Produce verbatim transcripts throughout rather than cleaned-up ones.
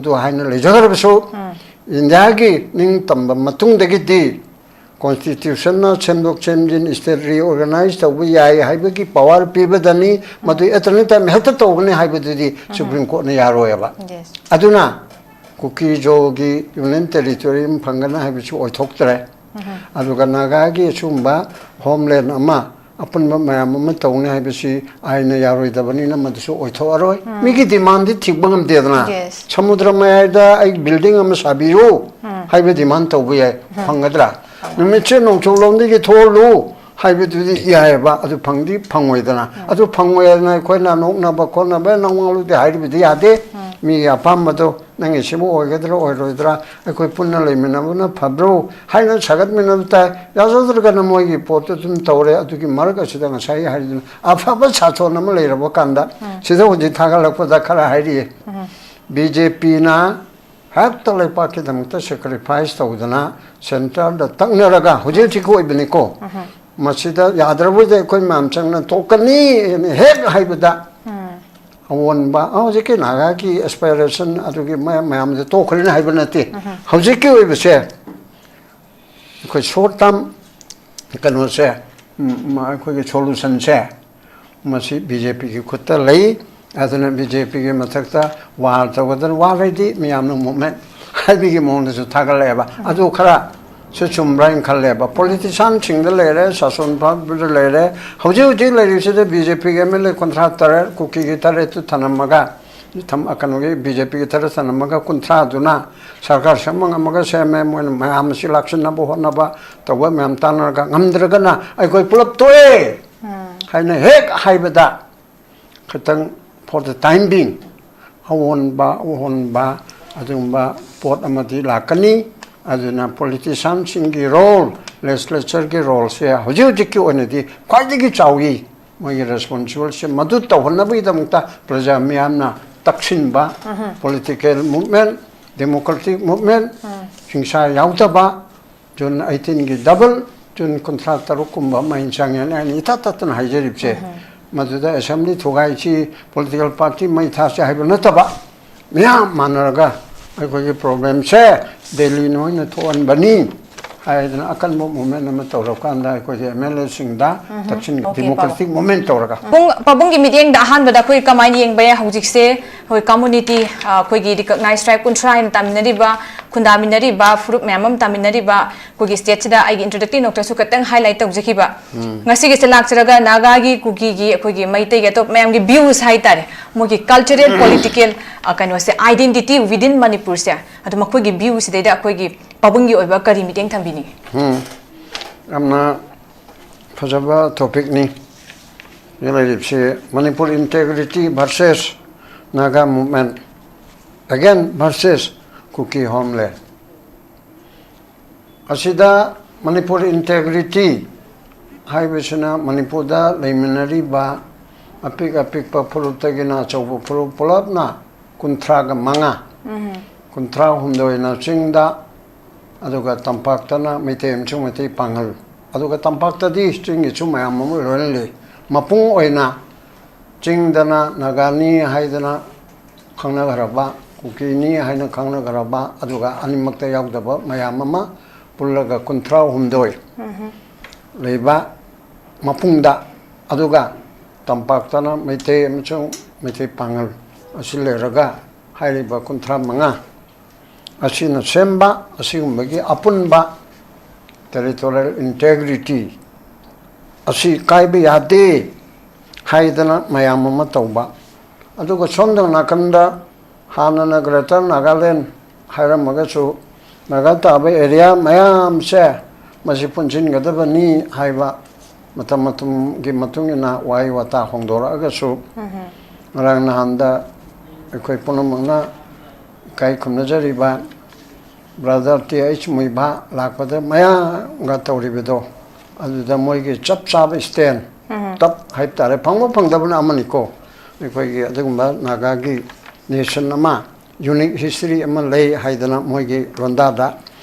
ꯑꯗꯨ ꯍꯥꯏꯅ ꯂꯩꯖꯈ꯭ꯔꯕꯁꯨ, ꯏꯟꯗꯤꯌꯥꯒꯤ ꯅꯤꯡꯇꯝꯕ ꯃꯇꯨꯡꯗꯒꯤꯗꯤ ꯀꯣꯟꯁꯇꯤꯇ꯭ꯌꯨꯁꯟꯅ ꯁꯦꯝꯗꯣꯛ ꯁꯦꯝꯖꯤꯟ, ꯁ꯭ꯇꯦꯠ ꯔꯤꯑꯣꯔꯒꯅꯥꯏꯖ ꯇꯧꯕ ꯌꯥꯏ ꯍꯥꯏꯕꯒꯤ ꯄꯋꯥꯔ ꯄꯤꯕꯗꯅꯤ꯫ ꯃꯗꯨ ꯑꯦꯠ ꯑꯦꯅꯤ ꯇꯥꯏꯝ ꯍꯦꯛꯇ ꯇꯧꯒꯅꯤ ꯍꯥꯏꯕꯗꯨꯗꯤ ꯁꯨꯄ꯭ꯔꯤꯝ ꯀꯣꯔꯠꯅ ꯌꯥꯔꯣꯏꯕ꯫ Yes. ꯑꯗꯨꯅ ꯀꯨꯀꯤ ꯖꯣꯒꯤ ꯌꯨꯅꯤꯌꯟ ꯇꯦꯔꯤꯇꯣꯔꯤ ꯑꯃ ꯐꯪꯒꯅꯤ ꯍꯥꯏꯕꯁꯨ ꯑꯣꯏꯊꯣꯛꯇ꯭ꯔꯦ꯫ ꯑꯗꯨꯒ ꯅꯥꯒꯥꯒꯤ ꯑꯁꯤꯒꯨꯝꯕ ꯍꯣꯝꯂꯦꯟ ꯑꯃ, ꯑꯄꯨꯟꯕ ꯃꯌꯥꯝ ꯑꯃ ꯇꯧꯅꯤ ꯍꯥꯏꯕꯁꯤ ꯑꯥꯏꯟꯅ ꯌꯥꯔꯣꯏꯗꯕꯅꯤꯅ ꯃꯗꯨꯁꯨ ꯑꯣꯏꯊꯣꯛꯑꯔꯣꯏ꯫ ꯃꯤꯒꯤ ꯗꯤꯃꯥꯟꯗꯤ ꯊꯤꯡꯕ ꯉꯝꯗꯦꯗꯅ꯫ Yes. ꯁꯃꯨꯗ꯭ꯔ ꯃꯌꯥꯏꯗ ꯑꯩ ꯕꯤꯜꯗꯤꯡ ꯑꯃ ꯁꯥꯕꯤꯌꯨ ꯍꯥꯏꯕ ꯗꯤꯃꯥꯟ ꯇꯧꯕ ꯌꯥꯏ, ꯐꯪꯒꯗ꯭ꯔꯥ? ꯅꯨꯃꯤꯠꯁꯦ ꯅꯣꯡꯆꯨꯞꯂꯣꯝꯗꯒꯤ ꯊꯣꯛꯍꯜꯂꯨ ꯍꯥꯏꯕꯗꯨꯗꯤ ꯌꯥꯏꯑꯕ, ꯑꯗꯨ ꯐꯪꯗꯤ ꯐꯪꯉꯣꯏꯗꯅ꯫ ꯑꯗꯨ ꯐꯪꯉꯣꯏ ꯍꯥꯏꯗꯅ ꯑꯩꯈꯣꯏꯅ ꯅꯣꯛꯅꯕ ꯈꯣꯠꯅꯕ, ꯅꯋꯥꯡꯂꯨꯗꯤ ꯍꯥꯏꯔꯤꯕꯗꯤ ꯌꯥꯗꯦ꯫ ꯃꯤꯒꯤ ꯑꯄꯥꯝꯕꯗꯣ, ꯅꯪꯒꯤꯁꯤꯕꯨ ꯑꯣꯏꯒꯗ꯭ꯔꯥ ꯑꯣꯏꯔꯣꯏꯗ꯭ꯔꯥ, ꯑꯩꯈꯣꯏ ꯄꯨꯟꯅ ꯂꯩꯃꯤꯟꯅꯕꯅ ꯐꯕ꯭ꯔꯣ ꯍꯥꯏꯅ ꯁꯥꯒꯠꯃꯤꯟꯅꯕ ꯇꯥꯏ꯫ ꯌꯥꯖꯗ꯭ꯔꯒꯅ ꯃꯣꯏꯒꯤ ꯄꯣꯠꯇꯨ ꯑꯗꯨꯝ ꯇꯧꯔꯦ꯫ ꯑꯗꯨꯒꯤ ꯃꯔꯛ ꯑꯁꯤꯗ ꯉꯁꯥꯏ ꯍꯥꯏꯔꯤꯗꯨꯅ ꯑꯐꯕ ꯁꯥꯁꯣꯟ ꯑꯃ ꯂꯩꯔꯕ ꯀꯥꯟꯗ, ꯁꯤꯗ ꯍꯧꯖꯤꯛ ꯊꯥꯒꯠꯂꯛꯄꯗ ꯈꯔ ꯍꯥꯏꯔꯤꯌꯦ, ꯕꯤ ꯖꯦ ꯄꯤꯅ ꯍꯦꯛꯇ ꯂꯩꯄꯥꯛꯀꯤꯗꯃꯛꯇ ꯁꯦꯀ꯭ꯔꯤꯐꯥꯏꯁ ꯇꯧꯗꯅ ꯁꯦꯟꯇꯔꯗ ꯇꯛꯅꯔꯒ ꯍꯧꯖꯤꯛ ꯍꯧꯖꯤꯛꯀꯤ ꯑꯣꯏꯕꯅꯤꯀꯣ꯫ ꯃꯁꯤꯗ ꯌꯥꯗ꯭ꯔꯕꯗꯤ ꯑꯩꯈꯣꯏ ꯃꯌꯥꯝ ꯆꯪꯅ ꯇꯣꯛꯀꯅꯤ ꯍꯦꯛ ꯍꯥꯏꯕꯗ, ꯑꯑꯣꯟꯕ ꯍꯧꯖꯤꯛꯀꯤ ꯅꯥꯒꯥꯒꯤ ꯑꯦꯁꯄꯥꯏꯔꯦꯁꯟ ꯑꯗꯨꯒꯤ ꯃꯌꯥꯝ ꯃꯌꯥꯝꯗ ꯇꯣꯛꯈ꯭ꯔꯦꯅ ꯍꯥꯏꯕ ꯅꯠꯇꯦ꯫ ꯍꯧꯖꯤꯛꯀꯤ ꯑꯣꯏꯕꯁꯦ ꯑꯩꯈꯣꯏ ꯁꯣꯔꯠ ꯇꯥꯔꯝ ꯀꯩꯅꯣꯁꯦ, ꯎꯝ, ꯑꯩꯈꯣꯏꯒꯤ ꯁꯣꯂꯨꯁꯟꯁꯦ ꯃꯁꯤ ꯕꯤ ꯖꯦ ꯄꯤꯒꯤ ꯈꯨꯠꯇ ꯂꯩ꯫ ꯑꯗꯨꯅ ꯕꯤ ꯖꯦ ꯄꯤꯒꯤ ꯃꯊꯛꯇ ꯋꯥꯔ ꯇꯧꯒꯗꯅ, ꯋꯥꯔ ꯍꯥꯏꯗꯤ ꯃꯌꯥꯝꯅ ꯃꯨꯚꯃꯦꯟ ꯍꯥꯏꯕꯒꯤ ꯃꯑꯣꯡꯗꯁꯨ ꯊꯥꯒꯠꯂꯛꯑꯦꯕ꯫ ꯑꯗꯨ ꯈꯔꯁꯨ ꯆꯨꯝꯕ꯭ꯔꯥ ꯍꯥꯏꯅ ꯈꯜꯂꯦꯕ꯫ ꯄꯣꯂꯤꯇꯤꯁꯤꯌꯥꯟꯁꯤꯡꯗ ꯂꯩꯔꯦ, ꯁꯥꯁꯣꯟ ꯐꯝꯗ ꯂꯩꯔꯦ, ꯍꯧꯖꯤꯛ ꯍꯧꯖꯤꯛ ꯂꯩꯔꯤꯕꯁꯤꯗ ꯕꯤ ꯖꯦ ꯄꯤꯒꯤ ꯑꯦꯝ ꯑꯦꯜ ꯑꯦ ꯀꯨꯟꯊ꯭ꯔꯥ ꯇꯔꯦꯠ, ꯀꯨꯀꯤꯒꯤ ꯇꯔꯦꯠꯇꯨ ꯊꯅꯝꯃꯒ, ꯊꯝ-, ꯀꯩꯅꯣꯒꯤ ꯕꯤ ꯖꯦ ꯄꯤꯒꯤ ꯇꯔꯦꯠ ꯊꯅꯝꯃꯒ ꯀꯨꯟꯊ꯭ꯔꯥꯗꯨꯅ ꯁꯔꯀꯥꯔ ꯁꯦꯝꯕ ꯉꯝꯃꯒ ꯁꯦꯝꯃꯦ꯫ ꯃꯣꯏꯅ ꯃꯌꯥꯝ ꯑꯁꯤ ꯂꯥꯛꯁꯤꯟꯅꯕ ꯍꯣꯠꯅꯕ ꯇꯧꯕ ꯃꯌꯥꯝ ꯇꯥꯟꯅꯔꯒ ꯉꯝꯗ꯭ꯔꯒꯅ ꯑꯩꯈꯣꯏ ꯄꯨꯂꯞ ꯇꯣꯛꯑꯦ ꯍꯥꯏꯅ ꯍꯦꯛ ꯍꯥꯏꯕꯗ, ꯈꯤꯇꯪ for the time being ꯑꯑꯣꯟꯕ ꯑꯑꯣꯟꯕ ꯑꯗꯨꯒꯨꯝꯕ ꯄꯣꯠ ꯑꯃꯗꯤ ꯂꯥꯛꯀꯅꯤ꯫ ꯑꯗꯨꯅ ꯄꯣꯂꯤꯇꯤꯁꯤꯌꯥꯟꯁꯤꯡꯒꯤ ꯔꯣꯜ, ꯂꯦꯖꯤꯁꯂꯦꯆꯔꯒꯤ ꯔꯣꯜꯁꯦ ꯍꯧꯖꯤꯛ ꯍꯧꯖꯤꯛꯀꯤ ꯑꯣꯏꯅꯗꯤ ꯈ꯭ꯋꯥꯏꯗꯒꯤ ꯆꯥꯎꯏ꯫ ꯃꯣꯏꯒꯤ ꯔꯦꯁꯄꯣꯟꯁꯤꯕꯜꯁꯦ ꯃꯗꯨ ꯇꯧꯍꯟꯅꯕꯒꯤꯗꯃꯛꯇ ꯄ꯭ꯔꯖꯥ ꯃꯤꯌꯥꯝꯅ ꯇꯛꯁꯤꯟꯕ, ꯄꯣꯂꯤꯇꯤꯀꯦꯜ ꯃꯨꯚꯃꯦꯟ, ꯗꯦꯃꯣꯀ꯭ꯔꯦꯇꯤꯛ ꯃꯨꯚꯃꯦꯟ, ꯍꯤꯡꯁꯥ ꯌꯥꯎꯗꯕ, ꯖꯨꯟ ꯑꯩꯠꯇꯤꯟꯒꯤ ꯗꯕꯜ, ꯖꯨꯟ ꯀꯨꯟꯊ꯭ꯔꯥ ꯇꯔꯨꯛ ꯀꯨꯝꯕ ꯑꯃ ꯑꯩꯅ ꯆꯪꯉꯦꯅ ꯑꯩꯅ ꯏꯊꯠ ꯊꯠꯇꯅ ꯍꯥꯏꯖꯔꯤꯕꯁꯦ, ꯃꯗꯨꯗ ꯑꯦꯁꯦꯝꯕ꯭ꯂꯤ ꯊꯨꯒꯥꯏꯁꯤ, ꯄꯣꯂꯤꯇꯤꯀꯦꯜ ꯄꯥꯔꯇꯤ ꯃꯩ ꯊꯥꯁꯤ ꯍꯥꯏꯕ ꯅꯠꯇꯕ, ꯃꯤꯌꯥꯝ ꯃꯥꯟꯅꯔꯒ ꯑꯩꯈꯣꯏꯒꯤ ꯄ꯭ꯔꯣꯕ꯭ꯂꯦꯝꯁꯦ ꯗꯦꯜꯂꯤꯅ ꯑꯣꯏꯅ ꯊꯣꯛꯍꯟꯕꯅꯤ ꯍꯥꯏꯗꯅ ꯑꯀꯟꯕ ꯃꯨꯞꯃꯦꯟ ꯑꯃ ꯇꯧꯔꯀꯥꯟꯗ ꯑꯩꯈꯣꯏꯒꯤ ꯑꯦꯝ ꯑꯦꯜ ꯑꯦꯁꯤꯡꯗ ꯊꯛꯁꯤꯟ ꯗꯤꯃꯣꯀ꯭ꯔꯦꯇꯤꯛ ꯃꯨꯞꯃꯦꯟ ꯇꯧꯔꯒ꯫ ꯄꯥꯕꯨꯡ ꯄꯥꯕꯨꯡꯒꯤ ꯃꯤꯠꯌꯦꯡꯗ ꯑꯍꯥꯟꯕꯗ ꯑꯩꯈꯣꯏ ꯀꯃꯥꯏꯅ ꯌꯦꯡꯕ ꯌꯥꯏ? ꯍꯧꯖꯤꯛꯁꯦ ꯑꯩꯈꯣꯏ ꯀꯝꯃꯨꯅꯤꯇꯤ, ꯑꯩꯈꯣꯏꯒꯤ ꯔꯤꯀꯣꯛꯅꯥꯏꯁ ꯇ꯭ꯔꯥꯏꯕ ꯀꯨꯟꯊ꯭ꯔꯥ ꯍꯥꯏꯅ ꯇꯥꯃꯤꯟꯅꯔꯤꯕ, ꯈꯨꯟꯗꯥꯃꯤꯟꯅꯔꯤꯕ ꯐꯨꯔꯨꯞ ꯃꯌꯥꯝ ꯑꯃ ꯇꯥꯃꯤꯟꯅꯔꯤꯕ ꯑꯩꯈꯣꯏꯒꯤ ꯁ꯭ꯇꯦꯠꯁꯤꯗ ꯑꯩꯒꯤ ꯏꯟꯇ꯭ꯔꯣꯗꯛꯇꯤꯚ ꯅꯣꯠꯇꯁꯨ ꯈꯤꯇꯪ ꯍꯥꯏꯂꯥꯏꯠ ꯇꯧꯖꯈꯤꯕ꯫ ꯉꯁꯤꯒꯤꯁꯦ ꯂꯥꯛꯆꯔꯒ ꯅꯥꯒꯥꯒꯤ, ꯀꯨꯀꯤꯒꯤ, ꯑꯩꯈꯣꯏꯒꯤ ꯃꯩꯇꯩꯒꯤ ꯑꯇꯣꯞꯄ ꯃꯌꯥꯝꯒꯤ ꯚ꯭ꯌꯨꯁ ꯍꯥꯏꯇꯥꯔꯦ, ꯃꯣꯏꯒꯤ ꯀꯜꯆꯔꯦꯜ ꯄꯣꯂꯤꯇꯤꯀꯦꯜ ꯀꯩꯅꯣꯁꯦ, ꯑꯥꯏꯗꯦꯟꯇꯤꯇꯤ ꯋꯤꯗꯤꯟ ꯃꯅꯤꯄꯨꯔꯁꯦ, ꯑꯗꯣ ꯃꯈꯣꯏꯒꯤ ꯚ꯭ꯌꯨꯁꯤꯗꯩꯗ ꯑꯩꯈꯣꯏꯒꯤ ꯄꯥꯕꯨꯡꯒꯤ ꯑꯣꯏꯕ ꯀꯔꯤ ꯃꯤꯠꯌꯦꯡ ꯊꯝꯕꯤꯅꯤꯡꯉꯤ? ꯎꯝ, ꯌꯥꯝꯅ ꯐꯖꯕ ꯇꯣꯄꯤꯛꯅꯤ꯫ ꯂꯩꯔꯤꯕꯁꯤ ꯃꯅꯤꯄꯨꯔ ꯏꯟꯇꯦꯒ꯭ꯔꯤꯇꯤ ꯚꯔꯁꯦꯁ ꯅꯥꯒꯥ ꯃꯨꯞꯃꯦꯟ, ꯑꯦꯒꯦꯟ ꯚꯔꯁꯦꯁ ꯀꯨꯀꯤ ꯍꯣꯝꯂꯦꯟ꯫ ꯑꯁꯤꯗ ꯃꯅꯤꯄꯨꯔ ꯏꯟꯇꯦꯒ꯭ꯔꯤꯇꯤ ꯍꯥꯏꯕꯁꯤꯅ ꯃꯅꯤꯄꯨꯔꯗ ꯂꯩꯃꯤꯟꯅꯔꯤꯕ ꯑꯄꯤꯛ ꯑꯄꯤꯛꯄ ꯐꯨꯔꯨꯞꯇꯒꯤꯅ ꯑꯆꯧꯕ ꯐꯨꯔꯨꯞ ꯄꯨꯂꯞꯅ ꯀꯨꯟꯊ꯭ꯔꯥꯒ ꯃꯉꯥ, ꯀꯨꯟꯊ꯭ꯔꯥ ꯍꯨꯝꯗꯣꯏꯅ ꯆꯤꯡꯗ, ꯑꯗꯨꯒ ꯇꯝꯄꯥꯛꯇꯅ ꯃꯩꯇꯩ ꯑꯃꯁꯨꯡ ꯃꯩꯇꯩ ꯄꯥꯉꯜ, ꯑꯗꯨꯒ ꯇꯝꯄꯥꯛꯇꯗꯤ ꯆꯤꯡꯒꯤꯁꯨ ꯃꯌꯥꯝ ꯑꯃ ꯂꯣꯏꯅ ꯂꯩ꯫ ꯃꯄꯨꯡ ꯑꯣꯏꯅ ꯆꯤꯡꯗꯅ ꯅꯥꯒꯥꯅꯤ ꯍꯥꯏꯗꯅ ꯈꯪꯅꯈ꯭ꯔꯕ, ꯀꯨꯀꯤꯅꯤ ꯍꯥꯏꯅ ꯈꯪꯅꯈ꯭ꯔꯕ, ꯑꯗꯨꯒ ꯑꯅꯤꯃꯛꯇ ꯌꯥꯎꯗꯕ ꯃꯌꯥꯝ ꯑꯃ ꯄꯨꯜꯂꯒ ꯀꯨꯟꯊ꯭ꯔꯥ ꯍꯨꯝꯗꯣꯏ ꯂꯩꯕ ꯃꯄꯨꯡꯗ, ꯑꯗꯨꯒ ꯇꯝꯄꯥꯛꯇꯅ ꯃꯩꯇꯩ ꯑꯃꯁꯨꯡ ꯃꯩꯇꯩ ꯄꯥꯉꯜ ꯑꯁꯤ ꯂꯩꯔꯒ ꯍꯥꯏꯔꯤꯕ ꯀꯨꯟꯊ꯭ꯔꯥ ꯃꯉꯥ ꯑꯁꯤꯅ ꯁꯦꯝꯕ ꯑꯁꯤꯒꯨꯝꯕꯒꯤ ꯑꯄꯨꯟꯕ ꯇꯦꯔꯤꯇꯣꯔꯤꯌꯦꯜ ꯏꯟꯇꯦꯒ꯭ꯔꯤꯇꯤ ꯑꯁꯤ ꯀꯥꯏꯕ ꯌꯥꯗꯦ ꯍꯥꯏꯗꯅ ꯃꯌꯥꯝ ꯑꯃ ꯇꯧꯕ꯫ ꯑꯗꯨꯒ ꯁꯣꯝꯗ ꯅꯥꯀꯟꯗ ꯍꯥꯟꯅꯅ ꯒ꯭ꯔꯦꯇꯔ ꯅꯥꯒꯥꯂꯦꯟ ꯍꯥꯏꯔꯝꯃꯒꯁꯨ, ꯅꯥꯒꯥ ꯇꯥꯕ ꯑꯦꯔꯤꯌꯥ ꯃꯌꯥꯝꯁꯦ ꯃꯁꯤ ꯄꯨꯟꯁꯤꯟꯒꯗꯕꯅꯤ ꯍꯥꯏꯕ ꯃꯇꯝ ꯃꯇꯝꯒꯤ ꯃꯇꯨꯡ ꯏꯟꯅ ꯋꯥꯍꯩ ꯋꯥꯇꯥ ꯍꯣꯡꯗꯣꯔꯛꯑꯒꯁꯨ, ꯉꯔꯥꯡ ꯅꯍꯥꯟꯗ ꯑꯩꯈꯣꯏ ꯄꯨꯝꯅꯃꯛꯅ ꯏꯀꯥꯏ ꯈꯨꯝꯅꯖꯔꯤꯕ ꯕ꯭ꯔꯗꯔ ꯇꯤ ꯑꯩꯆ ꯃꯨꯏꯚꯥ ꯂꯥꯛꯄꯗ ꯃꯌꯥꯝꯒ ꯇꯧꯔꯤꯕꯗꯣ, ꯑꯗꯨꯗ ꯃꯣꯏꯒꯤ ꯆꯞ ꯆꯥꯕ ꯁ꯭ꯇꯦꯟ, ꯇꯞ ꯍꯥꯏꯕ ꯇꯥꯔꯦ, ꯐꯪꯕ ꯐꯪꯗꯕꯅ ꯑꯃꯅꯤꯀꯣ, ꯑꯩꯈꯣꯏꯒꯤ ꯑꯗꯨꯒꯨꯝꯕ ꯅꯥꯒꯥꯒꯤ ꯅꯦꯁꯟ ꯑꯃ, ꯌꯨꯅꯤꯛ ꯍꯤꯁꯇ꯭ꯔꯤ ꯑꯃ ꯂꯩ ꯍꯥꯏꯗꯅ ꯃꯣꯏꯒꯤ ꯂꯣꯟꯗꯥꯗ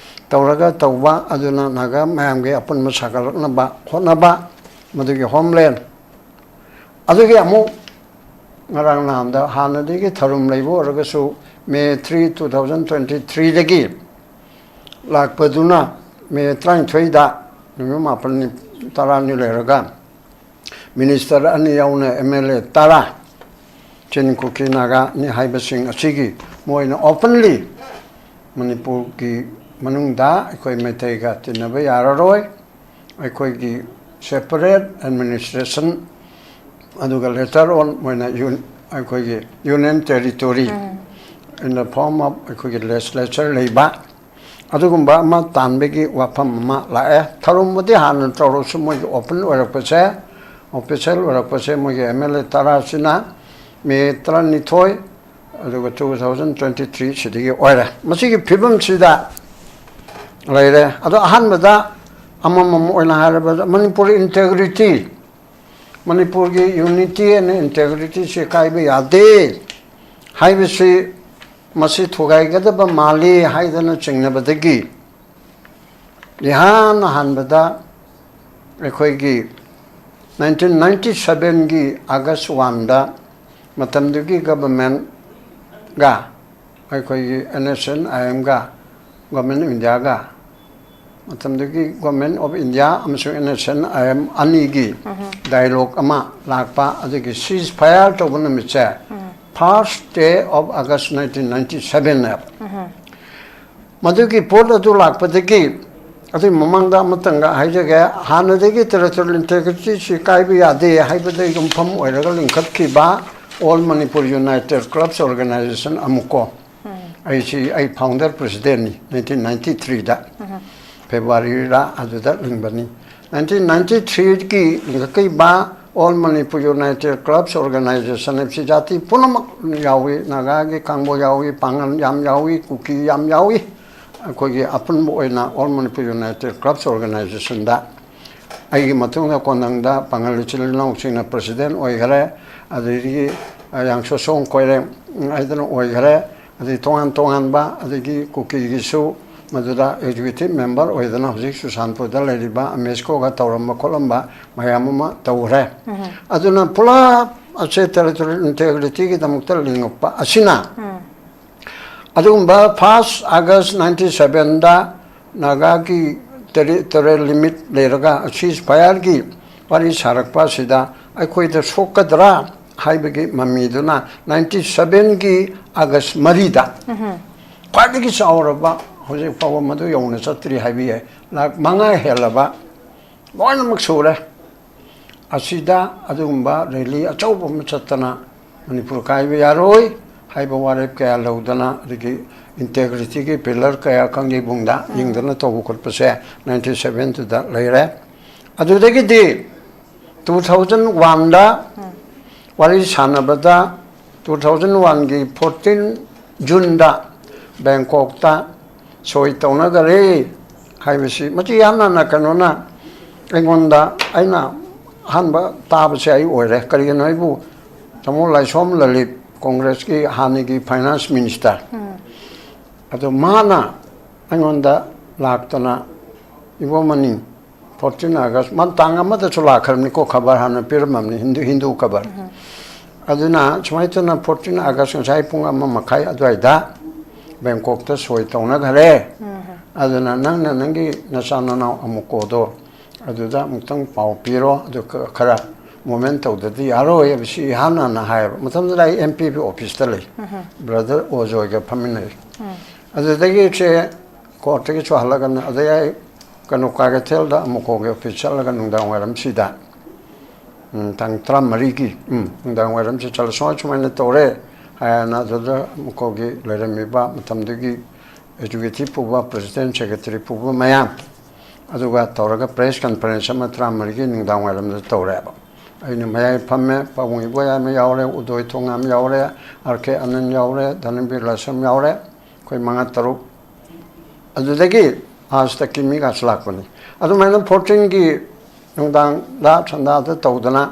ꯇꯧꯔꯒ ꯇꯧꯕ, ꯑꯗꯨꯅ ꯅꯥꯒꯥ ꯃꯌꯥꯝꯒꯤ ꯑꯄꯨꯟꯕ ꯁꯥꯒꯠꯂꯛꯅꯕ ꯍꯣꯠꯅꯕ, ꯃꯗꯨꯒꯤ ꯍꯣꯝꯂꯦꯟ꯫ ꯑꯗꯨꯒꯤ ꯑꯃꯨꯛ ꯉꯔꯥꯡ ꯅꯍꯥꯟꯗ ꯍꯥꯟꯅꯗꯒꯤ ꯊꯧꯔꯝ ꯂꯩꯕ ꯑꯣꯏꯔꯒꯁꯨ, May three, two thousand twenty ꯊ꯭ꯔꯤꯗꯒꯤ ꯂꯥꯛꯄꯗꯨꯅ ꯃꯦ ꯇꯔꯥꯅꯤꯊꯣꯏꯗ, ꯅꯨꯃꯤꯠ ꯃꯥꯄꯜꯅꯤ, ꯇꯔꯥꯅꯤ ꯂꯩꯔꯒ, ꯃꯤꯅꯤꯁꯇꯔ ꯑꯅꯤ ꯌꯥꯎꯅ ꯑꯦꯝ ꯑꯦꯜ ꯑꯦ ꯇꯔꯥ, ꯆꯤꯟ, ꯀꯨꯀꯤ, ꯅꯥꯒꯥꯅꯤ ꯍꯥꯏꯕꯁꯤꯡ ꯑꯁꯤꯒꯤ ꯃꯣꯏꯅ ꯑꯣꯄꯟꯂꯤ ꯃꯅꯤꯄꯨꯔꯒꯤ ꯃꯅꯨꯡꯗ ꯑꯩꯈꯣꯏ ꯃꯩꯇꯩꯒ ꯇꯤꯟꯅꯕ ꯌꯥꯔꯔꯣꯏ, ꯑꯩꯈꯣꯏꯒꯤ ꯁꯦꯄꯔꯦꯠ ꯑꯦꯗꯃꯤꯅꯤꯁꯇ꯭ꯔꯦꯁꯟ, ꯑꯗꯨꯒ ꯂꯦꯇꯔ ꯑꯣꯟ ꯃꯣꯏꯅ ꯌꯨꯟ-, ꯑꯩꯈꯣꯏꯒꯤ union territory in the form of ꯑꯩꯈꯣꯏꯒꯤ ꯂꯦꯖꯤꯁꯂꯦꯆꯔ ꯂꯩꯕ, ꯑꯗꯨꯒꯨꯝꯕ ꯑꯃ ꯇꯥꯟꯕꯒꯤ ꯋꯥꯐꯝ ꯑꯃ ꯂꯥꯛꯑꯦ꯫ ꯊꯧꯔꯝꯕꯨꯗꯤ ꯍꯥꯟꯅ ꯇꯧꯔꯁꯨ, ꯃꯣꯏꯒꯤ ꯑꯣꯄꯟ ꯑꯣꯏꯔꯛꯄꯁꯦ, ꯑꯣꯐꯤꯁꯤꯌꯦꯜ ꯑꯣꯏꯔꯛꯄꯁꯦ, ꯃꯣꯏꯒꯤ ꯑꯦꯝ ꯑꯦꯜ ꯑꯦ ꯇꯔꯥꯁꯤꯅ ꯃꯦ ꯇꯔꯥꯅꯤꯊꯣꯏ, ꯑꯗꯨꯒ ꯇꯨ ꯊꯥꯎꯖꯟ ꯇ꯭ꯋꯦꯟꯇꯤ ꯊ꯭ꯔꯤ ꯁꯤꯗꯒꯤ ꯑꯣꯏꯔꯦ꯫ ꯃꯁꯤꯒꯤ ꯐꯤꯕꯝꯁꯤꯗ ꯂꯩꯔꯦ꯫ ꯑꯗꯣ ꯑꯍꯥꯟꯕꯗ ꯑꯃꯃꯝ ꯑꯣꯏꯅ ꯍꯥꯏꯔꯕꯗ, ꯃꯅꯤꯄꯨꯔ ꯏꯟꯇꯦꯒ꯭ꯔꯤꯇꯤ, ꯃꯅꯤꯄꯨꯔꯒꯤ ꯌꯨꯅꯤꯇꯤ ꯑꯦꯟ ꯏꯟꯇꯦꯒ꯭ꯔꯤꯇꯤꯁꯤ ꯀꯥꯏꯕ ꯌꯥꯗꯦ ꯍꯥꯏꯕꯁꯤ, ꯃꯁꯤ ꯊꯨꯒꯥꯏꯒꯗꯕ ꯃꯥꯜꯂꯤ ꯍꯥꯏꯗꯅ ꯆꯤꯡꯅꯕꯗꯒꯤ, ꯏꯍꯥꯟ ꯍꯥꯟꯕꯗ ꯑꯩꯈꯣꯏꯒꯤ ꯅꯥꯏꯟꯇꯤꯟ ꯅꯥꯏꯟꯇꯤ ꯁꯕꯦꯟꯒꯤ ꯑꯥꯒꯁ ꯋꯥꯟꯗ ꯃꯇꯝꯗꯨꯒꯤ ꯒꯕꯔꯃꯦꯟꯒ, ꯑꯩꯈꯣꯏꯒꯤ ꯑꯦꯟ ꯑꯦꯁ ꯑꯦꯟ ꯑꯥꯏ ꯑꯦꯝꯒ, ꯒꯣꯔꯃꯦꯟ ꯑꯣꯐ ꯏꯟꯗꯤꯌꯥꯒ, ꯃꯇꯝꯗꯨꯒꯤ ꯒꯣꯔꯃꯦꯟ ꯑꯣꯐ ꯏꯟꯗꯤꯌꯥ ꯑꯃꯁꯨꯡ N S N I M ꯑꯅꯤꯒꯤ ꯗꯥꯏꯂꯣꯒ ꯑꯃ ꯂꯥꯛꯄ, ꯑꯗꯨꯒꯤ ꯁꯤꯖ ꯐꯌꯥꯔ ꯇꯧꯕ ꯅꯨꯃꯤꯠꯁꯦ first day of August nineteen ninety seven ꯅꯦꯕ꯫ ꯃꯗꯨꯒꯤ ꯄꯣꯠ ꯑꯗꯨ ꯂꯥꯛꯄꯗꯒꯤ, ꯑꯗꯨꯒꯤ ꯃꯃꯥꯡꯗ ꯑꯃꯇꯪꯒ ꯍꯥꯏꯖꯒꯦ, ꯍꯥꯟꯅꯗꯒꯤ ꯇꯦꯔꯤꯇꯣꯔꯤꯌꯦꯜ ꯏꯟꯇꯦꯒ꯭ꯔꯤꯇꯤꯁꯤ ꯀꯥꯏꯕ ꯌꯥꯗꯦ ꯍꯥꯏꯕꯗ ꯌꯨꯝꯐꯝ ꯑꯣꯏꯔꯒ ꯂꯤꯡꯈꯠꯈꯤꯕ All Manipur United Clubs Organization, ꯑꯃꯨꯛꯀꯣ, ꯑꯩꯁꯤ, ꯑꯩ ꯐꯥꯎꯟꯗꯔ ꯄ꯭ꯔꯁꯤꯗꯦꯟꯅꯤ, ꯅꯥꯏꯟꯇꯤꯟ ꯅꯥꯏꯟꯇꯤ ꯊ꯭ꯔꯤꯗ, ꯐꯦꯕ꯭ꯔꯨꯋꯥꯔꯤꯗ ꯑꯗꯨꯗ ꯂꯤꯡꯕꯅꯤ꯫ ꯅꯥꯏꯟꯇꯤꯟ ꯅꯥꯏꯟꯇꯤ ꯊ꯭ꯔꯤꯒꯤ ꯂꯤꯡꯈꯠꯈꯤꯕ All Manipur United Clubs Organization ꯍꯥꯏꯕꯁꯤ ꯖꯥꯇꯤ ꯄꯨꯝꯅꯃꯛ ꯌꯥꯎꯏ, ꯅꯥꯒꯥꯒꯤ ꯀꯥꯡꯕꯨ ꯌꯥꯎꯏ, ꯄꯥꯉꯜ ꯌꯥꯝ ꯌꯥꯎꯏ, ꯀꯨꯀꯤ ꯌꯥꯝ ꯌꯥꯎꯏ꯫ ꯑꯩꯈꯣꯏꯒꯤ ꯑꯄꯨꯟꯕ ꯑꯣꯏꯅ All Manipur United Clubs Organizationꯗ ꯑꯩꯒꯤ ꯃꯇꯨꯡꯗ ꯀꯣꯟꯅꯪꯗ ꯄꯥꯉꯜ ꯏꯆꯤꯜ ꯏꯅꯥꯎꯁꯤꯡꯅ ꯄ꯭ꯔꯁꯤꯗꯦꯟ ꯑꯣꯏꯈꯔꯦ, ꯑꯗꯒꯤ, ꯑ, ꯌꯥꯡꯁꯣꯁꯣꯡ ꯀꯣꯏꯔꯦꯡ ꯍꯥꯏꯗꯅ ꯑꯣꯏꯈꯔꯦ, ꯑꯗꯩ ꯇꯣꯉꯥꯟ ꯇꯣꯉꯥꯟꯕ, ꯑꯗꯒꯤ ꯀꯨꯀꯤꯒꯤꯁꯨ ꯃꯗꯨꯗ ꯑꯦꯛꯖꯤꯀ꯭ꯌꯨꯇꯤꯚ ꯃꯦꯝꯕꯔ ꯑꯣꯏꯗꯅ ꯍꯧꯖꯤꯛ ꯆꯨꯔꯆꯥꯟꯄꯨꯔꯗ ꯂꯩꯔꯤꯕ ꯑꯃꯦꯁꯀꯣꯒ ꯇꯧꯔꯝꯕ ꯈꯣꯠꯂꯝꯕ ꯃꯌꯥꯝ ꯑꯃ ꯇꯧꯈ꯭ꯔꯦ꯫ ꯑꯗꯨꯅ ꯄꯨꯂꯞ ꯑꯁꯦ ꯇꯦꯔꯤꯇꯣꯔꯤꯌꯦꯜ ꯏꯟꯇꯦꯒ꯭ꯔꯤꯇꯤꯒꯤꯗꯃꯛꯇ ꯂꯤꯡꯉꯛꯄ ꯑꯁꯤꯅ, ꯑꯗꯨꯒꯨꯝꯕ ꯐꯥꯔꯁ ꯑꯥꯒꯁ ꯅꯥꯏꯟꯇꯤ ꯁꯕꯦꯟꯗ ꯅꯥꯒꯥꯒꯤ ꯇꯦꯔꯤꯇꯣꯔꯤꯌꯦꯜ ꯂꯤꯃꯤꯠ ꯂꯩꯔꯒ ꯁꯤꯁ ꯐꯥꯌꯔꯒꯤ ꯋꯥꯔꯤ ꯁꯥꯔꯛꯄ ꯑꯁꯤꯗ ꯑꯩꯈꯣꯏꯗ ꯁꯣꯛꯀꯗ꯭ꯔꯥ ꯍꯥꯏꯕꯒꯤ ꯃꯃꯤꯗꯨꯅ ꯅꯥꯏꯟꯇꯤ ꯁꯕꯦꯟꯒꯤ ꯑꯥꯒꯁ ꯃꯔꯤꯗ ꯈ꯭ꯋꯥꯏꯗꯒꯤ ꯆꯥꯎꯔꯕ, ꯍꯧꯖꯤꯛ ꯐꯥꯎꯕ ꯃꯗꯨ ꯌꯧꯅ ꯆꯠꯇ꯭ꯔꯤ ꯍꯥꯏꯕ ꯌꯥꯏ, ꯂꯥꯛ ꯃꯉꯥ ꯍꯦꯜꯂꯕ ꯂꯣꯏꯅꯃꯛ ꯁꯨꯔꯦ꯫ ꯑꯁꯤꯗ ꯑꯗꯨꯒꯨꯝꯕ ꯔꯦꯂꯤ ꯑꯆꯧꯕ ꯑꯃ ꯆꯠꯇꯅ ꯃꯅꯤꯄꯨꯔ ꯀꯥꯏꯕ ꯌꯥꯔꯣꯏ ꯍꯥꯏꯕ ꯋꯥꯔꯦꯞ ꯀꯌꯥ ꯂꯧꯗꯅ, ꯑꯗꯒꯤ ꯏꯟꯇꯦꯒ꯭ꯔꯤꯇꯤꯒꯤ ꯄꯤꯂꯔ ꯀꯌꯥ ꯀꯪꯂꯩꯕꯨꯡꯗ ꯌꯦꯡꯗꯅ ꯇꯧꯕ ꯈꯣꯠꯄꯁꯦ ꯅꯥꯏꯟꯇꯤ ꯁꯕꯦꯟꯗꯨꯗ ꯂꯩꯔꯦ꯫ ꯑꯗꯨꯗꯒꯤꯗꯤ ꯇꯨ ꯊꯥꯎꯖꯟ ꯋꯥꯟꯗ ꯋꯥꯔꯤ ꯁꯥꯟꯅꯕꯗ, ꯇꯨ ꯊꯥꯎꯖꯟ ꯋꯥꯟꯒꯤ ꯐꯣꯔꯇꯤꯟ ꯖꯨꯟꯗ ꯕꯦꯡꯀꯣꯛꯇ ꯁꯣꯏ ꯇꯧꯅꯈꯔꯦ ꯍꯥꯏꯕꯁꯤ ꯃꯁꯤ ꯌꯥꯝꯅ ꯀꯩꯅꯣꯅ ꯑꯩꯉꯣꯟꯗ, ꯑꯩꯅ ꯑꯍꯥꯟꯕ ꯇꯥꯕꯁꯦ ꯑꯩ ꯑꯣꯏꯔꯦ꯫ ꯀꯔꯤꯒꯤꯅꯣ ꯑꯩꯕꯨ ꯇꯥꯃꯣ ꯂꯥꯏꯁꯣꯝ ꯂꯂꯤꯠ, ꯀꯣꯡꯒ꯭ꯔꯦꯁꯀꯤ ꯍꯥꯟꯅꯒꯤ ꯐꯥꯏꯅꯥꯟꯁ ꯃꯤꯅꯤꯁꯇꯔ, ꯑꯗꯣ ꯃꯥꯅ ꯑꯩꯉꯣꯟꯗ ꯂꯥꯛꯇꯅ, "ꯏꯕꯣꯃꯅꯤ, ꯐꯣꯔꯇꯤꯟ ꯑꯥꯒꯁ, ꯃꯥ ꯇꯥꯡ ꯑꯃꯗꯁꯨ ꯂꯥꯛꯈ꯭ꯔꯕꯅꯤꯀꯣ, ꯈꯕꯔ ꯍꯥꯟꯅ ꯄꯤꯔꯝꯃꯕꯅꯤ, ꯍꯤꯟꯗꯨ, ꯍꯤꯟꯗꯨ ꯈꯕꯔ꯫ ꯑꯗꯨꯅ ꯁꯨꯃꯥꯏꯅ ꯇꯧꯅ ꯐꯣꯔꯇꯤꯟ ꯑꯥꯒꯁ ꯉꯁꯥꯏ ꯄꯨꯡ ꯑꯃ ꯃꯈꯥꯏ ꯑꯗꯨꯋꯥꯏꯗ ꯕꯦꯡꯀꯣꯛꯇ ꯁꯣꯏ ꯇꯧꯅꯈꯔꯦ꯫ ꯑꯗꯨꯅ ꯅꯪꯅ ꯅꯪꯒꯤ ꯅꯆꯥ ꯅꯅꯥꯎ ꯑꯃꯨꯛꯀꯣꯗꯣ ꯑꯗꯨꯗ ꯑꯃꯨꯛꯇꯪ ꯄꯥꯎ ꯄꯤꯔꯣ, ꯑꯗꯨ ꯈ-, ꯈꯔ ꯃꯨꯚꯃꯦꯟ ꯇꯧꯗꯗꯤ ꯌꯥꯔꯣꯏ" ꯍꯥꯏꯕꯁꯤ ꯏꯍꯥꯟ ꯍꯥꯟꯅ ꯍꯥꯏꯌꯦꯕ꯫ ꯃꯇꯝꯗꯨꯗ ꯑꯩ ꯑꯦꯝ ꯄꯤ ꯄꯤ ꯑꯣꯐꯤꯁꯇ ꯂꯩ, ꯕ꯭ꯔꯗꯔ ꯑꯣꯖꯣꯏꯒ ꯐꯝꯃꯤꯟꯅꯩ꯫ ꯑꯗꯨꯗꯒꯤ ꯁꯦ ꯀꯣꯔꯠꯇꯒꯤꯁꯨ ꯍꯜꯂꯒꯅ, ꯑꯗꯩ ꯑꯩ ꯀꯩꯅꯣ ꯀ꯭ꯋꯥꯀꯩꯊꯦꯜꯗ ꯑꯃꯨꯛꯀꯣꯒꯤ ꯑꯣꯐꯤꯁ ꯆꯠꯂꯒ ꯅꯨꯡꯗꯥꯡ ꯋꯥꯏꯔꯝꯁꯤꯗ, ꯎꯝ, ꯇꯥꯡ ꯇꯔꯥꯃꯔꯤꯒꯤ, ꯎꯝ, ꯅꯨꯡꯗꯥꯡ ꯋꯥꯏꯔꯝꯁꯤ ꯆꯠꯂ ꯁꯨꯃꯥꯏ ꯁꯨꯃꯥꯏꯅ ꯇꯧꯔꯦ ꯍꯥꯏꯅ ꯑꯗꯨꯗ ꯑꯃꯨꯛꯀꯣꯒꯤ ꯂꯩꯔꯝꯃꯤꯕ ꯃꯇꯝꯗꯨꯒꯤ ꯑꯦꯛꯖꯤꯀ꯭ꯌꯨꯇꯤꯚ ꯄꯨꯕ, ꯄ꯭ꯔꯦꯁꯤꯗꯦꯟꯠ, ꯁꯦꯀ꯭ꯔꯦꯇꯔꯤ ꯄꯨꯕ ꯃꯌꯥꯝ ꯑꯗꯨꯒ ꯇꯧꯔꯒ ꯄ꯭ꯔꯦꯁ ꯀꯟꯐꯔꯦꯟꯁ ꯑꯃ ꯇꯔꯥꯃꯔꯤꯒꯤ ꯅꯨꯡꯗꯥꯡ ꯋꯥꯏꯔꯝꯗ ꯇꯧꯔꯦꯕ꯫ ꯑꯩꯅ ꯃꯌꯥꯏ ꯐꯝꯃꯦ, ꯄꯥꯕꯨꯡ ꯏꯕꯣꯌꯥꯏꯃ ꯌꯥꯎꯔꯦ, ꯎꯗꯣꯏ ꯊꯣꯉꯥꯝ ꯌꯥꯎꯔꯦ, ꯑꯥꯔ ꯀꯦ ꯑꯅꯟ ꯌꯥꯎꯔꯦ, ꯙꯅꯕꯤꯔ ꯂꯥꯏꯁ꯭ꯔꯝ ꯌꯥꯎꯔꯦ, ꯑꯩꯈꯣꯏ ꯃꯉꯥ ꯇꯔꯨꯛ꯫ ꯑꯗꯨꯗꯒꯤ ꯑꯥꯖ ꯇꯛꯀꯤ ꯃꯤꯒꯥꯁꯨ ꯂꯥꯛꯄꯅꯤ꯫ ꯑꯗꯨꯃꯥꯏꯅ ꯐꯣꯔꯇꯤꯟꯒꯤ ꯅꯨꯡꯗꯥꯡꯗ ꯁꯟꯗꯥꯗ ꯇꯧꯗꯅ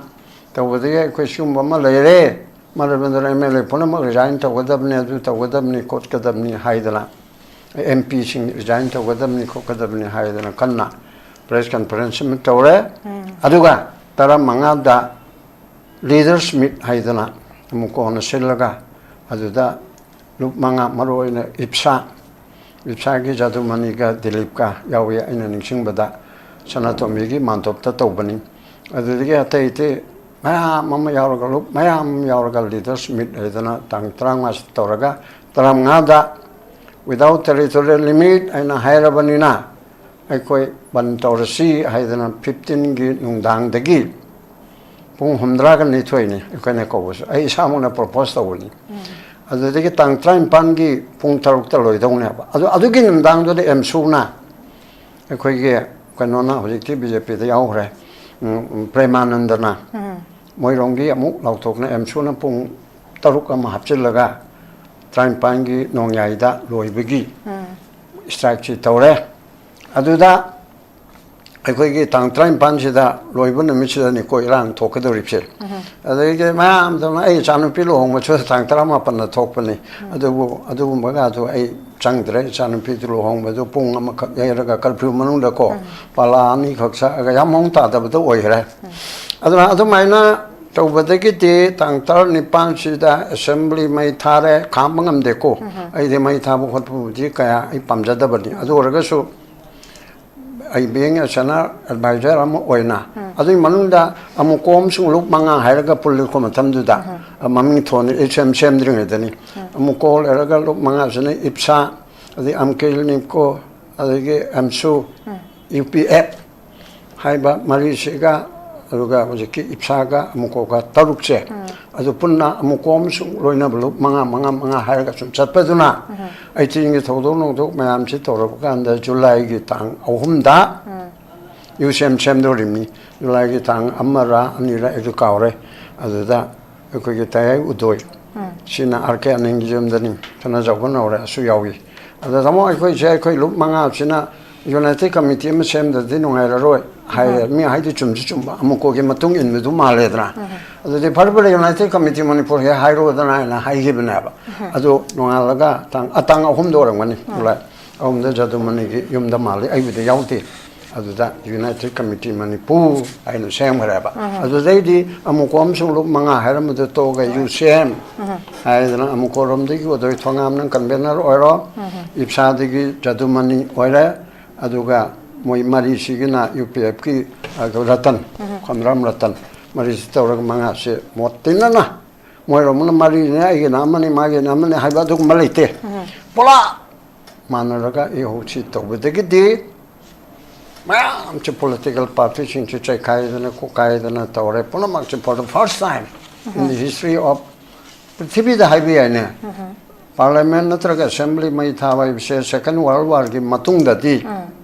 ꯇꯧꯕꯗꯒꯤ ꯑꯩꯈꯣꯏ ꯁꯤꯒꯨꯝꯕ ꯑꯃ ꯂꯩꯔꯦ, ꯃꯔꯝ ꯑꯗꯨꯅ ꯑꯦꯝ ꯑꯦꯜ ꯑꯦ ꯄꯨꯝꯅꯃꯛ ꯔꯤꯖꯥꯏꯟ ꯇꯧꯒꯗꯕꯅꯤ, ꯑꯗꯨ ꯇꯧꯒꯗꯕꯅꯤ, ꯈꯣꯠꯀꯗꯕꯅꯤ ꯍꯥꯏꯗꯅ, ꯑꯦꯝ ꯄꯤꯁꯤꯡ ꯔꯤꯖꯥꯏꯟ ꯇꯧꯒꯗꯕꯅꯤ, ꯈꯣꯠꯀꯗꯕꯅꯤ ꯍꯥꯏꯗꯅ ꯀꯟꯅ ꯄ꯭ꯔꯦꯁ ꯀꯟꯐꯔꯦꯟꯁ ꯑꯃ ꯇꯧꯔꯦ꯫ ꯑꯗꯨꯒ ꯇꯔꯥꯃꯉꯥꯗ ꯂꯤꯗꯔꯁ ꯃꯤꯠ ꯍꯥꯏꯗꯅ ꯑꯃꯨꯛ ꯀꯣꯟꯅ ꯁꯤꯜꯂꯒ, ꯑꯗꯨꯗ ꯂꯨꯞ ꯃꯉꯥ, ꯃꯔꯨ ꯑꯣꯏꯅ ꯏꯞꯁꯥ, ꯏꯞꯁꯥꯒꯤ ꯖꯥꯗꯨꯃꯅꯤꯒ ꯗꯤꯂꯤꯞꯀ ꯌꯥꯎꯏ ꯑꯩꯅ ꯅꯤꯡꯁꯤꯡꯕꯗ꯫ ꯁꯅꯥꯇꯣꯝꯕꯤꯒꯤ ꯃꯥꯟꯗꯣꯞꯇ ꯇꯧꯕꯅꯤ꯫ ꯑꯗꯨꯗꯒꯤ ꯑꯇꯩ ꯑꯇꯩ ꯃꯌꯥꯝ ꯑꯃ ꯌꯥꯎꯔꯒ, ꯂꯨꯞ ꯃꯌꯥꯝ ꯑꯃ ꯌꯥꯎꯔꯒ ꯂꯤꯗꯔꯁ ꯃꯤꯠ ꯍꯥꯏꯗꯅ ꯇꯥꯡ ꯇꯔꯥꯃꯉꯥꯁꯤꯗ ꯇꯧꯔꯒ, ꯇꯔꯥꯃꯉꯥꯗ without territorial limit ꯍꯥꯏꯅ ꯍꯥꯏꯔꯕꯅꯤꯅ, ꯑꯩꯈꯣꯏ ꯕꯟ ꯇꯧꯔꯁꯤ ꯍꯥꯏꯗꯅ ꯐꯤꯐꯇꯤꯟꯒꯤ ꯅꯨꯡꯗꯥꯡꯗꯒꯤ ꯄꯨꯡ ꯍꯨꯝꯗ꯭ꯔꯥꯒ ꯅꯤꯊꯣꯏꯅꯤ ꯑꯩꯈꯣꯏꯅ ꯀꯧꯕꯁꯨ꯫ ꯑꯩ ꯏꯁꯥꯃꯛꯅ ꯄ꯭ꯔꯣꯄꯣꯁ ꯇꯧꯕꯅꯤ꯫ ꯑꯗꯨꯗꯒꯤ ꯇꯥꯡ ꯇꯔꯥꯅꯤꯄꯥꯟꯒꯤ ꯄꯨꯡ ꯇꯔꯨꯛꯇ ꯂꯣꯏꯗꯧꯅꯦꯕ꯫ ꯑꯗꯨ, ꯑꯗꯨꯒꯤ ꯅꯨꯡꯗꯥꯡꯗꯨꯗ ꯑꯦꯝꯁꯨꯅ ꯑꯩꯈꯣꯏꯒꯤ ꯀꯩꯅꯣꯅ, ꯍꯧꯖꯤꯛꯇꯤ ꯕꯤ ꯖꯦ ꯄꯤꯗ ꯌꯥꯎꯈ꯭ꯔꯦ, ꯎꯝ, ꯎꯝ, ꯄ꯭ꯔꯦꯃꯥꯅꯟꯗꯅ ꯃꯣꯏꯔꯣꯝꯒꯤ ꯑꯃꯨꯛ ꯂꯥꯎꯊꯣꯛꯅ ꯑꯦꯝꯁꯨꯅ ꯄꯨꯡ ꯇꯔꯨꯛ ꯑꯃ ꯍꯥꯞꯆꯤꯜꯂꯒ ꯇꯔꯥꯅꯤꯄꯥꯟꯒꯤ ꯅꯣꯡꯌꯥꯏꯗ ꯂꯣꯏꯕꯒꯤ ꯏꯁꯇ꯭ꯔꯥꯏꯛꯁꯤ ꯇꯧꯔꯦ꯫ ꯑꯗꯨꯗ ꯑꯩꯈꯣꯏꯒꯤ ꯇꯥꯡ ꯇꯔꯥꯅꯤꯄꯥꯟꯁꯤꯗ ꯂꯣꯏꯕ ꯅꯨꯃꯤꯠꯁꯤꯗꯅꯤꯀꯣ ꯏꯔꯥꯡ ꯊꯣꯛꯀꯗꯧꯔꯤꯕꯁꯦ꯫ ꯑꯗꯒꯤ ꯃꯌꯥꯝꯗꯨꯅ, ꯑꯩ ꯏꯆꯥꯅꯨꯄꯤ ꯂꯨꯍꯣꯡꯕꯁꯨ ꯇꯥꯡ ꯇꯔꯥꯃꯥꯄꯟꯗ ꯊꯣꯛꯄꯅꯤ꯫ ꯑꯗꯨꯕꯨ ꯑꯗꯨꯒꯨꯝꯕꯒꯗꯨ ꯑꯩ ꯆꯪꯗ꯭ꯔꯦ꯫ ꯏꯆꯥꯅꯨꯄꯤꯗꯨ ꯂꯨꯍꯣꯡꯕꯗꯨ ꯄꯨꯡ ꯑꯃꯈꯛ ꯌꯩꯔꯒ ꯀꯔꯐ꯭ꯌꯨ ꯃꯅꯨꯡꯗꯀꯣ ꯄꯥꯂꯥ ꯑꯅꯤꯈꯛ ꯁꯛꯑꯒ ꯌꯥꯝ ꯃꯑꯣꯡ ꯇꯥꯗꯕꯗꯣ ꯑꯣꯏꯈ꯭ꯔꯦ꯫ ꯑꯗꯨꯅ ꯑꯗꯨꯃꯥꯏꯅ ꯇꯧꯕꯗꯒꯤꯗꯤ ꯇꯥꯡ ꯇꯔꯥꯅꯤꯄꯥꯟꯁꯤꯗ ꯑꯦꯁꯦꯝꯕ꯭ꯂꯤ ꯃꯩ ꯊꯥꯔꯦ, ꯈꯥꯝꯕ ꯉꯝꯗꯦꯀꯣ꯫ ꯑꯩꯗꯤ ꯃꯩ ꯊꯥꯕ ꯈꯣꯠꯄꯕꯨꯗꯤ ꯀꯌꯥ ꯑꯩ ꯄꯥꯝꯖꯗꯕꯅꯤ꯫ ꯑꯗꯨ ꯑꯣꯏꯔꯒꯁꯨ ꯑꯩ ꯕꯦꯡ ꯑꯦꯁꯅ ꯑꯦꯗꯚꯥꯏꯖꯔ ꯑꯃ ꯑꯣꯏꯅ, ꯑꯗꯨꯒꯤ ꯃꯅꯨꯡꯗ ꯑꯃꯨꯛ ꯀꯣꯝꯁꯨ ꯂꯨꯞ ꯃꯉꯥ ꯍꯥꯏꯔꯒ ꯄꯨꯜꯂꯤꯀꯣ ꯃꯇꯝꯗꯨꯗ꯫ ꯃꯃꯤꯡ ꯊꯣꯟ, ꯑꯩ ꯁꯦꯝ ꯁꯦꯝꯗ꯭ꯔꯤꯉꯩꯗꯅꯤ꯫ ꯑꯃꯨꯛ ꯀꯣ ꯂꯩꯔꯒ ꯂꯨꯞ ꯃꯉꯥꯁꯤꯅ ꯏꯞꯁꯥ, ꯑꯗꯩ ꯑꯝꯀꯦꯜ ꯅꯤꯞꯀꯣ, ꯑꯗꯒꯤ ꯑꯦꯝꯁꯨ, ꯌꯨ ꯄꯤ ꯑꯦꯐ ꯍꯥꯏꯕ ꯃꯔꯤꯁꯤꯒ, ꯑꯗꯨꯒ ꯍꯧꯖꯤꯛꯀꯤ ꯏꯞꯁꯥꯒ ꯑꯃꯨꯛꯀꯣꯒ ꯇꯔꯨꯛꯁꯦ, ꯑꯗꯨ ꯄꯨꯟꯅ ꯑꯃꯨꯛꯀꯣ ꯑꯃꯁꯨꯡ ꯂꯣꯏꯅꯕ ꯂꯨꯞ ꯃꯉꯥ, ꯃꯉꯥ, ꯃꯉꯥ ꯍꯥꯏꯔꯒ ꯁꯨꯝ ꯆꯠꯄꯗꯨꯅ, ꯑꯩꯇꯤꯟꯒꯤ ꯊꯧꯗꯣꯛ ꯅꯧꯗꯣꯛ ꯃꯌꯥꯝꯁꯤ ꯇꯧꯔꯕ ꯀꯥꯟꯗ ꯖꯨꯂꯥꯏꯒꯤ ꯇꯥꯡ ꯑꯍꯨꯝꯗ ꯌꯨ ꯁꯤ ꯑꯦꯝ ꯁꯦꯝꯗꯣꯔꯤꯕꯅꯤ꯫ ꯖꯨꯂꯥꯏꯒꯤ ꯇꯥꯡ ꯑꯃꯔ ꯑꯅꯤꯔ ꯑꯩꯁꯨ ꯀꯥꯎꯔꯦ꯫ ꯑꯗꯨꯗ ꯑꯩꯈꯣꯏꯒꯤ ꯇꯌꯥꯏ ꯎꯗꯣꯏ, ꯁꯤꯅ ꯑꯥꯔ ꯀꯦ ꯑꯅꯤꯜꯒꯤ ꯌꯨꯝꯗꯅꯤ, ꯊꯣꯏꯅꯖꯥꯎꯕ ꯅꯧꯔꯦꯁꯨ ꯌꯥꯎꯏ꯫ ꯑꯗ ꯇꯥꯃꯣ, ꯑꯩꯈꯣꯏꯁꯦ, ꯑꯩꯈꯣꯏ ꯂꯨꯞ ꯃꯉꯥꯁꯤꯅ ꯌꯨꯅꯥꯏꯇꯦꯠ ꯀꯃꯤꯇꯤ ꯑꯃ ꯁꯦꯝꯗ꯭ꯔꯗꯤ ꯅꯨꯡꯉꯥꯏꯔꯔꯣꯏ ꯍꯥꯏꯔꯦ꯫ ꯃꯤ ꯍꯥꯏꯗꯤ ꯆꯨꯝꯁꯨ ꯆꯨꯝꯕ, ꯑꯃꯨꯛꯀꯣꯒꯤ ꯃꯇꯨꯡ ꯏꯟꯕꯗꯨ ꯃꯥꯜꯂꯦꯗꯅ꯫ ꯑꯗꯨꯗꯤ ꯐꯔꯦ ꯐꯔꯦ, ꯌꯨꯅꯥꯏꯇꯦꯠ ꯀꯃꯤꯇꯤ ꯃꯅꯤꯄꯨꯔ ꯍꯦꯛ ꯍꯥꯏꯔꯣꯗꯅ ꯍꯥꯏꯅ ꯍꯥꯏꯈꯤꯕꯅꯦꯕ꯫ ꯑꯗꯨ ꯅꯣꯡꯉꯥꯜꯂꯒ ꯇꯥꯡ, ꯑ, ꯇꯥꯡ ꯑꯍꯨꯝꯗ ꯑꯣꯏꯔꯝꯒꯅꯤ, ꯖꯨꯂꯥꯏ ꯑꯍꯨꯝꯗ ꯖꯗꯨꯃꯅꯤꯒꯤ ꯌꯨꯝꯗ ꯃꯥꯜꯂꯤ, ꯑꯩꯕꯨꯗꯤ ꯌꯥꯎꯗꯦ꯫ ꯑꯗꯨꯗ United Committee Manipur ꯍꯥꯏꯅ ꯁꯦꯝꯈ꯭ꯔꯦꯕ꯫ ꯑꯗꯨꯗꯩꯗꯤ ꯑꯃꯨꯛꯀ ꯑꯃꯁꯨꯡ ꯂꯨꯞ ꯃꯉꯥ ꯍꯥꯏꯔꯝꯕꯗꯨ ꯇꯣꯛꯑꯒ ꯌꯨ ꯁꯤ ꯑꯦꯝ ꯍꯥꯏꯗꯅ ꯑꯃꯨꯛꯀ ꯔꯣꯝꯗꯒꯤ ꯑꯣꯏꯗꯣꯏ ꯊꯣꯉꯥꯝꯅ ꯀꯟꯚꯦꯅꯔ ꯑꯣꯏꯔꯣ, ꯏꯞꯁꯥꯗꯒꯤ ꯖꯗꯨꯃꯅꯤ ꯑꯣꯏꯔꯦ, ꯑꯗꯨꯒ ꯃꯣꯏ ꯃꯔꯤꯁꯤꯒꯤꯅ ꯌꯨ ꯄꯤ ꯑꯦꯐꯀꯤ ꯔꯇꯟ, ꯈꯣꯝꯗ꯭ꯔꯥꯝ ꯔꯇꯟ, ꯃꯔꯤꯁꯤ ꯇꯧꯔꯒ ꯃꯉꯥꯁꯦ ꯃꯣꯠ ꯇꯤꯟꯅꯅ, ꯃꯣꯏꯔꯣꯝꯅ ꯃꯔꯤꯅꯦ, ꯑꯩꯒꯤꯅ ꯑꯃꯅꯤ, ꯃꯥꯒꯤꯅ ꯑꯃꯅꯤ ꯍꯥꯏꯕ ꯑꯗꯨꯒꯨꯝꯕ ꯂꯩꯇꯦ꯫ ꯄꯨꯂꯞ ꯃꯥꯟꯅꯔꯒ ꯏꯍꯧꯁꯤ ꯇꯧꯕꯗꯒꯤꯗꯤ ꯃꯌꯥꯝꯁꯦ ꯄꯣꯂꯤꯇꯤꯀꯦꯜ ꯄꯥꯔꯇꯤꯁꯤꯡꯁꯦ ꯆꯩꯈꯥꯏꯗꯅ ꯈꯣꯠꯈꯥꯏꯗꯅ ꯇꯧꯔꯦ꯫ ꯄꯨꯝꯅꯃꯛꯁꯦ for the first time in the history of ꯄ꯭ꯔꯤꯊꯤꯕꯤꯗ ꯍꯥꯏꯕ ꯌꯥꯏꯅꯦ, ꯄꯥꯔꯂꯤꯌꯥꯃꯦꯟ ꯅꯠꯇ꯭ꯔꯒ ꯑꯦꯁꯦꯝꯕ꯭ꯂꯤ ꯃꯩ ꯊꯥꯕ ꯍꯥꯏꯕꯁꯦ Second World Warꯒꯤ ꯃꯇꯨꯡꯗꯗꯤ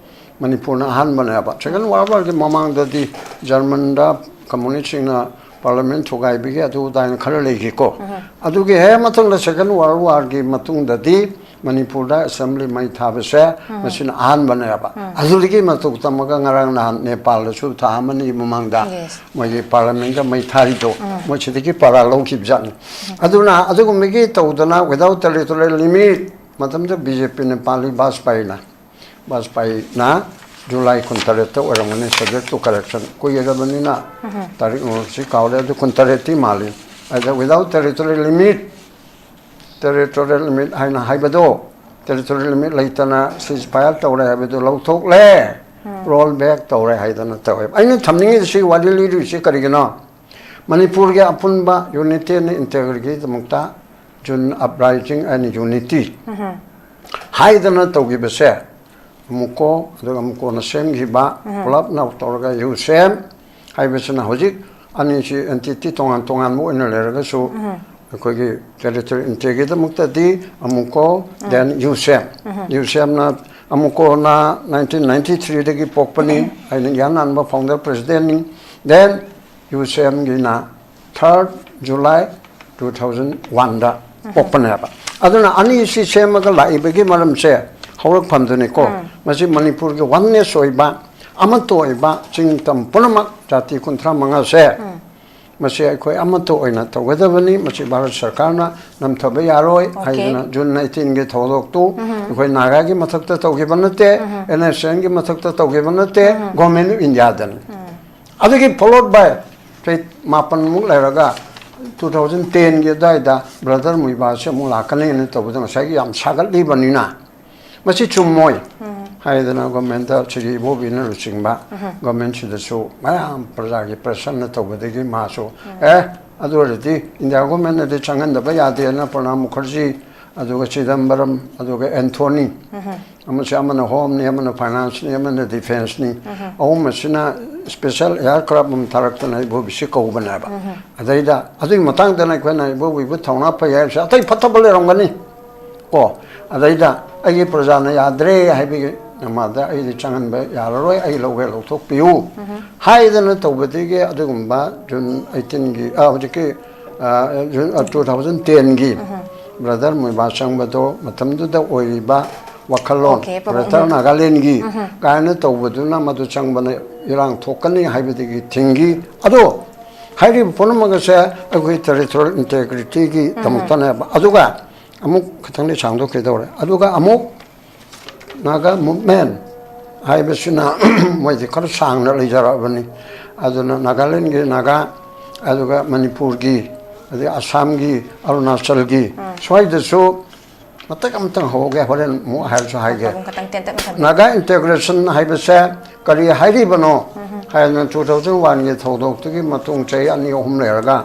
ꯃꯅꯤꯄꯨꯔꯅ ꯑꯍꯥꯟꯕꯅꯦꯕ꯫ Second World Warꯒꯤ ꯃꯃꯥꯡꯗꯗꯤ ꯖꯔꯃꯟꯗ ꯀꯝꯃꯨꯅꯤꯁꯁꯤꯡꯅ ꯄꯥꯔꯂꯤꯌꯥꯃꯦꯟ ꯊꯨꯒꯥꯏꯕꯒꯤ ꯑꯗꯨ ꯑꯗꯥꯏꯅ ꯈꯔ ꯂꯩꯈꯤꯀꯣ꯫ ꯑꯗꯨꯒꯤ ꯍꯦꯛ ꯃꯇꯨꯡꯗ Second World Warꯒꯤ ꯃꯇꯨꯡꯗꯗꯤ ꯃꯅꯤꯄꯨꯔꯗ ꯑꯦꯁꯦꯝꯕ꯭ꯂꯤ ꯃꯩ ꯊꯥꯕꯁꯦ ꯃꯁꯤꯅ ꯑꯍꯥꯟꯕꯅꯦꯕ꯫ ꯑꯗꯨꯗꯒꯤ ꯃꯇꯧ ꯇꯝꯃꯒ ꯉꯔꯥꯡ ꯅꯍꯥꯟ ꯅꯦꯄꯥꯜꯗꯁꯨ ꯊꯥ ꯑꯃꯅꯤ ꯃꯃꯥꯡꯗ ꯃꯣꯏꯒꯤ ꯄꯥꯔꯂꯤꯌꯥꯃꯦꯟꯒ ꯃꯩ ꯊꯥꯔꯤꯗꯣ, ꯃꯣꯏ ꯁꯤꯗꯒꯤ ꯄꯔꯥ ꯂꯧꯈꯤꯕꯖꯥꯠꯅꯤ꯫ ꯑꯗꯨꯅ ꯑꯗꯨꯒꯨꯝꯕꯒꯤ ꯇꯧꯗꯅ without territorial limit, ꯃꯇꯝꯗ ꯕꯤ ꯖꯦ ꯄꯤꯅ ꯄꯥꯜꯂꯤ, ꯕꯥꯖꯄꯥꯏꯅ, ꯕꯥꯖꯄꯥꯏꯅ ꯖꯨꯂꯥꯏ ꯀꯨꯟꯇꯔꯦꯠꯇ ꯑꯣꯏꯔꯝꯒꯅꯤ, subject to correction, ꯀꯨꯏꯔꯕꯅꯤꯅ ꯇꯥꯔꯤꯛ ꯅꯣꯡꯁꯤ ꯀꯥꯎꯔꯦ, ꯑꯗꯨ ꯀꯨꯟꯇꯔꯦꯠꯇꯤ ꯃꯥꯜꯂꯤ꯫ ꯑꯗ without territorial limit, territorial limit ꯍꯥꯏꯅ ꯍꯥꯏꯕꯗꯣ, territorial limit ꯂꯩꯇꯅ ceasefire ꯇꯧꯔꯦ ꯍꯥꯏꯕꯗꯨ ꯂꯧꯊꯣꯛꯂꯦ, roll back ꯇꯧꯔꯦ ꯍꯥꯏꯗꯅ ꯇꯧꯋꯦ꯫ ꯑꯩꯅ ꯊꯝꯅꯤꯡꯉꯤꯁꯤ, ꯋꯥꯔꯤ ꯂꯤꯔꯤꯁꯤ ꯀꯔꯤꯒꯤꯅꯣ? ꯃꯅꯤꯄꯨꯔꯒꯤ ꯑꯄꯨꯟꯕ unity and integrityꯒꯤꯗꯃꯛꯇ June Uprising and Unity ꯍꯥꯏꯗꯅ ꯇꯧꯈꯤꯕꯁꯦ, ꯑꯃꯨꯛꯀꯣ, ꯑꯗꯨꯒ ꯑꯃꯨꯛꯀꯣꯅ ꯁꯦꯝꯈꯤꯕ, ꯄꯨꯂꯞꯅ ꯇꯧꯔꯒ ꯌꯨ ꯁꯤ ꯑꯦꯝ ꯍꯥꯏꯕꯁꯤꯅ ꯍꯧꯖꯤꯛ ꯑꯅꯤꯁꯤ entity ꯇꯣꯉꯥꯟ ꯇꯣꯉꯥꯟꯕ ꯑꯣꯏꯅ ꯂꯩꯔꯒꯁꯨ, ꯑꯩꯈꯣꯏꯒꯤ territorial integrityꯒꯤꯗꯃꯛꯇꯗꯤ ꯑꯃꯨꯛꯀꯣ, then ꯌꯨ ꯁꯤ ꯑꯦꯝ꯫ ꯌꯨ ꯁꯤ ꯑꯦꯝꯅ, ꯑꯃꯨꯛꯀꯣꯅ ꯅꯥꯏꯟꯇꯤꯟ ꯅꯥꯏꯟꯇꯤ ꯊ꯭ꯔꯤꯗꯒꯤ ꯄꯣꯛꯄꯅꯤ, ꯑꯩꯅ ꯏꯍꯥꯟ ꯍꯥꯟꯕ founder presidentꯅꯤ꯫ Then ꯌꯨ ꯁꯤ ꯑꯦꯝꯒꯤꯅ third July two thousand oneꯗ ꯄꯣꯛꯄꯅꯦꯕ꯫ ꯑꯗꯨꯅ ꯑꯅꯤꯁꯤ ꯁꯦꯝꯃꯒ ꯂꯥꯛꯏꯕꯒꯤ ꯃꯔꯝꯁꯦ ꯍꯧꯔꯛꯐꯝꯗꯨꯅꯤꯀꯣ꯫ ꯃꯁꯤ ꯃꯅꯤꯄꯨꯔꯒꯤ oneness ꯑꯣꯏꯕ, ꯑꯃꯠꯇ ꯑꯣꯏꯕ ꯆꯤꯡ ꯇꯝ ꯄꯨꯝꯅꯃꯛ ꯖꯥꯇꯤ ꯀꯨꯟꯊ꯭ꯔꯥ ꯃꯉꯥꯁꯦ, ꯃꯁꯤ ꯑꯩꯈꯣꯏ ꯑꯃꯠꯇ ꯑꯣꯏꯅ ꯇꯧꯒꯗꯕꯅꯤ꯫ ꯃꯁꯤ ꯚꯥꯔꯠ ꯁꯔꯀꯥꯔꯅ ꯅꯝꯊꯕ ꯌꯥꯔꯣꯏ ꯍꯥꯏꯗꯅ June nineteenꯒꯤ ꯊꯧꯗꯣꯛꯇꯨ ꯑꯩꯈꯣꯏ ꯅꯥꯒꯥꯒꯤ ꯃꯊꯛꯇ ꯇꯧꯈꯤꯕ ꯅꯠꯇꯦ, ꯎꯝ꯫ ꯑꯦꯟ ꯑꯦꯁ ꯑꯦꯟꯒꯤ ꯃꯊꯛꯇ ꯇꯧꯈꯤꯕ ꯅꯠꯇꯦ, ꯎꯝ꯫ Government of ꯏꯟꯗꯤꯌꯥꯗꯅꯤ꯫ ꯎꯝ꯫ ꯑꯗꯨꯒꯤ ꯐꯣꯂꯣꯠ ꯕꯥꯏ ꯆꯍꯤ ꯃꯥꯄꯟꯃꯨꯛ ꯂꯩꯔꯒ ꯇꯨ ꯊꯥꯎꯖꯟ ꯇꯦꯟꯒꯤ ꯑꯗꯨꯋꯥꯏꯗ ꯕ꯭ꯔꯗꯔ ꯃꯨꯏꯕꯥꯁꯤ ꯑꯃꯨꯛ ꯂꯥꯛꯀꯅꯤꯅ ꯇꯧꯕꯗ ꯉꯁꯥꯏꯒꯤ ꯌꯥꯝ ꯁꯥꯒꯠꯂꯤꯕꯅꯤꯅ ꯃꯁꯤ ꯆꯨꯝꯃꯣꯏ ꯎꯝ꯫ ꯍꯥꯏꯗꯅ ꯒꯣꯔꯃꯦꯟꯗ ꯁꯤꯔꯤ ꯏꯕꯣꯕꯤꯅ ꯂꯨꯆꯤꯡꯕ ꯎꯝ꯫ ꯒꯣꯔꯃꯦꯟꯁꯤꯗꯁꯨ ꯃꯌꯥꯝ ꯄ꯭ꯔꯖꯥꯒꯤ ꯄ꯭ꯔꯦꯁꯔꯅ ꯇꯧꯕꯗꯒꯤ ꯃꯥꯁꯨ ꯎꯝ꯫ ꯑꯦ ꯑꯗꯨ ꯑꯣꯏꯔꯗꯤ ꯏꯟꯗꯤꯌꯥ ꯒꯣꯔꯃꯦꯟꯅꯗꯤ ꯆꯪꯍꯟꯗꯕ ꯌꯥꯗꯦꯅ ꯄ꯭ꯔꯅꯥꯕ ꯃꯨꯈꯔꯖꯤ ꯑꯗꯨꯒ ꯆꯤꯗꯝꯕꯔꯝ, ꯑꯗꯨꯒ ꯑꯦꯟꯊꯣꯅꯤ, ꯎꯝ꯫ ꯑꯃꯁꯦ ꯑꯃꯅ ꯍꯣꯝꯅꯤ, ꯑꯃꯅ ꯐꯥꯏꯅꯥꯟꯁꯅꯤ, ꯑꯃꯅ ꯗꯤꯐꯦꯟꯁꯅꯤ, ꯎꯝ꯫ ꯑꯍꯨꯝ ꯑꯁꯤꯅ ꯏꯁꯄꯦꯁꯦꯜ ꯑꯦꯌꯥꯔꯀ꯭ꯔꯥꯐ ꯑꯃ ꯊꯥꯔꯛꯇꯅ ꯏꯕꯣꯕꯤꯁꯤ ꯀꯧꯕꯅꯦꯕ꯫ ꯎꯝ꯫ ꯑꯗꯩꯗ ꯑꯗꯨꯒꯤ ꯃꯇꯥꯡꯗꯅ ꯑꯩꯈꯣꯏꯅ ꯏꯕꯣꯕꯤꯕꯨ ꯊꯧꯅꯥ ꯐꯩ ꯍꯥꯏꯕꯁꯦ ꯑꯇꯩ ꯐꯠꯇꯕ ꯂꯩꯔꯝꯒꯅꯤ ꯀꯣ꯫ ꯑꯗꯩꯗ ꯑꯩꯒꯤ ꯄ꯭ꯔꯖꯥꯅ ꯌꯥꯗ꯭ꯔꯦ ꯍꯥꯏꯕꯒꯤ ꯃꯥꯗ ꯑꯩꯗꯤ ꯆꯪꯍꯟꯕ ꯌꯥꯔꯔꯣꯏ, ꯑꯩ ꯂꯧꯒꯦ ꯂꯧꯊꯣꯛꯄꯤꯌꯨ ꯎꯝ꯫ ꯍꯥꯏꯗꯅ ꯇꯧꯕꯗꯒꯤ ꯑꯗꯨꯒꯨꯝꯕ ꯖꯨꯟ ꯑꯩꯠꯇꯤꯟꯒꯤ, ꯑ, ꯍꯧꯖꯤꯛꯀꯤ, ꯑ, ꯖꯨꯟ, ꯑ, ꯇꯨ ꯊꯥꯎꯖꯟ ꯇꯦꯟꯒꯤ ꯎꯝ꯫ ꯕ꯭ꯔꯗꯔ ꯃꯨꯏꯕꯥ ꯆꯪꯕꯗꯣ ꯃꯇꯝꯗꯨꯗ ꯑꯣꯏꯔꯤꯕ ꯋꯥꯈꯜꯂꯣꯟ ꯑꯣꯀꯦ, ꯄ꯭ꯔꯣꯕ꯭ꯂꯦꯝ꯫ ꯒ꯭ꯔꯦꯇꯔ ꯎꯝ꯫ ꯅꯥꯒꯥꯂꯦꯟꯒꯤ ꯎꯝ꯫ ꯀꯥꯏꯅ ꯇꯧꯕꯗꯨꯅ ꯃꯗꯨ ꯆꯪꯕꯅ ꯏꯔꯥꯡ ꯊꯣꯛꯀꯅꯤ ꯍꯥꯏꯕꯗꯒꯤ ꯊꯤꯡꯈꯤ꯫ ꯑꯗꯣ ꯍꯥꯏꯔꯤꯕ ꯄꯨꯝꯅꯃꯛ ꯑꯁꯦ ꯑꯩꯈꯣꯏ ꯇꯦꯔꯤꯇꯣꯔꯤꯌꯦꯜ ꯏꯟꯇꯦꯒ꯭ꯔꯤꯇꯤꯒꯤ ꯎꯝ꯫ ꯗꯃꯛꯇꯅꯦꯕ꯫ ꯑꯗꯨꯒ ꯑꯃꯨꯛ ꯈꯤꯇꯪꯗꯤ ꯁꯥꯡꯗꯣꯛꯈꯤꯗꯧꯔꯦ꯫ ꯑꯗꯨꯒ ꯑꯃꯨꯛ ꯅꯥꯒꯥ ꯃꯨꯚꯃꯦꯟ ꯍꯥꯏꯕꯁꯤꯅ ꯃꯣꯏꯗꯤ ꯈꯔ ꯁꯥꯡꯅ ꯂꯩꯖꯔꯛꯑꯕꯅꯤ꯫ ꯑꯗꯨꯅ ꯅꯥꯒꯥꯂꯦꯟꯒꯤ ꯅꯥꯒꯥ, ꯑꯗꯨꯒ ꯃꯅꯤꯄꯨꯔꯒꯤ, ꯑꯗꯩ ꯑꯁꯥꯝꯒꯤ, ꯑꯔꯨꯅꯥꯆꯜꯒꯤ, ꯎꯝ꯫ ꯁ꯭ꯋꯥꯏꯗꯁꯨ ꯃꯇꯦꯛ ꯑꯃꯇꯪ ꯍꯧꯒꯦ, ꯍꯣꯔꯦꯟ ꯑꯃꯨꯛ ꯍꯥꯏꯔꯁꯨ ꯍꯥꯏꯒꯦ꯫ ꯃꯇꯝ ꯈꯛꯇꯪ ꯇꯦꯟꯇꯛꯅ ꯊꯝꯕꯤꯌꯨ꯫ ꯅꯥꯒꯥ ꯏꯟꯇꯦꯒ꯭ꯔꯦꯁꯟ ꯍꯥꯏꯕꯁꯦ ꯀꯔꯤ ꯍꯥꯏꯔꯤꯕꯅꯣ ꯎꯝ꯫ ꯍꯥꯏꯗꯅ ꯇꯨ ꯊꯥꯎꯖꯟ ꯋꯥꯟꯒꯤ ꯊꯧꯗꯣꯛꯇꯨꯒꯤ ꯃꯇꯨꯡ ꯆꯍꯤ ꯑꯅꯤ ꯑꯍꯨꯝ ꯂꯩꯔꯒ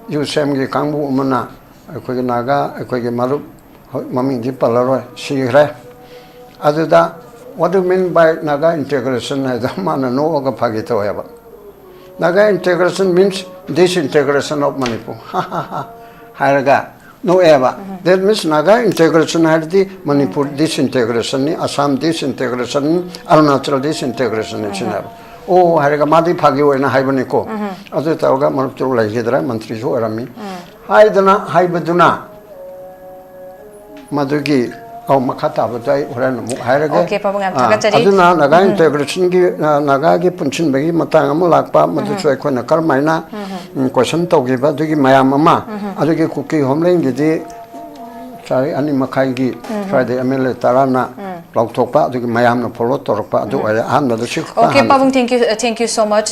ꯌꯨ ꯁꯦꯝꯒꯤ ꯀꯥꯡꯕꯨ ꯑꯃꯅ ꯑꯩꯈꯣꯏꯒꯤ ꯅꯥꯒꯥ, ꯑꯩꯈꯣꯏꯒꯤ ꯃꯔꯨꯞ, ꯍꯣꯏ, ꯃꯃꯤꯡꯗꯤ ꯄꯜꯂꯔꯣꯏ, ꯁꯤꯈ꯭ꯔꯦ꯫ ꯑꯗꯨꯗ "What do you mean by Naga integration?" ꯍꯥꯏꯗ ꯃꯥꯅ ꯅꯣꯛꯑꯒ ꯐꯥꯒꯤ ꯇꯧꯋꯦꯕ꯫ "Naga integration means disintegration of Manipur." ꯍꯥꯏꯔꯒ ꯅꯣꯛꯑꯦꯕ꯫ ꯎꯝ꯫ "That means Naga integration ꯍꯥꯏꯔꯗꯤ ꯃꯅꯤꯄꯨꯔ ꯎꯝ꯫ ꯗꯤꯁꯏꯟꯇꯦꯒ꯭ꯔꯦꯁꯟꯅꯤ, ꯑꯁꯥꯝ ꯗꯤꯁꯏꯟꯇꯦꯒ꯭ꯔꯦꯁꯟꯅꯤ, ꯑꯔꯨꯅꯥꯆꯜ ꯗꯤꯁꯏꯟꯇꯦꯒ꯭ꯔꯦꯁꯟꯅꯤ" ꯎꯝ꯫ ꯁꯤꯅꯦꯕ꯫ "ꯑꯣ" ꯍꯥꯏꯔꯒ ꯃꯥꯗꯤ ꯐꯥꯒꯤ ꯑꯣꯏꯅ ꯍꯥꯏꯕꯅꯤꯀꯣ꯫ ꯎꯝ꯫ ꯑꯗꯨ ꯇꯧꯔꯒ ꯃꯔꯨꯞ ꯇꯔꯨꯛ ꯂꯩꯈꯤꯗ꯭ꯔꯦ, ꯃꯟꯇ꯭ꯔꯤꯁꯨ ꯑꯣꯏꯔꯝꯃꯤ꯫ ꯎꯝ꯫ ꯍꯥꯏꯗꯅ ꯍꯥꯏꯕꯗꯨꯅ ꯃꯗꯨꯒꯤ, ꯑꯧ, ꯃꯈꯥ ꯇꯥꯕꯗꯣ ꯑꯩ ꯍꯣꯔꯦꯟ ꯑꯃꯨꯛ ꯍꯥꯏꯔꯒꯦ꯫ ꯑꯣꯀꯦ, ꯄꯥꯕꯨꯡ, ꯌꯥꯝ ꯑꯥ, ꯊꯥꯒꯠꯆꯔꯤ꯫ ꯑꯗꯨꯅ ꯅꯥꯒꯥ ꯎꯝ꯫ ꯏꯟꯇꯦꯒ꯭ꯔꯦꯁꯟꯒꯤ, ꯑ, ꯅꯥꯒꯥꯒꯤ ꯄꯨꯟꯁꯤꯟꯕꯒꯤ ꯃꯇꯥꯡ ꯑꯃ ꯂꯥꯛꯄ, ꯃꯗꯨꯁꯨ ꯎꯝ꯫ ꯑꯩꯈꯣꯏꯅ ꯀꯔꯝꯍꯥꯏꯅ, ꯎꯝ꯫ ꯎꯝ, ꯀꯣꯏꯁꯟ ꯇꯧꯈꯤꯕ ꯑꯗꯨꯒꯤ ꯃꯌꯥꯝ ꯑꯃ, ꯎꯝ꯫ ꯑꯗꯨꯒꯤ ꯀꯨꯀꯤ ꯍꯣꯝꯂꯦꯟꯒꯤꯗꯤ ꯇꯥꯔꯤꯛ ꯑꯅꯤ ꯃꯈꯥꯏꯒꯤ ꯁ꯭ꯋꯥꯏꯗ ꯑꯦꯝ ꯑꯦꯜ ꯑꯦ ꯇꯔꯥꯅ ꯂꯥꯎꯊꯣꯛꯄ, ꯑꯗꯨꯒꯤ ꯃꯌꯥꯝꯅ ꯐꯣꯂꯣ ꯇꯧꯔꯛꯄ ꯑꯗꯨ ꯑꯣꯏꯔꯦ ꯑꯍꯥꯟꯕꯗ ꯁꯤ ꯈꯛꯇ Okay, ꯍꯥꯟꯅ ꯄꯥꯕꯨꯡ, thank you, thank you so much.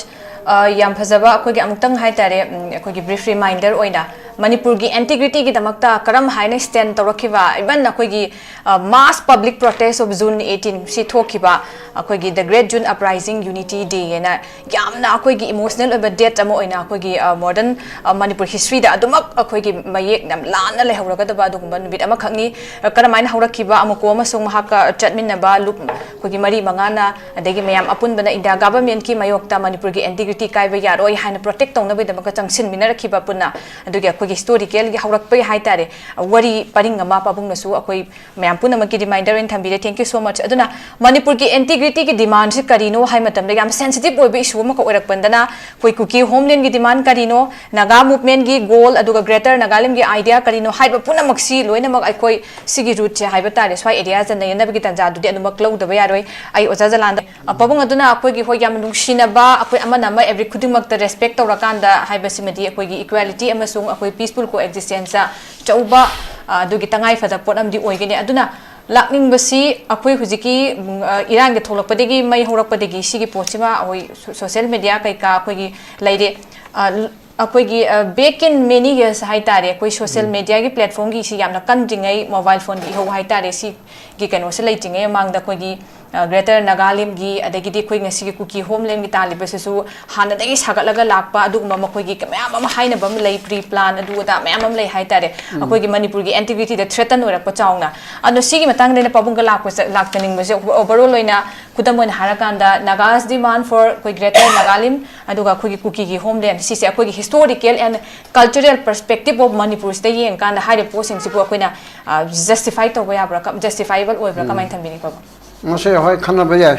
ꯑ, ꯌꯥꯝ ꯐꯖꯕ ꯑꯩꯈꯣꯏꯒꯤ ꯑꯃꯨꯛꯇꯪ ꯍꯥꯏꯇꯥꯔꯦ, ꯎꯝ, ꯑꯩꯈꯣꯏꯒꯤ brief reminder ꯑꯣꯏꯅ ꯃꯅꯤꯄꯨꯔꯒꯤ integrityꯒꯤꯗꯃꯛꯇ ꯀꯔꯝ ꯍꯥꯏꯅ stand ꯇꯧꯔꯛꯈꯤꯕ, even ꯑꯩꯈꯣꯏꯒꯤ, ꯑ, mass public protest of June eighteen ꯁꯤ ꯊꯣꯛꯈꯤꯕ, ꯑꯩꯈꯣꯏꯒꯤ The Great June Uprising Unity Day ꯍꯥꯏꯅ ꯌꯥꯝꯅ ꯑꯩꯈꯣꯏꯒꯤ emotional ꯑꯣꯏꯕ date ꯑꯃ ꯑꯣꯏꯅ ꯑꯩꯈꯣꯏꯒꯤ, ꯑ, modern, ꯑ, ꯃꯅꯤꯄꯨꯔ historyꯗ ꯑꯗꯨꯃꯛ ꯑꯩꯈꯣꯏꯒꯤ ꯃꯌꯦꯛ ꯌꯥꯝ ꯂꯥꯟꯅ ꯂꯩꯍꯧꯔꯒꯗꯕ ꯑꯗꯨꯒꯨꯝꯕ ꯅꯨꯃꯤꯠ ꯑꯃꯈꯛꯅꯤ꯫ ꯑ, ꯀꯔꯝꯍꯥꯏꯅ ꯍꯧꯔꯛꯈꯤꯕ, ꯑꯃꯨꯀꯣ ꯑꯃꯁꯨꯡ ꯃꯍꯥꯛꯀ ꯆꯠꯃꯤꯟꯅꯕ ꯂꯨꯞ-, ꯑꯩꯈꯣꯏꯒꯤ ꯃꯔꯤ ꯃꯉꯥꯅ, ꯑꯗꯒꯤ ꯃꯌꯥꯝ ꯑꯄꯨꯟꯕꯅ India governmentꯀꯤ ꯃꯥꯌꯣꯛꯇ ꯃꯅꯤꯄꯨꯔꯒꯤ integrity ꯀꯥꯏꯕ ꯌꯥꯔꯣꯏ ꯍꯥꯏꯅ protect ꯇꯧꯅꯕꯒꯤꯗꯃꯛꯇ ꯆꯪꯁꯤꯟꯃꯤꯟꯅꯔꯛꯈꯤꯕ ꯄꯨꯟꯅ, ꯑꯗꯨꯒꯤ ꯑꯩꯈꯣꯏꯒꯤ historicalꯒꯤ ꯍꯧꯔꯛꯄꯒꯤ ꯍꯥꯏꯇꯥꯔꯦ, ꯋꯥꯔꯤ ꯄꯔꯤꯡ ꯑꯃ ꯄꯥꯕꯨꯡꯅꯁꯨ ꯑꯩꯈꯣꯏ ꯃꯌꯥꯝ ꯄꯨꯝꯅꯃꯛꯀꯤ reminder ꯑꯣꯏꯅ ꯊꯝꯕꯤꯔꯦ꯫ Thank you so much. ꯑꯗꯨꯅ ꯃꯅꯤꯄꯨꯔꯒꯤ integrityꯒꯤ demandꯁꯤ ꯀꯔꯤꯅꯣ ꯍꯥꯏꯕ ꯃꯇꯝꯗ ꯌꯥꯝ sensitive ꯑꯣꯏꯕ issue ꯑꯃꯈꯛ ꯑꯣꯏꯔꯛꯄꯗꯅ ꯑꯩꯈꯣꯏ ꯀꯨꯀꯤ homelandꯒꯤ demand ꯀꯔꯤꯅꯣ, Naga movementꯀꯤ goal, ꯑꯗꯨꯒ Greater Nagalimꯒꯤ idea ꯀꯔꯤꯅꯣ ꯍꯥꯏꯕ ꯄꯨꯝꯅꯃꯛꯁꯤ ꯂꯣꯏꯅꯃꯛ ꯑꯩꯈꯣꯏ ꯁꯤꯒꯤ rootꯁꯦ ꯍꯥꯏꯕ ꯇꯥꯔꯦ, ꯁ꯭ꯋꯥꯏ areaꯁꯦ ꯅꯩꯅꯅꯕꯒꯤ ꯇꯥꯟꯖꯥꯗꯨꯗꯤ ꯑꯗꯨꯃꯛ ꯂꯧꯗꯕ ꯌꯥꯔꯣꯏ꯫ ꯑꯩ ꯑꯣꯖꯥ ꯖꯂꯥꯟꯗ, ꯑ, ꯄꯥꯕꯨꯡ, ꯑꯗꯨꯅ ꯑꯩꯈꯣꯏꯒꯤ ꯍꯣꯏ ꯌꯥꯝ ꯅꯨꯡꯁꯤꯅꯕ, ꯑꯩꯈꯣꯏ ꯑꯃꯅ ꯑꯃ every ꯈꯨꯗꯤꯡꯃꯛꯇ respect ꯇꯧꯔꯀꯥꯟꯗ ꯍꯥꯏꯕꯁꯤꯃꯗꯤ ꯑꯩꯈꯣꯏꯒꯤ equality ꯑꯃꯁꯨꯡ ꯑꯩꯈꯣꯏ peaceful coexistenceꯇ ꯑꯆꯧꯕ, ꯑ, ꯑꯗꯨꯒꯤ ꯇꯉꯥꯏ ꯐꯗꯕ ꯄꯣꯠ ꯑꯃꯗꯤ ꯑꯣꯏꯒꯅꯤ꯫ ꯑꯗꯨꯅ ꯂꯥꯛꯅꯤꯡꯕꯁꯤ ꯑꯩꯈꯣꯏ ꯍꯧꯖꯤꯛꯀꯤ, ꯎꯝ, ꯑ, ꯏꯔꯥꯡꯒꯤ ꯊꯣꯛꯂꯛꯄꯗꯒꯤ, ꯃꯩ ꯍꯧꯔꯛꯄꯗꯒꯤ ꯁꯤꯒꯤ ꯄꯣꯠꯁꯤꯃ ꯑꯩꯈꯣꯏ ꯁꯣ-, social media ꯀꯩꯀꯥ ꯑꯩꯈꯣꯏꯒꯤ ꯂꯩꯔꯦ꯫ ꯑ, ꯂ-, ꯑꯩꯈꯣꯏꯒꯤ, ꯑ, back in many years ꯍꯥꯏ ꯇꯥꯔꯦ, ꯑꯩꯈꯣꯏ social mediaꯒꯤ platformꯒꯤ ꯁꯤ ꯌꯥꯝꯅ ꯀꯟꯗ꯭ꯔꯤꯉꯩ, mobile phoneꯒꯤ ꯏꯍꯧ ꯍꯥꯏ ꯇꯥꯔꯦ, ꯁꯤꯒꯤ ꯀꯩꯅꯣꯁꯦ ꯂꯩꯇ꯭ꯔꯤꯉꯩ ꯃꯃꯥꯡꯗ ꯑꯩꯈꯣꯏꯒꯤ, ꯑ, Greater Nagalimꯒꯤ, ꯑꯗꯒꯤꯗꯤ ꯑꯩꯈꯣꯏ ꯉꯁꯤꯒꯤ ꯀꯨꯀꯤ homelandꯒꯤ ꯇꯥꯜꯂꯤꯕꯁꯤꯁꯨ ꯍꯥꯟꯅꯗꯒꯤ ꯁꯥꯒꯠꯂꯒ ꯂꯥꯛꯄ ꯑꯗꯨꯒꯨꯝꯕ ꯃꯈꯣꯏꯒꯤ ꯃꯌꯥꯝ ꯑꯃ ꯍꯥꯏꯅꯕ ꯑꯃ ꯂꯩ, pre plan ꯑꯗꯨ ꯑꯗꯥ ꯃꯌꯥꯝ ꯑꯃ ꯂꯩ ꯍꯥꯏ ꯇꯥꯔꯦ, ꯑꯩꯈꯣꯏꯒꯤ ꯃꯅꯤꯄꯨꯔꯒꯤ integrityꯗ threaten ꯑꯣꯏꯔꯛꯄ ꯆꯥꯎꯅ꯫ ꯑꯗꯣ ꯁꯤꯒꯤ ꯃꯇꯥꯡꯗ ꯑꯩꯅ ꯄꯥꯕꯨꯡꯒ ꯂꯥꯛꯄ ꯆ-, ꯂꯥꯛꯆꯅꯤꯡꯕꯁꯦ, overall ꯑꯣꯏꯅ ꯈꯨꯗꯝ ꯑꯣꯏꯅ ꯍꯥꯏꯔꯀꯥꯟꯗ, Naga's demand for ꯑꯩꯈꯣꯏ Greater Nagalim, ꯑꯗꯨꯒ ꯑꯩꯈꯣꯏꯒꯤ ꯀꯨꯀꯤꯒꯤ homeland, ꯁꯤꯁꯦ ꯑꯩꯈꯣꯏꯒꯤ historical and cultural perspective of ꯃꯅꯤꯄꯨꯔꯁꯤꯗ ꯌꯦꯡꯀꯥꯟꯗ ꯍꯥꯏꯔꯤꯕ ꯄꯣꯠꯁꯤꯡꯁꯤꯕꯨ ꯑꯩꯈꯣꯏꯅ, ꯑ, justify ꯇꯧꯕ ꯌꯥꯕ꯭ꯔꯥ, ꯀꯝ-, justifiable ꯑꯣꯏꯕ꯭ꯔꯥ, ꯀꯃꯥꯏꯅ ꯊꯝꯕꯤꯅꯤ, ꯄꯥꯕꯨꯡ? ꯃꯁꯤ ꯍꯣꯏ ꯈꯟꯅꯕ ꯌꯥꯏ,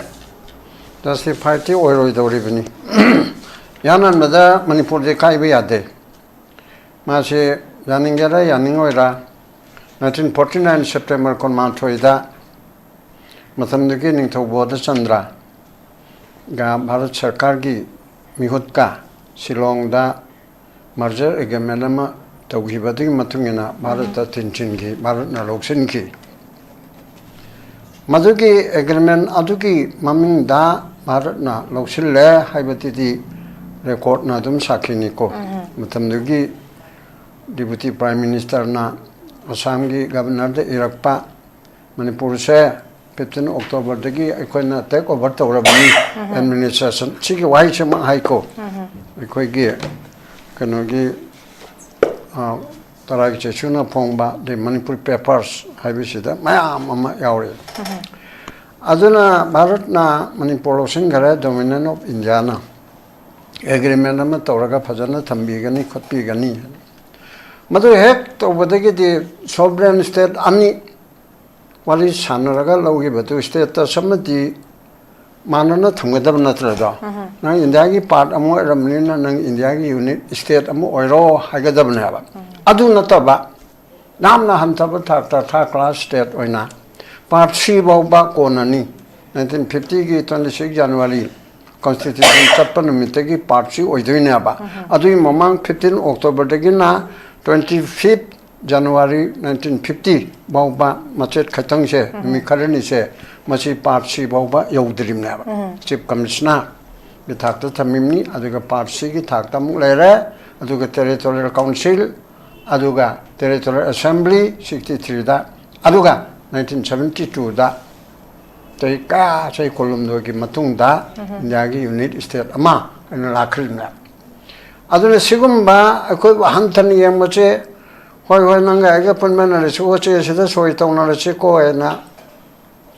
justifiedꯇꯤ ꯑꯣꯏꯔꯣꯏꯗꯧꯔꯤꯕꯅꯤ꯫ ꯏꯍꯥꯟ ꯍꯥꯟꯕꯗ ꯃꯅꯤꯄꯨꯔꯁꯦ ꯀꯥꯏꯕ ꯌꯥꯗꯦ꯫ ꯃꯥꯁꯤ ꯌꯥꯅꯤꯡꯒꯦꯔꯥ ꯌꯥꯅꯤꯡꯉꯣꯏꯔꯥ, nineteen forty nine September ꯀꯨꯟꯃꯥꯊꯣꯏꯗ ꯃꯇꯝꯗꯨꯒꯤ ꯅꯤꯡꯊꯧ ꯕꯣꯙꯆꯟꯗ꯭ꯔꯒ ꯚꯥꯔꯠ ꯁꯔꯀꯥꯔꯒꯤ ꯃꯤꯍꯨꯠꯀ ꯁꯤꯂꯣꯡꯗ merger agreement ꯑꯃ ꯇꯧꯈꯤꯕꯗꯨꯒꯤ ꯃꯇꯨꯡ ꯏꯟꯅ ꯚꯥꯔꯠꯇ ꯊꯤꯟꯖꯤꯟꯈꯤ, ꯚꯥꯔꯠꯅ ꯂꯧꯁꯤꯟꯈꯤ꯫ ꯃꯗꯨꯒꯤ ꯑꯦꯒ꯭ꯔꯤꯃꯦꯟ ꯑꯗꯨꯒꯤ ꯃꯃꯤꯡꯗ ꯚꯥꯔꯠꯅ ꯂꯧꯁꯤꯜꯂꯦ ꯍꯥꯏꯕꯗꯨꯗꯤ ꯔꯦꯀꯣꯔꯠꯅ ꯑꯗꯨꯝ ꯁꯥꯈꯤꯅꯤꯀꯣ꯫ ꯃꯇꯝꯗꯨꯒꯤ ꯗꯤꯄꯨꯇꯤ ꯄ꯭ꯔꯥꯏꯝ ꯃꯤꯅꯤꯁꯇꯔꯅ ꯑꯁꯥꯝꯒꯤ ꯒꯕꯔꯅꯔꯗ ꯏꯔꯛꯄ, "ꯃꯅꯤꯄꯨꯔꯁꯦ ꯐꯤꯐꯇꯤꯟ ꯑꯣꯛꯇꯣꯕꯔꯗꯒꯤ ꯑꯩꯈꯣꯏꯅ ꯇꯦꯛ ꯑꯣꯚꯔ ꯇꯧꯔꯕꯅꯤ, ꯑꯦꯗꯃꯤꯅꯤꯁꯇ꯭ꯔꯦꯁꯟ", ꯁꯤꯒꯤ ꯋꯥꯍꯩꯁꯤꯃꯛ ꯍꯥꯏꯀꯣ꯫ ꯑꯩꯈꯣꯏꯒꯤ ꯀꯩꯅꯣꯒꯤ, ꯑ, ꯇꯔꯥꯒꯤ ꯆꯩꯁꯨꯅ ꯐꯣꯡꯕ ꯗꯤ ꯃꯅꯤꯄꯨꯔ ꯄꯦꯄꯔꯁ ꯍꯥꯏꯕꯁꯤꯗ ꯃꯌꯥꯝ ꯑꯃ ꯌꯥꯎꯔꯤ꯫ ꯑꯗꯨꯅ ꯚꯥꯔꯠꯅ Manipur ꯂꯧꯁꯤꯟꯈꯔꯦ, dominion of Indian agreement ꯑꯃ ꯇꯧꯔꯒ ꯐꯖꯅ ꯊꯝꯕꯤꯒꯅꯤ ꯈꯣꯠꯄꯤꯒꯅꯤ꯫ ꯃꯗꯨ ꯍꯦꯛ ꯇꯧꯕꯗꯒꯤꯗꯤ ꯁꯣꯚꯔꯦꯟ ꯁ꯭ꯇꯦꯠ ꯑꯅꯤ ꯋꯥꯔꯤ ꯁꯥꯟꯅꯔꯒ ꯂꯧꯈꯤꯕꯗꯨ ꯁ꯭ꯇꯦꯇꯁ ꯑꯃꯗꯤ ꯃꯥꯟꯅꯅ ꯊꯝꯒꯗꯕ ꯅꯠꯇ꯭ꯔꯗꯣ? ꯅꯪ ꯏꯟꯗꯤꯌꯥꯒꯤ ꯄꯥꯔꯠ ꯑꯃ ꯑꯣꯏꯔꯕꯅꯤꯅ ꯅꯪ ꯏꯟꯗꯤꯌꯥꯒꯤ ꯌꯨꯅꯤꯠ ꯁ꯭ꯇꯦꯠ ꯑꯃ ꯑꯣꯏꯔꯣ ꯍꯥꯏꯒꯗꯕꯅꯦꯕ꯫ ꯑꯗꯨ ꯅꯠꯇꯕ ꯌꯥꯝꯅ ꯍꯟꯊꯕ ꯊꯥꯛꯇ ꯊꯥꯔꯠ ꯀ꯭ꯂꯥꯁ ꯁ꯭ꯇꯦꯠ ꯑꯣꯏꯅ ꯄꯥꯔꯠ ꯁꯤ ꯐꯥꯎꯕ ꯀꯣꯟꯅꯅꯤ꯫ ꯅꯥꯏꯟꯇꯤꯟ ꯐꯤꯐꯇꯤꯒꯤ ꯇ꯭ꯋꯦꯟꯇꯤ ꯁꯤꯛꯁ ꯖꯅꯋꯥꯔꯤ ꯀꯣꯟꯁꯇꯤꯇ꯭ꯌꯨꯁꯟ ꯆꯠꯄ ꯅꯨꯃꯤꯠꯇꯒꯤ ꯄꯥꯔꯠ ꯁꯤ ꯑꯣꯏꯗꯣꯏꯅꯦꯕ꯫ ꯑꯗꯨꯒꯤ ꯃꯃꯥꯡ ꯐꯤꯐꯇꯤꯟ ꯑꯣꯛꯇꯣꯕꯔꯗꯒꯤꯅ twenty fifth January nineteen fifty ꯐꯥꯎꯕ ꯃꯆꯦꯠ ꯈꯛꯇꯪꯁꯦ, ꯅꯨꯃꯤꯠ ꯈꯔꯅꯤꯁꯦ, ꯃꯁꯤ ꯄꯥꯔꯠ ꯁꯤ ꯐꯥꯎꯕ ꯌꯧꯗ꯭ꯔꯤꯕꯅꯦꯕ꯫ ꯆꯤꯐ ꯀꯃꯤꯁꯅꯔꯒꯤ ꯊꯥꯛꯇ ꯊꯝꯃꯤꯕꯅꯤ, ꯑꯗꯨꯒ ꯄꯥꯔꯠ ꯁꯤꯒꯤ ꯊꯥꯛꯇ ꯑꯃꯨꯛ ꯂꯩꯔꯦ, ꯑꯗꯨꯒ ꯇꯦꯔꯤꯇꯣꯔꯤꯌꯦꯜ ꯀꯥꯎꯟꯁꯤꯜ, ꯑꯗꯨꯒ ꯇꯦꯔꯤꯇꯣꯔꯤꯌꯦꯜ ꯑꯦꯁꯦꯝꯕ꯭ꯂꯤ ꯁꯤꯛꯁꯇꯤ ꯊ꯭ꯔꯤꯗ, ꯑꯗꯨꯒ ꯅꯥꯏꯟꯇꯤꯟ ꯁꯚꯦꯟꯇꯤ ꯇꯨꯗ ꯆꯍꯤ ꯀꯌꯥ, ꯆꯍꯤ ꯀꯨꯟꯍꯨꯝꯗꯣꯏꯒꯤ ꯃꯇꯨꯡꯗ ꯏꯟꯗꯤꯌꯥꯒꯤ ꯌꯨꯅꯤꯠ ꯁ꯭ꯇꯦꯠ ꯑꯃ ꯑꯣꯏꯅ ꯂꯥꯛꯈ꯭ꯔꯤꯕꯅꯦ꯫ ꯑꯗꯨꯅ ꯁꯤꯒꯨꯝꯕ ꯑꯩꯈꯣꯏꯕꯨ ꯍꯟꯊꯅ ꯌꯦꯡꯕꯁꯦ, "ꯍꯣꯏ, ꯍꯣꯏ, ꯅꯪꯒ ꯑꯩꯒ ꯄꯨꯟꯃꯤꯟꯅꯔꯁꯤ, ꯍꯣꯠꯁꯤ, ꯁꯤꯗ ꯁꯣꯏ ꯇꯧꯅꯔꯁꯤꯀꯣ" ꯍꯥꯏꯅ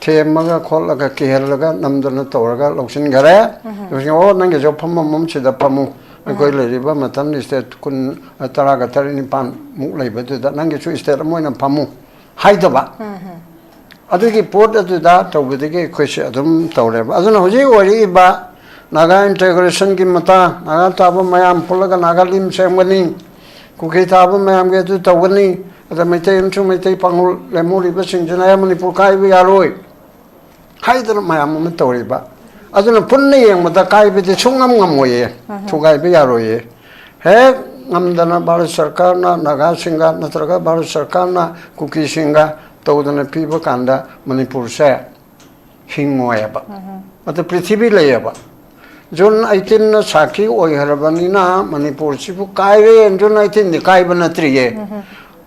ꯊꯦꯝꯃꯒ ꯈꯣꯠꯂꯒ ꯀꯤꯍꯜꯂꯒ ꯅꯝꯗꯅ ꯇꯧꯔꯒ ꯂꯧꯁꯤꯟꯈꯔꯦ꯫ ꯂꯧꯁꯤꯟ-, "ꯑꯣ, ꯅꯪꯒꯤꯁꯨ ꯐꯝꯐꯝ ꯑꯃ ꯁꯤꯗ ꯐꯝꯃꯨ, ꯑꯩꯈꯣꯏ ꯂꯩꯔꯤꯕ ꯃꯇꯝ ꯁ꯭ꯇꯦꯠ ꯀꯨꯟ, ꯇꯔꯥꯒ ꯇꯔꯦꯠ ꯅꯤꯄꯥꯟꯃꯨꯛ ꯂꯩꯕꯗꯨꯗ ꯅꯪꯒꯤꯁꯨ ꯁ꯭ꯇꯦꯠ ꯑꯃ ꯑꯣꯏꯅ ꯐꯝꯃꯨ" ꯍꯥꯏꯗꯕ꯫ ꯑꯗꯨꯒꯤ ꯄꯣꯠ ꯑꯗꯨꯗ ꯇꯧꯕꯗꯒꯤ ꯑꯩꯈꯣꯏꯁꯦ ꯑꯗꯨꯝ ꯇꯧꯔꯦꯕ꯫ ꯑꯗꯨꯅ ꯍꯧꯖꯤꯛ ꯑꯣꯏꯔꯛꯏꯕ ꯅꯥꯒꯥ ꯏꯟꯇꯦꯒ꯭ꯔꯦꯁꯟꯒꯤ ꯃꯇꯥꯡ, ꯅꯥꯒꯥ ꯇꯥꯕ ꯃꯌꯥꯝ ꯄꯨꯜꯂꯒ ꯅꯥꯒꯥ ꯂꯤꯝ ꯁꯦꯝꯒꯅꯤ, ꯀꯨꯀꯤ ꯇꯥꯕ ꯃꯌꯥꯝꯒꯤ ꯑꯗꯨ ꯇꯧꯒꯅꯤ, ꯑꯗ ꯃꯩꯇꯩ ꯑꯃꯁꯨꯡ ꯃꯩꯇꯩ ꯄꯥꯉꯜ ꯂꯦꯝꯍꯧꯔꯤꯕꯁꯤꯡꯁꯤꯅ "ꯑꯦ, ꯃꯅꯤꯄꯨꯔ ꯀꯥꯏꯕ ꯌꯥꯔꯣꯏ" ꯍꯥꯏꯗꯅ ꯃꯌꯥꯝ ꯑꯃ ꯇꯧꯔꯤꯕ꯫ ꯑꯗꯨꯅ ꯄꯨꯟꯅ ꯌꯦꯡꯕꯗ ꯀꯥꯏꯕꯗꯤ ꯁꯨꯡꯉꯝ ꯉꯝꯃꯣꯏꯌꯦ, ꯊꯨꯒꯥꯏꯕ ꯌꯥꯔꯣꯏꯌꯦ꯫ ꯍꯦꯛ ꯉꯝꯗꯅ ꯚꯥꯔꯠ ꯁꯔꯀꯥꯔꯅ ꯅꯥꯒꯥꯁꯤꯡꯒ ꯅꯠꯇ꯭ꯔꯒ ꯚꯥꯔꯠ ꯁꯔꯀꯥꯔꯅ ꯀꯨꯀꯤꯁꯤꯡꯒ ꯇꯧꯗꯅ ꯄꯤꯕ ꯀꯥꯟꯗ ꯃꯅꯤꯄꯨꯔꯁꯦ ꯍꯤꯡꯉꯣꯏꯕ꯫ ꯑꯗꯨ ꯄ꯭ꯔꯤꯊꯤꯕꯤ ꯂꯩꯌꯦꯕ꯫ ꯖꯨꯟ ꯑꯩꯠꯇꯤꯟꯅ ꯁꯥꯈꯤ ꯑꯣꯏꯈ꯭ꯔꯕꯅꯤꯅ ꯃꯅꯤꯄꯨꯔꯁꯤꯕꯨ ꯀꯥꯏꯔꯦ꯫ ꯖꯨꯟ ꯑꯩꯠꯇꯤꯟꯗꯤ ꯀꯥꯏꯕ ꯅꯠꯇ꯭ꯔꯤꯌꯦ꯫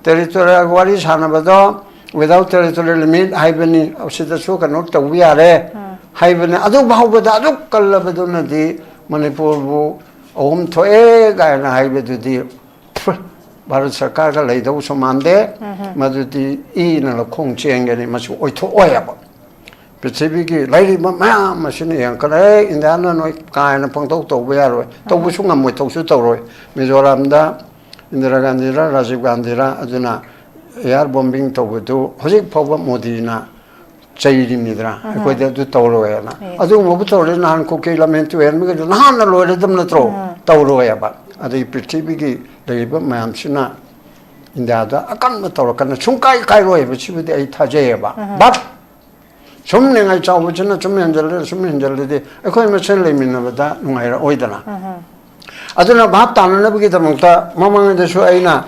ꯇꯦꯔꯤꯇꯣꯔꯤꯌꯦꯜ ꯋꯥꯔꯤ ꯁꯥꯟꯅꯕꯗꯣ without territorial limit ꯍꯥꯏꯕꯅꯤ꯫ ꯁꯤꯗꯁꯨ ꯀꯩꯅꯣ ꯇꯧꯕ ꯌꯥꯔꯦ ꯍꯥꯏꯕꯅꯤ꯫ ꯑꯗꯨ ꯐꯥꯎꯕꯗ ꯑꯗꯨꯛ ꯀꯜꯂꯕꯗꯨꯅꯗꯤ ꯃꯅꯤꯄꯨꯔꯕꯨ ꯑꯍꯨꯝ ꯊꯣꯛꯑꯦ ꯀꯥꯏꯅ ꯍꯥꯏꯕꯗꯨꯗꯤ ꯚꯥꯔꯠ ꯁꯔꯀꯥꯔꯒ ꯂꯩꯗꯧꯁꯨ ꯃꯥꯟꯗꯦ꯫ ꯃꯗꯨꯗꯤ ꯏꯅ ꯂꯧꯈꯣꯡ ꯆꯦꯟꯒꯅꯤ, ꯃꯁꯤ ꯑꯣꯏꯊꯣꯛꯑꯣꯏꯕ꯫ ꯄ꯭ꯔꯤꯊꯤꯕꯤꯒꯤ ꯂꯩꯔꯤꯕ ꯃꯌꯥꯝ ꯑꯁꯤꯅ ꯌꯦꯡꯈꯠꯂꯦ, "ꯑꯦ, ꯏꯟꯗꯤꯌꯥꯅ ꯅꯣꯏ ꯀꯥ ꯍꯦꯟꯅ ꯄꯪꯇꯧ ꯇꯧꯕ ꯌꯥꯔꯣꯏ, ꯇꯧꯕꯁꯨ ꯉꯝꯃꯣꯏ, ꯇꯧꯁꯨ ꯇꯧꯔꯣꯏ"꯫ ꯃꯤꯖꯣꯔꯥꯝꯗ ꯏꯟꯗꯤꯔꯥ ꯒꯥꯟꯙꯤꯔ ꯔꯥꯖꯤꯕ ꯒꯥꯟꯙꯤꯔ ꯑꯗꯨꯅ air bombing ꯇꯧꯕꯗꯨ ꯍꯧꯖꯤꯛ ꯐꯥꯎꯕ ꯃꯣꯗꯤꯅ ꯆꯩꯔꯤꯃꯤꯗ꯭ꯔꯥ? ꯑꯩꯈꯣꯏꯗ ꯑꯗꯨ ꯇꯧꯔꯣꯏꯅ꯫ ꯑꯗꯨꯒꯨꯝꯕꯕꯨ ꯇꯧꯔꯗꯤ ꯅꯍꯥꯟ ꯀꯨꯀꯤ ꯂꯝꯍꯦꯟ ꯇꯨꯍꯦꯟꯕꯒꯤꯗꯣ ꯅꯍꯥꯟꯅ ꯂꯣꯏꯔꯗꯕ ꯅꯠꯇ꯭ꯔꯣ? ꯇꯧꯔꯣꯏꯕ꯫ ꯑꯗꯩ ꯄ꯭ꯔꯤꯊꯤꯕꯤꯒꯤ ꯂꯩꯔꯤꯕ ꯃꯌꯥꯝꯁꯤꯅ ꯏꯟꯗꯤꯌꯥꯗ ꯑꯀꯟꯕ ꯇꯧꯔꯛꯀꯅꯤ꯫ ꯁꯨꯡꯀꯥꯏ ꯀꯥꯏꯔꯣꯏ ꯍꯥꯏꯕꯁꯤꯕꯨꯗꯤ ꯑꯩ ꯊꯥꯖꯩꯌꯦꯕ꯫ But ꯁꯨꯝ ꯅꯤꯡꯉꯥꯏ ꯆꯥꯎꯕꯁꯤꯅ ꯁꯨꯝ ꯍꯦꯟꯖꯜꯂꯦ, ꯁꯨꯝ ꯍꯦꯟꯖꯜꯂꯗꯤ ꯑꯩꯈꯣꯏ ꯃꯁꯦꯟ ꯂꯩꯃꯤꯟꯅꯕꯗ ꯅꯨꯡꯉꯥꯏꯔꯛꯑꯣꯏꯗꯅ꯫ ꯑꯗꯨꯅ ꯚꯥꯞ ꯇꯥꯅꯅꯕꯒꯤꯗꯃꯛꯇ ꯃꯃꯥꯡꯗꯁꯨ ꯑꯩꯅ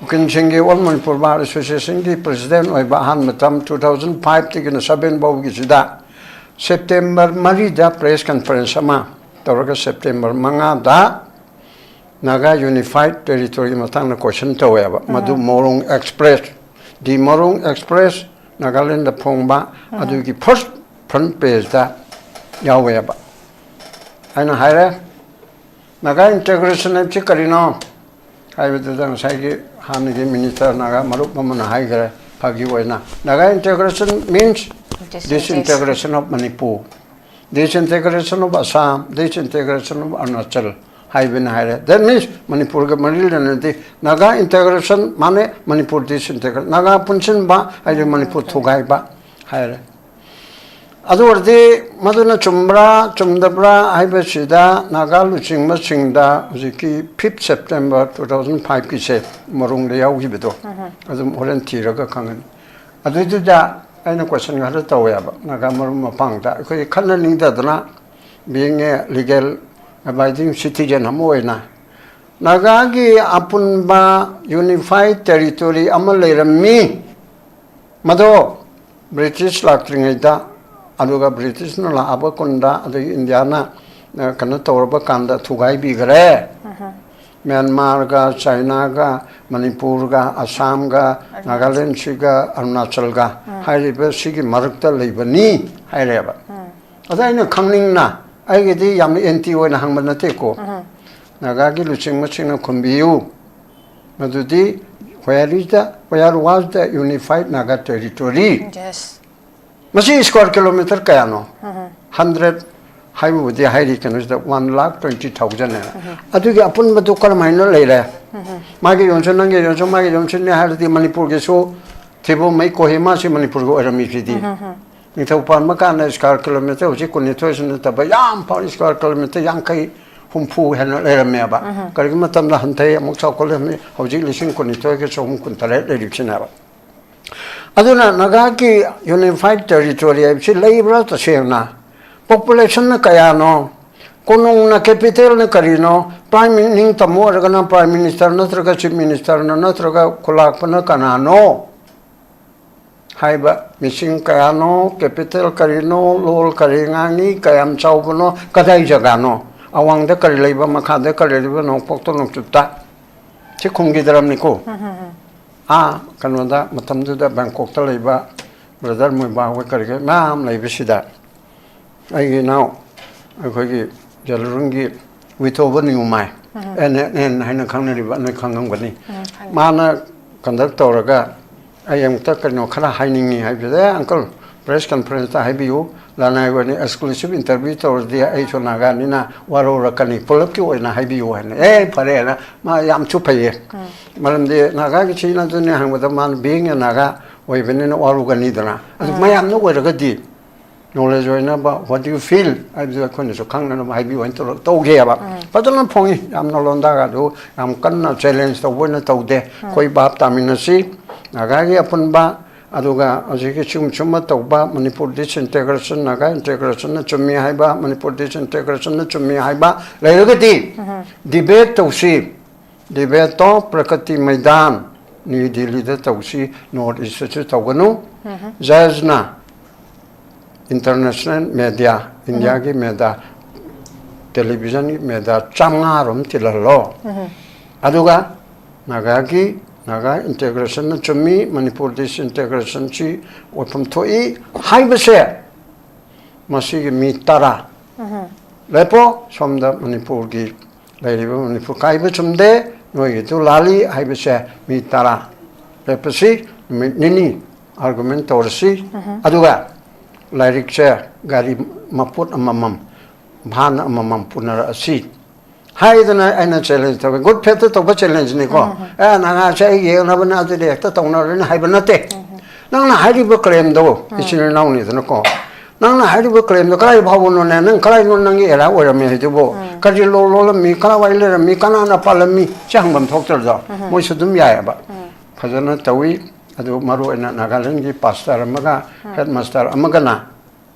ꯎꯀꯤꯜꯁꯤꯡꯒꯤ All Manipur Bar Associationꯒꯤ president ꯑꯣꯏꯕ ꯑꯍꯥꯟꯕ term two thousand fiveꯇꯒꯤꯅ seven ꯐꯥꯎꯒꯤꯁꯤꯗ September ꯃꯔꯤꯗ press conference ꯑꯃ ꯇꯧꯔꯒ September ꯃꯉꯥꯗ Naga Unified Territoryꯒꯤ ꯃꯇꯥꯡꯗ question ꯇꯧꯋꯦꯕ꯫ ꯃꯗꯨ ꯃꯣꯔꯣꯡ Express, The Morung Express, Nagaland ꯐꯣꯡꯕ ꯑꯗꯨꯒꯤ first front pageꯇ ꯌꯥꯎꯋꯦꯕ꯫ ꯑꯩꯅ ꯍꯥꯏꯔꯦ, "Naga integration ꯍꯥꯏꯕꯁꯤ ꯀꯔꯤꯅꯣ?" ꯍꯥꯏꯕꯗꯨꯗ ꯉꯁꯥꯏꯒꯤ ꯍꯥꯟꯅꯒꯤ minister ꯅꯥꯒꯥ ꯃꯔꯨꯞ ꯑꯃꯅ ꯍꯥꯏꯈ꯭ꯔꯦ, ꯐꯥꯒꯤ ꯑꯣꯏꯅ, "Naga integration means disintegration of Manipur, disintegration of Assam, disintegration of Arunachal" ꯍꯥꯏꯕꯅ ꯍꯥꯏꯔꯦ꯫ That means ꯃꯅꯤꯄꯨꯔꯒ ꯃꯔꯤ ꯂꯩꯅꯗꯦ꯫ Naga integration ꯃꯥꯅꯦ, ꯃꯅꯤꯄꯨꯔ disintegration, ꯅꯥꯒꯥ ꯄꯨꯟꯁꯤꯟꯕ ꯍꯥꯏꯗꯤ ꯃꯅꯤꯄꯨꯔ ꯊꯨꯒꯥꯏꯕ ꯍꯥꯏꯔꯦ꯫ ꯑꯗꯨ ꯑꯣꯏꯔꯗꯤ ꯃꯗꯨꯅ ꯆꯨꯝꯕ꯭ꯔꯥ ꯆꯨꯝꯗꯕ꯭ꯔꯥ ꯍꯥꯏꯕꯁꯤꯗ ꯅꯥꯒꯥ ꯂꯨꯆꯤꯡꯕꯁꯤꯡꯗ ꯍꯧꯖꯤꯛꯀꯤ fifth September two thousand fiveꯀꯤꯁꯦ ꯃꯣꯔꯣꯡꯗ ꯌꯥꯎꯈꯤꯕꯗꯣ ꯑꯗꯨꯝ ꯍꯣꯔꯦꯟ ꯊꯤꯔꯒ ꯈꯪꯒꯅꯤ꯫ ꯑꯗꯨꯏꯗꯨꯗ ꯑꯩꯅ question ꯈꯔ ꯇꯧꯋꯦꯕ ꯅꯥꯒꯥ ꯃꯔꯨꯞ ꯃꯄꯥꯡꯗ꯫ ꯑꯩꯈꯣꯏ ꯈꯠꯅ ꯅꯤꯡꯊꯗꯅ, being a legal abiding citizen ꯑꯃ ꯑꯣꯏꯅ, ꯅꯥꯒꯥꯒꯤ ꯑꯄꯨꯟꯕ unified territory ꯑꯃ ꯂꯩꯔꯝꯃꯤ꯫ ꯃꯗꯣ ꯕ꯭ꯔꯤꯇꯤꯁ ꯂꯥꯛꯇ꯭ꯔꯤꯉꯩꯗ, ꯑꯗꯨꯒ ꯕ꯭ꯔꯤꯇꯤꯁꯅ ꯂꯥꯛꯑꯕ ꯀꯨꯟꯗ, ꯑꯗꯒꯤ ꯏꯟꯗꯤꯌꯥꯅ, ꯑ, ꯀꯩꯅꯣ ꯇꯧꯔꯕ ꯀꯥꯟꯗ ꯊꯨꯒꯥꯏꯕꯤꯈ꯭ꯔꯦ꯫ ꯃ꯭ꯌꯥꯟꯃꯥꯔꯒ, ꯆꯥꯏꯅꯥꯒ, ꯃꯅꯤꯄꯨꯔꯒ, ꯑꯁꯥꯝꯒ, ꯅꯥꯒꯥꯂꯦꯟꯁꯤꯒ, ꯑꯔꯨꯅꯥꯆꯜꯒ ꯍꯥꯏꯔꯤꯕ ꯁꯤꯒꯤ ꯃꯔꯛꯇ ꯂꯩꯕꯅꯤ ꯍꯥꯏꯔꯦꯕ꯫ ꯑꯗ ꯑꯩꯅ ꯈꯪꯅꯤꯡꯅ, ꯑꯩꯒꯤꯗꯤ ꯌꯥꯝꯅ ꯑꯦꯟꯇꯤ ꯑꯣꯏꯅ ꯍꯪꯕ ꯅꯠꯇꯦꯀꯣ, ꯅꯥꯒꯥꯒꯤ ꯂꯨꯆꯤꯡꯕꯁꯤꯡꯅ ꯈꯨꯝꯕꯤꯌꯨ꯫ ꯃꯗꯨꯗꯤ, where is the, where was the unified Naga territory? Yes. ꯃꯁꯤ square kilometre ꯀꯌꯥꯅꯣ? ꯍꯟꯗ꯭ꯔꯦꯠ ꯍꯥꯏꯕꯕꯨꯗꯤ ꯍꯥꯏꯔꯤ, ꯀꯩꯅꯣꯁꯤꯗ ꯋꯥꯟ ꯂꯥꯛ ꯇ꯭ꯋꯦꯟꯇꯤ ꯊꯥꯎꯖꯟ ꯍꯥꯏꯅ꯫ ꯑꯗꯨꯒꯤ ꯑꯄꯨꯟꯕꯗꯨ ꯀꯔꯝꯍꯥꯏꯅ ꯂꯩꯔꯦ? ꯃꯥꯒꯤ ꯌꯣꯟꯁꯨ, ꯅꯪꯒꯤ ꯌꯣꯟꯁꯨ, ꯃꯥꯒꯤ ꯌꯣꯟꯁꯨꯅꯦ ꯍꯥꯏꯔꯗꯤ ꯃꯅꯤꯄꯨꯔꯒꯤꯁꯨ ꯊꯤꯕꯣꯡꯃꯩ ꯀꯣꯍꯤꯃꯥꯁꯤ ꯃꯅꯤꯄꯨꯔꯒꯤ ꯑꯣꯏꯔꯝꯃꯤꯁꯤꯗꯤ꯫ ꯅꯤꯡꯊꯧ ꯄꯥꯟꯕ ꯀꯥꯟꯗ square kilometre ꯍꯧꯖꯤꯛ ꯀꯨꯟꯅꯤꯊꯣꯏꯁꯨ ꯅꯠꯇꯕ, ꯌꯥꯝ ꯐꯥꯎ square kilometre ꯌꯥꯡꯈꯩ, ꯍꯨꯝꯐꯨ ꯍꯦꯟꯅ ꯂꯩꯔꯝꯃꯦꯕ꯫ ꯀꯔꯤꯒꯨꯝꯕ ꯃꯇꯝꯗ ꯍꯟꯊꯩ, ꯑꯃꯨꯛ ꯆꯥꯎꯈꯠꯂꯝꯃꯤ, ꯍꯧꯖꯤꯛ ꯂꯤꯁꯤꯡ ꯀꯨꯟꯅꯤꯊꯣꯏꯒ ꯆꯍꯨꯝ ꯀꯨꯟꯇꯔꯦꯠ ꯂꯩꯔꯤꯕꯁꯤꯅꯦꯕ꯫ ꯑꯗꯨꯅ ꯅꯥꯒꯥꯒꯤ unified territory ꯍꯥꯏꯕꯁꯤ ꯂꯩꯕ꯭ꯔꯥ ꯇꯁꯦꯡꯅ? Populationꯅ ꯀꯌꯥꯅꯣ? ꯀꯣꯅꯨꯡꯅ, capitalꯅ ꯀꯔꯤꯅꯣ? Prime Min-, ꯅꯤꯡꯇꯝꯕ ꯑꯣꯏꯔꯒꯅ Prime Minister ꯅꯠꯇ꯭ꯔꯒ Chief Ministerꯅ ꯅꯠꯇ꯭ꯔꯒ ꯈꯨꯂꯥꯛꯄꯅ ꯀꯅꯥꯅꯣ ꯍꯥꯏꯕ ꯃꯤꯁꯤꯡ ꯀꯌꯥꯅꯣ, capital ꯀꯔꯤꯅꯣ, ꯂꯣꯜ ꯀꯔꯤ ꯉꯥꯡꯉꯤ, ꯀꯌꯥꯝ ꯆꯥꯎꯕꯅꯣ, ꯀꯗꯥꯏ ꯖꯒꯥꯅꯣ, ꯑꯋꯥꯡꯗ ꯀꯔꯤ ꯂꯩꯕ, ꯃꯈꯥꯗ ꯀꯔꯤ ꯂꯩꯕ, ꯅꯣꯡꯄꯣꯛꯇ ꯅꯣꯡꯆꯨꯞꯇ, ꯁꯤ ꯈꯨꯝꯈꯤꯗ꯭ꯔꯕꯅꯤꯀꯣ꯫ ꯑꯥ, ꯀꯩꯅꯣꯗ, ꯃꯇꯝꯗꯨꯗ ꯕꯦꯡꯀꯣꯛꯇ ꯂꯩꯕ brother ꯃꯣꯏꯕꯥ ꯍꯣꯏ ꯀꯔꯤ ꯀꯔꯤ ꯃꯌꯥꯝ ꯂꯩꯕꯁꯤꯗ, ꯑꯩꯒꯤ ꯏꯅꯥꯎ, ꯑꯩꯈꯣꯏꯒꯤ ꯖꯦꯂꯨꯔꯨꯡꯒꯤ ꯋꯤꯊꯣꯕ ꯅꯤꯌꯨꯃꯥꯏ, ꯑꯦꯟ ꯑꯦꯟ ꯑꯦꯟ ꯍꯥꯏꯅ ꯈꯪꯅꯔꯤꯕ, ꯅꯣꯏ ꯈꯪꯉꯝꯒꯅꯤ꯫ ꯃꯥꯅ conduct ꯇꯧꯔꯒ ꯑꯩ ꯑꯃꯨꯛꯇ ꯀꯩꯅꯣ ꯈꯔ ꯍꯥꯏꯅꯤꯡꯉꯤ ꯍꯥꯏꯕꯗ, "ꯑꯦ, uncle, press conferenceꯇ ꯍꯥꯏꯕꯤꯌꯨ, ꯂꯅꯥꯏ ꯑꯣꯏꯅ exclusive interview ꯇꯧꯔꯗꯤ ꯑꯩꯁꯨ ꯅꯥꯒꯥꯅꯤꯅ ꯋꯥꯔꯧꯔꯛꯀꯅꯤ, ꯄꯨꯂꯞꯀꯤ ꯑꯣꯏꯅ ꯍꯥꯏꯕꯤꯌꯨ" ꯍꯥꯏꯅ꯫ "ꯑꯦ, ꯐꯔꯦ" ꯍꯥꯏꯅ, ꯃꯥ ꯌꯥꯝꯁꯨ ꯐꯩꯌꯦ꯫ ꯃꯔꯝꯗꯤ ꯅꯥꯒꯥꯒꯤ ꯁꯤꯅ ꯑꯗꯨꯅꯤ ꯍꯪꯕꯗ, ꯃꯥꯅ being a Naga ꯑꯣꯏꯕꯅꯤꯅ ꯋꯥꯔꯧꯒꯅꯤꯗꯅ꯫ ꯑꯗꯨ ꯃꯌꯥꯝꯅ ꯑꯣꯏꯔꯒꯗꯤ, knowledge ꯑꯣꯏꯅꯕ, "What do you feel?" ꯍꯥꯏꯕꯗꯨ ꯑꯩꯈꯣꯏꯅꯁꯨ ꯈꯪꯅꯅꯕ ꯍꯥꯏꯕꯤꯌꯨ ꯍꯥꯏꯅ ꯇꯧꯔ ꯇꯧꯒꯦꯕ꯫ ꯐꯖꯅ ꯐꯣꯡꯉꯤ, ꯌꯥꯝꯅ ꯂꯣꯟꯗꯥꯒꯗꯨ ꯌꯥꯝ ꯀꯟꯅ challenge ꯇꯧꯕ ꯑꯣꯏꯅ ꯇꯧꯗꯦ꯫ ꯑꯩꯈꯣꯏ ꯚꯥꯞ ꯇꯥꯃꯤꯟꯅꯁꯤ, ꯅꯥꯒꯥꯒꯤ ꯑꯄꯨꯟꯕ ꯑꯗꯨꯒ ꯍꯧꯖꯤꯛꯀꯤ ꯆꯨꯝ ꯆꯨꯝꯕ ꯇꯧꯕ, ꯃꯅꯤꯄꯨꯔ ꯗꯤꯁꯏꯟꯇꯦꯒ꯭ꯔꯦꯁꯟ, ꯅꯥꯒꯥ ꯏꯟꯇꯦꯒ꯭ꯔꯦꯁꯟꯅ ꯆꯨꯝꯃꯤ ꯍꯥꯏꯕ, ꯃꯅꯤꯄꯨꯔ ꯗꯤꯁꯏꯟꯇꯦꯒ꯭ꯔꯦꯁꯟꯅ ꯆꯨꯝꯃꯤ ꯍꯥꯏꯕ ꯂꯩꯔꯒꯗꯤ, ꯗꯤꯕꯦꯠ ꯇꯧꯁꯤ꯫ ꯗꯤꯕꯦꯠꯇꯣ ꯄ꯭ꯔꯀꯇꯤ ꯃꯩꯗꯥꯟ, ꯅ꯭ꯌꯨ ꯗꯤꯜꯂꯤꯗ ꯇꯧꯁꯤ, ꯅꯣꯔꯠ ꯏꯁꯇꯁꯨ ꯇꯧꯒꯅꯨ꯫ ꯖꯖꯅ ꯏꯟꯇꯔꯅꯦꯁꯅꯦꯜ ꯃꯦꯗꯤꯌꯥ, ꯏꯟꯗꯤꯌꯥꯒꯤ ꯃꯦꯗꯤꯌꯥ, ꯇꯦꯂꯤꯚꯤꯖꯟꯒꯤ ꯃꯦꯗꯤꯌꯥ ꯆꯥꯝꯃꯉꯥ ꯔꯣꯝ ꯇꯤꯜꯍꯜꯂꯣ꯫ ꯑꯗꯨꯒ ꯅꯥꯒꯥꯒꯤ, ꯅꯥꯒꯥ ꯏꯟꯇꯦꯒ꯭ꯔꯦꯁꯟꯅ ꯆꯨꯝꯃꯤ, ꯃꯅꯤꯄꯨꯔ ꯗꯤꯁꯏꯟꯇꯦꯒ꯭ꯔꯦꯁꯟꯁꯤ ꯑꯣꯏꯐꯝ ꯊꯣꯛꯏ ꯍꯥꯏꯕꯁꯦ, ꯃꯁꯤꯒꯤ ꯃꯤ ꯇꯔꯥ ꯂꯦꯞꯄꯣ꯫ ꯁꯣꯝꯗ ꯃꯅꯤꯄꯨꯔꯒꯤ ꯂꯩꯔꯤꯕ ꯃꯅꯤꯄꯨꯔ ꯀꯥꯏꯕ ꯆꯨꯝꯗꯦ, ꯅꯣꯏꯒꯤꯗꯨ ꯂꯥꯜꯂꯤ ꯍꯥꯏꯕꯁꯦ ꯃꯤ ꯇꯔꯥ ꯂꯦꯞꯄꯁꯤ, ꯅꯨꯃꯤꯠ ꯅꯤꯅꯤ ꯑꯥꯔꯒꯨꯃꯦꯟ ꯇꯧꯔꯁꯤ꯫ ꯑꯗꯨꯒ ꯂꯥꯏꯔꯤꯛꯁꯦ ꯒꯥꯔꯤ ꯃꯄꯣꯠ ꯑꯃꯃꯝ, ꯚꯥꯟ ꯑꯃꯃꯝ ꯄꯨꯅꯔꯛꯑꯁꯤ ꯍꯥꯏꯗꯅ ꯑꯩꯅ ꯆꯦꯂꯦꯟꯖ ꯇꯧꯋꯤ꯫ ꯒꯨꯗ ꯐꯦꯠꯇ ꯇꯧꯕ ꯆꯦꯂꯦꯟꯖꯅꯤꯀꯣ꯫ ꯑꯦ, ꯅꯍꯥꯁꯦ ꯑꯩ ꯌꯦꯡꯅꯕꯅꯦ, ꯑꯗꯨꯗꯤ ꯍꯦꯛꯇ ꯇꯧꯅꯔꯣꯏꯅ ꯍꯥꯏꯕ ꯅꯠꯇꯦ꯫ ꯅꯪꯅ ꯍꯥꯏꯔꯤꯕ ꯀ꯭ꯂꯦꯝꯗꯣ, ꯏꯆꯤꯟ ꯏꯅꯥꯎꯅꯤꯗꯅꯀꯣ, ꯅꯪꯅ ꯍꯥꯏꯔꯤꯕ ꯀ꯭ꯂꯦꯝꯗꯣ ꯀꯗꯥꯏ ꯐꯥꯎꯕꯅꯣꯅꯦ? ꯅꯪ ꯀꯗꯥꯏꯅꯣ ꯅꯪꯒꯤ ꯑꯦꯂꯥꯏ ꯑꯣꯏꯔꯝꯃꯤ ꯍꯥꯏꯗꯨꯕꯨ? ꯀꯔꯤ ꯂꯣ ꯂꯣꯜꯂꯝꯃꯤ? ꯀꯗꯥꯏꯋꯥꯏ ꯂꯩꯔꯝꯃꯤ? ꯀꯅꯥꯅ ꯄꯥꯜꯂꯝꯃꯤ? ꯁꯤ ꯍꯪꯐꯝ ꯊꯣꯛꯇ꯭ꯔꯗꯣ? ꯃꯣꯏꯁꯨ ꯑꯗꯨꯝ ꯌꯥꯏꯑꯕ꯫ ꯐꯖꯅ ꯇꯧꯏ꯫ ꯑꯗꯨ ꯃꯔꯨ ꯑꯣꯏꯅ ꯅꯥꯒꯥꯂꯦꯟꯒꯤ ꯄꯥꯁꯇꯔ ꯑꯃꯒ ꯍꯦꯗ ꯃꯥꯁꯇꯔ ꯑꯃꯒꯅ,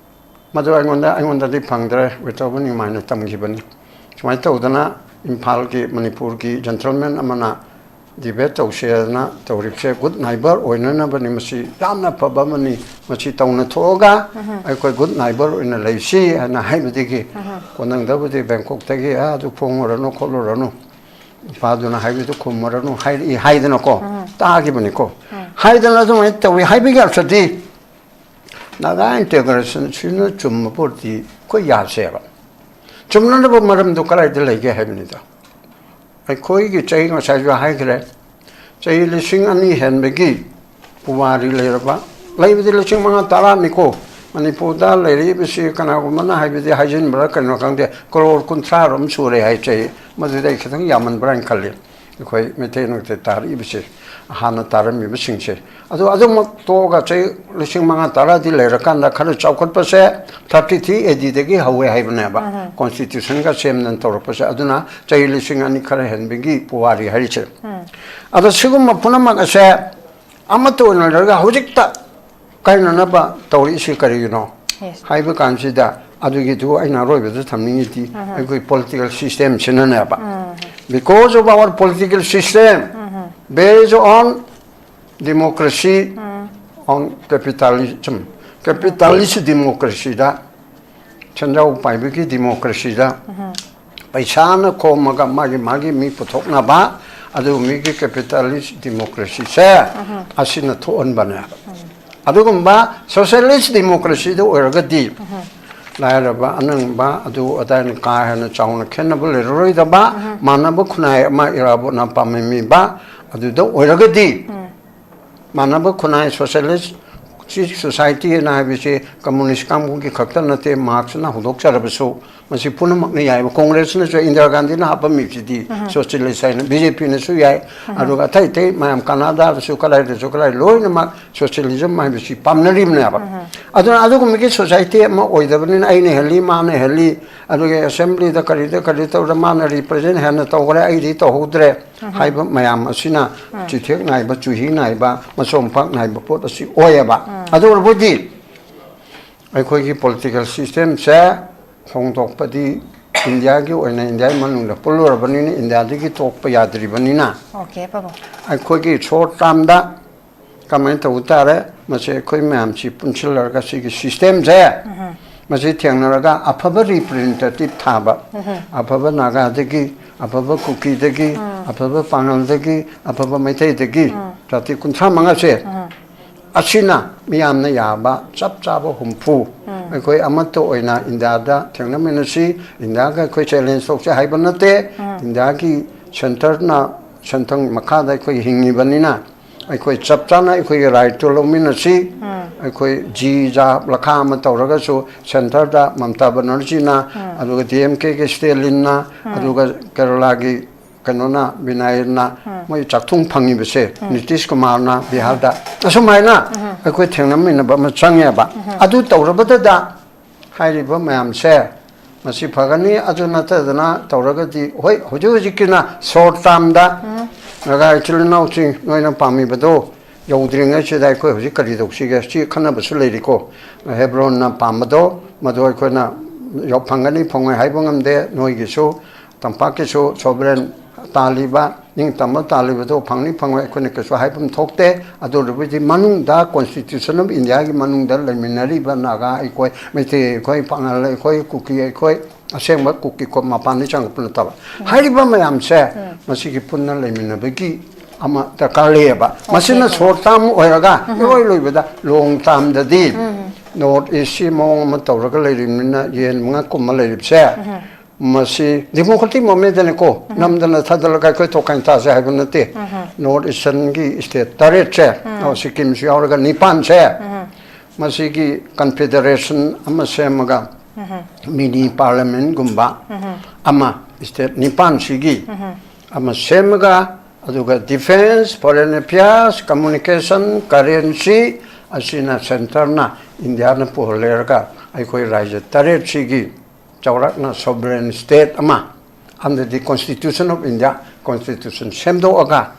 ꯃꯗꯨ ꯑꯩꯉꯣꯟꯗ, ꯑꯩꯉꯣꯟꯗꯗꯤ ꯐꯪꯗ꯭ꯔꯦ, ꯋꯦꯇꯧꯕꯅꯤ ꯃꯥꯏꯅ ꯇꯝꯈꯤꯕꯅꯤ꯫ ꯁꯨꯃꯥꯏꯅ ꯇꯧꯗꯅ ꯏꯝꯐꯥꯜꯒꯤ, ꯃꯅꯤꯄꯨꯔꯒꯤ ꯖꯦꯟꯇꯜꯃꯦꯟ ꯑꯃꯅ ꯗꯤꯕꯦꯠ ꯇꯧꯁꯦꯗꯅ ꯇꯧꯔꯤꯕꯁꯦ ꯒꯨꯗ ꯅꯥꯏꯕꯔ ꯑꯣꯏꯅꯅꯕꯅꯤ꯫ ꯃꯁꯤ ꯌꯥꯝꯅ ꯐꯕ ꯑꯃꯅꯤ꯫ ꯃꯁꯤ ꯇꯧꯅ ꯊꯣꯛꯑꯒ ꯑꯩꯈꯣꯏ ꯒꯨꯗ ꯅꯥꯏꯕꯔ ꯑꯣꯏꯅ ꯂꯩꯁꯤ ꯍꯥꯏꯅ ꯍꯥꯏꯕꯗꯒꯤ, ꯀꯣꯟꯅꯪꯗꯕꯨꯗꯤ ꯕꯦꯡꯀꯣꯛꯇꯒꯤ, "ꯑꯥ, ꯑꯗꯨ ꯐꯣꯡꯉꯨꯔꯅꯨ ꯈꯣꯠꯂꯨꯔꯅꯨ, ꯅꯨꯄꯥꯗꯨꯅ ꯍꯥꯏꯕꯗꯨ ꯈꯨꯝꯃꯨꯔꯅꯨ" ꯍꯥꯏꯔꯛꯏ ꯍꯥꯏꯗꯅꯀꯣ, ꯇꯥꯈꯤꯕꯅꯤꯀꯣ꯫ ꯍꯥꯏꯗꯅ ꯑꯗꯨꯃꯥꯏꯅ ꯇꯧꯏ ꯍꯥꯏꯕꯒꯤ ꯑꯔꯊꯗꯤ ꯅꯥꯒꯥ ꯏꯟꯇꯦꯒ꯭ꯔꯦꯁꯟꯁꯤꯅ ꯆꯨꯝꯕ ꯄꯣꯠꯇꯤ ꯑꯩꯈꯣꯏ ꯌꯥꯁꯦꯕ꯫ ꯆꯨꯝꯅꯅꯕ ꯃꯔꯝꯗꯨ ꯀꯗꯥꯏꯗ ꯂꯩꯒꯦ ꯍꯥꯏꯕꯅꯤꯗ꯫ ꯑꯩꯈꯣꯏꯒꯤ ꯆꯍꯤ, ꯉꯁꯥꯏꯁꯨ ꯍꯥꯏꯈ꯭ꯔꯦ, ꯆꯍꯤ ꯂꯤꯁꯤꯡ ꯑꯅꯤ ꯍꯦꯟꯕꯒꯤ ꯄꯨꯋꯥꯔꯤ ꯂꯩꯔꯕ, ꯂꯩꯕꯗꯤ ꯂꯤꯁꯤꯡ ꯃꯉꯥ ꯇꯔꯥꯅꯤꯀꯣ꯫ ꯃꯅꯤꯄꯨꯔꯗ ꯂꯩꯔꯛꯏꯕꯁꯤ ꯀꯅꯥꯒꯨꯝꯕꯅ ꯍꯥꯏꯕꯗꯤ ꯍꯥꯏꯖꯤꯟꯕ꯭ꯔꯥ ꯀꯩꯅꯣ ꯈꯪꯗꯦ, ꯀ꯭ꯔꯣꯔ ꯀꯨꯟꯊ꯭ꯔꯥ ꯔꯣꯝ ꯁꯨꯔꯦ ꯍꯥꯏ ꯆꯍꯤ꯫ ꯃꯗꯨꯗ ꯑꯩ ꯈꯤꯇꯪ ꯌꯥꯝꯃꯟꯕ꯭ꯔꯥ ꯍꯥꯏꯅ ꯈꯜꯂꯤ꯫ ꯑꯩꯈꯣꯏ ꯃꯩꯇꯩ ꯅꯨꯡꯇ ꯇꯥꯔꯛꯏꯕꯁꯦ, ꯍꯥꯟꯅ ꯇꯥꯔꯝꯃꯤꯕꯁꯤꯡꯁꯦ꯫ ꯑꯗꯣ ꯑꯗꯨꯃꯛ ꯇꯣꯛꯑꯒ ꯆꯍꯤ ꯂꯤꯁꯤꯡ ꯃꯉꯥ ꯇꯔꯥꯗꯤ ꯂꯩꯔꯀꯥꯟꯗ ꯈꯔ ꯆꯥꯎꯈꯠꯄꯁꯦ ꯊꯥꯔꯇꯤ ꯊ꯭ꯔꯤ ꯑꯦ ꯗꯤꯗꯒꯤ ꯍꯧꯋꯦ ꯍꯥꯏꯕꯅꯦꯕ, ꯀꯣꯟꯁꯇꯤꯇ꯭ꯌꯨꯁꯟꯒ ꯁꯦꯝꯗꯅ ꯇꯧꯔꯛꯄꯁꯦ꯫ ꯑꯗꯨꯅ ꯆꯍꯤ ꯂꯤꯁꯤꯡ ꯑꯅꯤ ꯈꯔ ꯍꯦꯟꯕꯒꯤ ꯄꯨꯋꯥꯔꯤ ꯍꯥꯏꯔꯤꯁꯦ꯫ ꯑꯗꯣ ꯁꯤꯒꯨꯝꯕ ꯄꯨꯝꯅꯃꯛ ꯑꯁꯦ ꯑꯃꯠꯇ ꯑꯣꯏꯅ ꯂꯩꯔꯒ ꯍꯧꯖꯤꯛꯇ ꯀꯥꯏꯅꯅꯕ ꯇꯧꯔꯛꯏꯁꯤ ꯀꯔꯤꯒꯤꯅꯣ Yes. ꯍꯥꯏꯕ ꯀꯥꯟꯁꯤꯗ, ꯑꯗꯨꯒꯤꯗꯨ ꯑꯩꯅ ꯑꯔꯣꯏꯕꯗ ꯊꯝꯅꯤꯡꯉꯤꯗꯤ ꯑꯩꯈꯣꯏ political ꯁꯤꯁꯇꯦꯝꯁꯤꯅꯅꯦꯕ. Because of our political system based on democracy on capitalism, capitalist democracyꯗ, ꯁꯦꯟꯖꯥꯎ ꯄꯥꯏꯕꯒꯤ ꯗꯤꯃꯣꯀ꯭ꯔꯦꯁꯤꯗ ꯄꯩꯁꯥꯅ ꯈꯣꯝꯃꯒ ꯃꯥꯒꯤ ꯃꯥꯒꯤ ꯃꯤ ꯄꯨꯊꯣꯛꯅꯕ, ꯑꯗꯨ ꯃꯤꯒꯤ ꯀꯦꯄꯤꯇꯥꯂꯤꯁ ꯗꯤꯃꯣꯀ꯭ꯔꯦꯁꯤꯁꯦ ꯑꯁꯤꯅ ꯊꯣꯛꯍꯟꯕꯅꯦꯕ꯫ ꯑꯗꯨꯒꯨꯝꯕ ꯁꯣꯁꯤꯌꯦꯂꯤꯁ ꯗꯤꯃꯣꯀ꯭ꯔꯦꯁꯤꯗ ꯑꯣꯏꯔꯒꯗꯤ ꯂꯥꯏꯔꯕ ꯑꯅꯪꯕ ꯑꯗꯨ ꯑꯗꯥꯏꯅ ꯀꯥ ꯍꯦꯟꯅ ꯆꯥꯎꯅ ꯈꯦꯠꯅꯕ ꯂꯩꯔꯔꯣꯏꯗꯕ, ꯃꯥꯟꯅꯕ ꯈꯨꯟꯅꯥꯏ ꯑꯃ ꯏꯔꯥꯕꯣꯠꯅ ꯄꯥꯝꯃꯤꯕ ꯑꯗꯨꯗ ꯑꯣꯏꯔꯒꯗꯤ, ꯃꯥꯟꯅꯕ ꯈꯨꯟꯅꯥꯏ ꯁꯣꯁꯤꯌꯦꯂꯤꯁ ꯁꯣꯁꯥꯏꯇꯤ ꯑꯅ ꯍꯥꯏꯕꯁꯤ ꯀꯝꯃꯨꯅꯤꯁ ꯀꯥꯡꯕꯨꯒꯤ ꯈꯛꯇ ꯅꯠꯇꯦ, ꯃꯥꯔꯛꯁꯅ ꯍꯧꯗꯣꯛꯆꯔꯕꯁꯨ ꯃꯁꯤ ꯄꯨꯝꯅꯃꯛꯅ ꯌꯥꯏꯕ꯫ ꯀꯣꯡꯒ꯭ꯔꯦꯁꯅꯁꯨ, ꯏꯟꯗꯤꯔꯥ ꯒꯥꯟꯙꯤꯅ ꯍꯥꯞꯄꯝꯃꯤꯕꯁꯤꯗꯤ ꯁꯣꯁꯤꯌꯦꯂꯤꯁ ꯍꯥꯏꯅ, ꯕꯤ ꯖꯦ ꯄꯤꯅꯁꯨ ꯌꯥꯏ, ꯑꯗꯨꯒ ꯑꯇꯩ ꯑꯇꯩ ꯃꯌꯥꯝ ꯀꯅꯥꯗꯥꯗꯁꯨ ꯀꯗꯥꯏꯗꯁꯨ ꯀꯗꯥꯏ ꯂꯣꯏꯅꯃꯛ ꯁꯣꯁꯤꯌꯦꯂꯤꯖꯝ ꯍꯥꯏꯕꯁꯤ ꯄꯥꯝꯅꯔꯤꯕꯅꯦꯕ꯫ ꯑꯗꯨꯅ ꯑꯗꯨꯒꯨꯝꯕꯒꯤ ꯁꯣꯁꯥꯏꯇꯤ ꯑꯃ ꯑꯣꯏꯗꯕꯅꯤꯅ ꯑꯩꯅ ꯍꯦꯜꯂꯤ, ꯃꯥꯅ ꯍꯦꯜꯂꯤ, ꯑꯗꯨꯒ ꯑꯦꯁꯦꯝꯕ꯭ꯂꯤꯗ ꯀꯔꯤꯗ ꯀꯔꯤ ꯇꯧꯔ ꯃꯥꯅ ꯔꯤꯄ꯭ꯔꯖꯦꯟ ꯍꯦꯟꯅ ꯇꯧꯈ꯭ꯔꯦ, ꯑꯩꯗꯤ ꯇꯧꯍꯧꯗ꯭ꯔꯦ ꯍꯥꯏꯕ ꯃꯌꯥꯝ ꯑꯁꯤꯅ ꯆꯤꯊꯦꯛ ꯅꯥꯏꯕ, ꯆꯨꯍꯤ ꯅꯥꯏꯕ, ꯃꯆꯣꯝꯄꯥꯛ ꯅꯥꯏꯕ ꯄꯣꯠ ꯑꯁꯤ ꯑꯣꯏꯌꯦꯕ꯫ ꯑꯗꯨ ꯑꯣꯏꯔꯕꯗꯤ ꯑꯩꯈꯣꯏꯒꯤ ꯄꯣꯂꯤꯇꯤꯀꯦꯜ ꯁꯤꯁꯇꯦꯝꯁꯦ ꯍꯣꯡꯗꯣꯛꯄꯗꯤ ꯏꯟꯗꯤꯌꯥꯒꯤ ꯑꯣꯏꯅ ꯏꯟꯗꯤꯌꯥꯒꯤ ꯃꯅꯨꯡꯗ ꯄꯨꯜꯂꯨꯔꯕꯅꯤꯅ ꯏꯟꯗꯤꯌꯥꯗꯒꯤ ꯊꯣꯛꯄ ꯌꯥꯗ꯭ꯔꯤꯕꯅꯤꯅ Okay, ꯄꯥꯕꯨꯡ꯫ ꯑꯩꯈꯣꯏꯒꯤ ꯁꯣꯔꯠ ꯇꯥꯔꯝꯗ ꯀꯃꯥꯏꯅ ꯇꯧꯕ ꯇꯥꯔꯦ? ꯃꯁꯤ ꯑꯩꯈꯣꯏ ꯃꯌꯥꯝꯁꯤ ꯄꯨꯟꯁꯤꯜꯂꯔꯒ ꯁꯤꯒꯤ ꯁꯤꯁꯇꯦꯝꯁꯦ ꯃꯁꯤ ꯊꯦꯡꯅꯔꯒ ꯑꯐꯕ ꯔꯤꯄ꯭ꯔꯖꯦꯟꯇꯦꯇꯤꯚ ꯊꯥꯕ, ꯑꯐꯕ ꯅꯥꯒꯥꯗꯒꯤ, ꯑꯐꯕ ꯀꯨꯀꯤꯗꯒꯤ, ꯑꯐꯕ ꯄꯥꯉꯜꯗꯒꯤ, ꯑꯐꯕ ꯃꯩꯇꯩꯗꯒꯤ ꯖꯥꯇꯤ ꯀꯨꯟꯊ꯭ꯔꯥ ꯃꯉꯥꯁꯦ ꯑꯁꯤꯅ ꯃꯤꯌꯥꯝꯅ ꯌꯥꯕ ꯆꯞ ꯆꯥꯕ ꯍꯨꯝꯐꯨ ꯑꯩꯈꯣꯏ ꯑꯃꯠꯇ ꯑꯣꯏꯅ ꯏꯟꯗꯤꯌꯥꯗ ꯊꯦꯡꯅꯃꯤꯟꯅꯁꯤ꯫ ꯏꯟꯗꯤꯌꯥꯒ ꯑꯩꯈꯣꯏ ꯆꯦꯂꯦꯟꯖ ꯇꯧꯁꯦ ꯍꯥꯏꯕ ꯅꯠꯇꯦ꯫ ꯏꯟꯗꯤꯌꯥꯒꯤ ꯁꯦꯟꯇꯔꯅ, ꯁꯦꯟꯊꯪ ꯃꯈꯥꯗ ꯑꯩꯈꯣꯏ ꯍꯤꯡꯉꯤꯕꯅꯤꯅ ꯑꯩꯈꯣꯏ ꯆꯞ ꯆꯥꯅ ꯑꯩꯈꯣꯏꯒꯤ ꯔꯥꯏꯠꯇꯨ ꯂꯧꯃꯤꯟꯅꯁꯤ꯫ ꯑꯩꯈꯣꯏ ꯖꯤ ꯖꯥ ꯂꯈꯥ ꯑꯃ ꯇꯧꯔꯒꯁꯨ ꯁꯦꯟꯇꯔꯗ ꯃꯝꯇꯥ ꯕꯅꯔꯖꯤꯅ, ꯑꯗꯨꯒ ꯗꯤ ꯑꯦꯝ ꯀꯦꯒꯤ ꯁ꯭ꯇꯦꯂꯤꯟꯅ, ꯑꯗꯨꯒ ꯀꯦꯔꯂꯥꯒꯤ ꯀꯩꯅꯣꯅ, ꯕꯤꯅꯥꯏꯔꯅ ꯃꯣꯏ ꯆꯥꯛꯊꯨꯡ ꯐꯪꯉꯤꯕꯁꯦ, ꯅꯤꯇꯤꯁ ꯀꯨꯃꯥꯔꯅ ꯕꯤꯍꯥꯔꯗ, ꯑꯁꯨꯃꯥꯏꯅ ꯑꯩꯈꯣꯏ ꯊꯦꯡꯅꯃꯤꯟꯅꯕ ꯑꯃ ꯆꯪꯉꯦꯕ꯫ ꯑꯗꯨ ꯇꯧꯔꯕꯗꯨꯗ ꯍꯥꯏꯔꯤꯕ ꯃꯌꯥꯝꯁꯦ ꯃꯁꯤ ꯐꯒꯅꯤ꯫ ꯑꯗꯨ ꯅꯠꯇꯗꯅ ꯇꯧꯔꯒꯗꯤ, ꯍꯣꯏ, ꯍꯧꯖꯤꯛ ꯍꯧꯖꯤꯛꯀꯤꯅ ꯁꯣꯔꯠ ꯇꯥꯔꯝꯗ ꯅꯥꯒꯥ ꯏꯆꯤꯜ ꯏꯅꯥꯎꯁꯤꯡ ꯅꯣꯏꯅ ꯄꯥꯝꯃꯤꯕꯗꯣ ꯌꯧꯗ꯭ꯔꯤꯉꯩꯁꯤꯗ ꯑꯩꯈꯣꯏ ꯍꯧꯖꯤꯛ ꯀꯔꯤ ꯇꯧꯁꯤꯒꯦ? ꯁꯤ ꯈꯟꯅꯕꯁꯨ ꯂꯩꯔꯤꯀꯣ꯫ ꯍꯦꯕ꯭ꯔꯣꯟꯅ ꯄꯥꯝꯕꯗꯣ ꯃꯗꯨ ꯑꯩꯈꯣꯏꯅ ꯌꯧ-, ꯐꯪꯒꯅꯤ ꯐꯪꯉꯣꯏ ꯍꯥꯏꯕ ꯉꯝꯗꯦ꯫ ꯅꯣꯏꯒꯤꯁꯨ, ꯇꯝꯄꯥꯛꯀꯤꯁꯨ sovereign ꯇꯥꯜꯂꯤꯕ, ꯅꯤꯡꯇꯝꯕ ꯇꯥꯜꯂꯤꯕꯗꯣ ꯐꯪꯅꯤ ꯐꯪꯉꯣꯏ ꯑꯩꯈꯣꯏꯅ ꯀꯩꯁꯨ ꯍꯥꯏꯐꯝ ꯊꯣꯛꯇꯦ꯫ ꯑꯗꯨ ꯑꯣꯏꯔꯕꯗꯤ ꯃꯅꯨꯡꯗ, Constitution of India ꯒꯤ ꯃꯅꯨꯡꯗ ꯂꯩꯃꯤꯟꯅꯔꯤꯕ ꯅꯥꯒꯥ ꯑꯩꯈꯣꯏ, ꯃꯩꯇꯩ ꯑꯩꯈꯣꯏ, ꯄꯥꯉꯜ ꯑꯩꯈꯣꯏ, ꯀꯨꯀꯤ ꯑꯩꯈꯣꯏ, ꯑꯁꯦꯡꯕ ꯀꯨꯀꯤ ꯀꯣ-, ꯃꯄꯥꯟꯗ ꯆꯪꯉꯛꯄ ꯅꯠꯇꯕ꯫ ꯍꯥꯏꯔꯤꯕ ꯃꯌꯥꯝꯁꯦ ꯃꯁꯤꯒꯤ ꯄꯨꯟꯅ ꯂꯩꯃꯤꯟꯅꯕꯒꯤ ꯑꯃ ꯗꯔꯀꯥꯔ ꯂꯩꯌꯦꯕ꯫ ꯃꯁꯤꯅ short term ꯑꯣꯏꯔꯒ ꯏꯔꯣꯏ ꯂꯣꯏꯕꯗ long term ꯗꯗꯤ North East ꯁꯤ ꯃꯑꯣꯡ ꯑꯃ ꯇꯧꯔꯒ ꯂꯩꯔꯤꯕꯅꯤꯅ ꯌꯦꯟ ꯃꯉꯥ ꯀꯨꯝꯕ ꯂꯩꯔꯤꯕꯁꯦ, ꯃꯁꯤ democratic movement ꯅꯤꯀꯣ, ꯅꯝꯗꯅ ꯊꯥꯗꯠꯂꯒ ꯑꯩꯈꯣꯏ ꯇꯣꯈꯥꯏ ꯇꯥꯁꯦ ꯍꯥꯏꯕ ꯅꯠꯇꯦ꯫ North Eastern ꯒꯤ state ꯇꯔꯦꯠꯁꯦ, ꯑꯣ, ꯁꯤꯛꯀꯤꯝꯁꯨ ꯌꯥꯎꯔꯒ ꯅꯤꯄꯥꯟꯁꯦ, ꯃꯁꯤꯒꯤ confederation ꯑꯃ ꯁꯦꯝꯃꯒ, mini parliament ꯒꯨꯝꯕ ꯑꯃ, state ꯅꯤꯄꯥꯟꯁꯤꯒꯤ ꯑꯃ ꯁꯦꯝꯃꯒ, ꯑꯗꯨꯒ defence, foreign affairs, communication, currency ꯑꯁꯤꯅ centre ꯅ, ꯏꯟꯗꯤꯌꯥꯅ ꯄꯨꯍꯜꯂꯦꯔꯒ ꯑꯩꯈꯣꯏ ꯔꯥꯖ꯭ꯌ ꯇꯔꯦꯠꯁꯤꯒꯤ ꯆꯥꯎꯔꯥꯛꯅ sovereign state ꯑꯃ under the Constitution of India, constitution ꯁꯦꯝꯗꯣꯛꯑꯒ,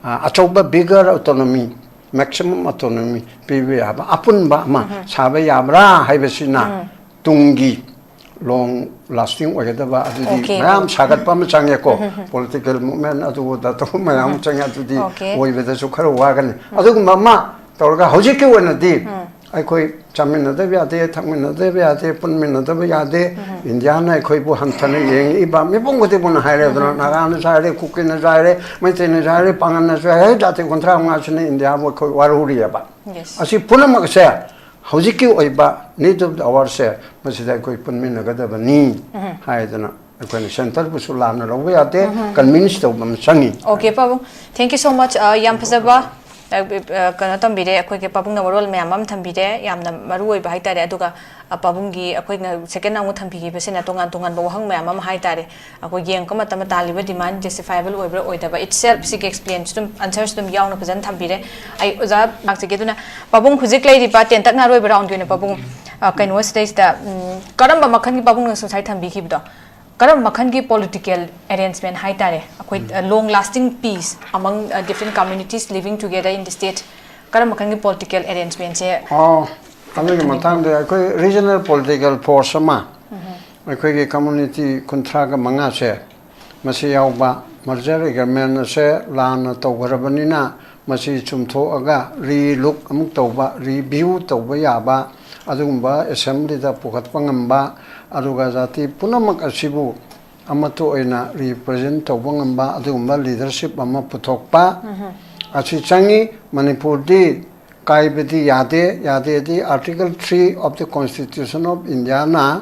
ꯑ, ꯑꯆꯧꯕ bigger autonomy, maximum autonomy ꯄꯤꯕ ꯌꯥꯕ ꯑꯄꯨꯟꯕ ꯑꯃ ꯁꯥꯕ ꯌꯥꯕ꯭ꯔꯥ ꯍꯥꯏꯕꯁꯤꯅ ꯇꯨꯡꯒꯤ long lasting ꯑꯣꯏꯒꯗꯕ, ꯑꯗꯨꯗꯤ Okay. ꯃꯌꯥꯝ ꯁꯥꯒꯠꯄ ꯑꯃ ꯆꯪꯉꯦꯀꯣ꯫ Political movement ꯑꯗꯨ ꯑꯗꯥ ꯇꯧꯕ ꯃꯌꯥꯝ ꯑꯃ ꯆꯪꯉꯦ, ꯑꯗꯨꯗꯤ Okay. ꯑꯣꯏꯕꯗꯁꯨ ꯈꯔ ꯋꯥꯒꯅꯤ꯫ ꯑꯗꯨꯒꯨꯝꯕ ꯑꯃ ꯇꯧꯔꯒ ꯍꯧꯖꯤꯛꯀꯤ ꯑꯣꯏꯅꯗꯤ ꯑꯩꯈꯣꯏ ꯆꯥꯃꯤꯟꯅꯗꯕ ꯌꯥꯗꯦ, ꯊꯛꯃꯤꯟꯅꯗꯕ ꯌꯥꯗꯦ, ꯄꯨꯟꯃꯤꯟꯅꯗꯕ ꯌꯥꯗꯦ꯫ ꯏꯟꯗꯤꯌꯥꯅ ꯑꯩꯈꯣꯏꯕꯨ ꯍꯟꯊꯅ ꯌꯦꯡꯉꯛꯏꯕ ꯃꯤꯄꯨꯝ ꯈꯨꯗꯤꯡꯃꯛꯅ ꯍꯥꯏꯔꯦ, ꯑꯗꯨꯅ ꯅꯥꯒꯥꯅꯁꯨ ꯍꯥꯏꯔꯦ, ꯀꯨꯀꯤꯅꯁꯨ ꯍꯥꯏꯔꯦ, ꯃꯩꯇꯩꯅꯁꯨ ꯍꯥꯏꯔꯦ, ꯄꯥꯉꯜꯅꯁꯨ ꯍꯥꯏꯔꯦ, ꯖꯥꯇꯤ ꯀꯨꯟꯊ꯭ꯔꯥ ꯃꯉꯥꯁꯤꯅ ꯏꯟꯗꯤꯌꯥꯕꯨ ꯑꯩꯈꯣꯏ ꯋꯥꯔꯧꯔꯤꯑꯕ꯫ Yes. ꯑꯁꯤ ꯄꯨꯝꯅꯃꯛꯁꯦ ꯍꯧꯖꯤꯛꯀꯤ ꯑꯣꯏꯕ need of the hour ꯁꯦ ꯃꯁꯤꯗ ꯑꯩꯈꯣꯏ ꯄꯨꯟꯃꯤꯟꯅꯒꯗꯕꯅꯤ ꯍꯥꯏꯗꯅ ꯑꯩꯈꯣꯏꯅ centre ꯕꯨꯁꯨ ꯂꯥꯟꯅ ꯂꯧꯕ ꯌꯥꯗꯦ, convince ꯇꯧꯕ ꯑꯃ ꯆꯪꯉꯤ꯫ Okay, ꯄꯥꯕꯨꯡ, thank you so much꯫ ꯑ, ꯌꯥꯝ ꯐꯖꯕ, ꯑ, ꯑ, ꯀꯩꯅꯣ ꯇꯝꯕꯤꯔꯦ, ꯑꯩꯈꯣꯏꯒꯤ ꯄꯥꯕꯨꯡꯅ ꯋꯥꯔꯣꯜ ꯃꯌꯥꯝ ꯑꯃ ꯊꯝꯕꯤꯔꯦ, ꯌꯥꯝꯅ ꯃꯔꯨ ꯑꯣꯏꯕ ꯍꯥꯏꯇꯥꯔꯦ꯫ ꯑꯗꯨꯒ, ꯑ, ꯄꯥꯕꯨꯡꯒꯤ ꯑꯩꯈꯣꯏꯅ second ꯑꯃꯨꯛ ꯊꯝꯕꯤꯈꯤꯕꯁꯤꯅ ꯇꯣꯉꯥꯟ ꯇꯣꯉꯥꯟꯕ ꯋꯥꯍꯪ ꯃꯌꯥꯝ ꯑꯃ ꯍꯥꯏꯇꯥꯔꯦ꯫ ꯑꯩꯈꯣꯏ ꯌꯦꯡꯉꯛꯄ ꯃꯇꯝꯗ ꯇꯥꯜꯂꯤꯕ demand justifiable ꯑꯣꯏꯕ꯭ꯔꯥ ꯑꯣꯏꯗꯕ itself ꯁꯤꯒꯤ explain ꯁꯨ ꯑꯗꯨꯝ, answer ꯁꯨ ꯑꯗꯨꯝ ꯌꯥꯎꯅ ꯐꯖꯅ ꯊꯝꯕꯤꯔꯦ꯫ ꯑꯩ ꯑꯣꯖꯥ ꯂꯥꯛꯆꯒꯦ꯫ ꯑꯗꯨꯅ ꯄꯥꯕꯨꯡ, ꯍꯧꯖꯤꯛ ꯂꯩꯔꯤꯕ ꯇꯦꯟꯇꯛꯅ ꯑꯔꯣꯏꯕ round ꯀꯤ ꯑꯣꯏꯅ ꯄꯥꯕꯨꯡ, ꯑ, ꯀꯩꯅꯣꯁꯤꯗꯩꯁꯤꯗ, ꯎꯝ, ꯀꯔꯝꯕ ꯃꯈꯜꯒꯤ ꯄꯥꯕꯨꯡꯅ ꯉꯁꯥꯏ ꯊꯝꯕꯤꯈꯤꯕꯗꯣ? ꯀꯔꯝꯕ ꯃꯈꯜꯒꯤ ꯄꯣꯂꯤꯇꯤꯀꯦꯜ ꯑꯦꯔꯦꯟꯖꯃꯦꯟ ꯍꯥꯏꯇꯥꯔꯦ, ꯑꯩꯈꯣꯏ long lasting peace among different communities living together in the state, ꯀꯔꯝꯕ ꯃꯈꯜꯒꯤ ꯄꯣꯂꯤꯇꯤꯀꯦꯜ ꯑꯦꯔꯦꯟꯖꯃꯦꯟꯁꯦ? ꯑꯣ, ꯑꯗꯨꯒꯤ ꯃꯇꯥꯡꯗ ꯑꯩꯈꯣꯏ ꯔꯤꯖꯅꯦꯜ ꯄꯣꯂꯤꯇꯤꯀꯦꯜ ꯐꯣꯔꯁ ꯑꯃ, ꯑꯩꯈꯣꯏꯒꯤ ꯀꯝꯃ꯭ꯌꯨꯅꯤꯇꯤ ꯀꯨꯟꯊ꯭ꯔꯥꯒ ꯃꯉꯥꯁꯦ, ꯃꯁꯤ ꯌꯥꯎꯕ ꯃꯔꯖꯔ ꯑꯦꯒ꯭ꯔꯤꯃꯦꯟ ꯑꯁꯦ ꯂꯥꯟꯅ ꯇꯧꯈ꯭ꯔꯕꯅꯤꯅ, ꯃꯁꯤ ꯆꯨꯝꯊꯣꯛꯑꯒ ꯔꯤꯂꯨꯛ ꯑꯃꯨꯛ ꯇꯧꯕ, ꯔꯤꯚ꯭ꯌꯨ ꯇꯧꯕ ꯌꯥꯕ, ꯑꯗꯨꯒꯨꯝꯕ ꯑꯦꯁꯦꯝꯕ꯭ꯂꯤꯗ ꯄꯨꯈꯠꯄ ꯉꯝꯕ, ꯑꯗꯨꯒ ꯖꯥꯇꯤ ꯄꯨꯝꯅꯃꯛ ꯑꯁꯤꯕꯨ ꯑꯃꯠꯇ ꯑꯣꯏꯅ ꯔꯤꯄ꯭ꯔꯖꯦꯟ ꯇꯧꯕ ꯉꯝꯕ ꯑꯗꯨꯒꯨꯝꯕ ꯂꯤꯗꯔꯁꯤꯞ ꯑꯃ ꯄꯨꯊꯣꯛꯄ ꯑꯁꯤ ꯆꯪꯉꯤ꯫ ꯃꯅꯤꯄꯨꯔꯗꯤ ꯀꯥꯏꯕꯗꯤ ꯌꯥꯗꯦ꯫ ꯌꯥꯗꯦꯗꯤ Article three of the Constitution of Indiaꯅ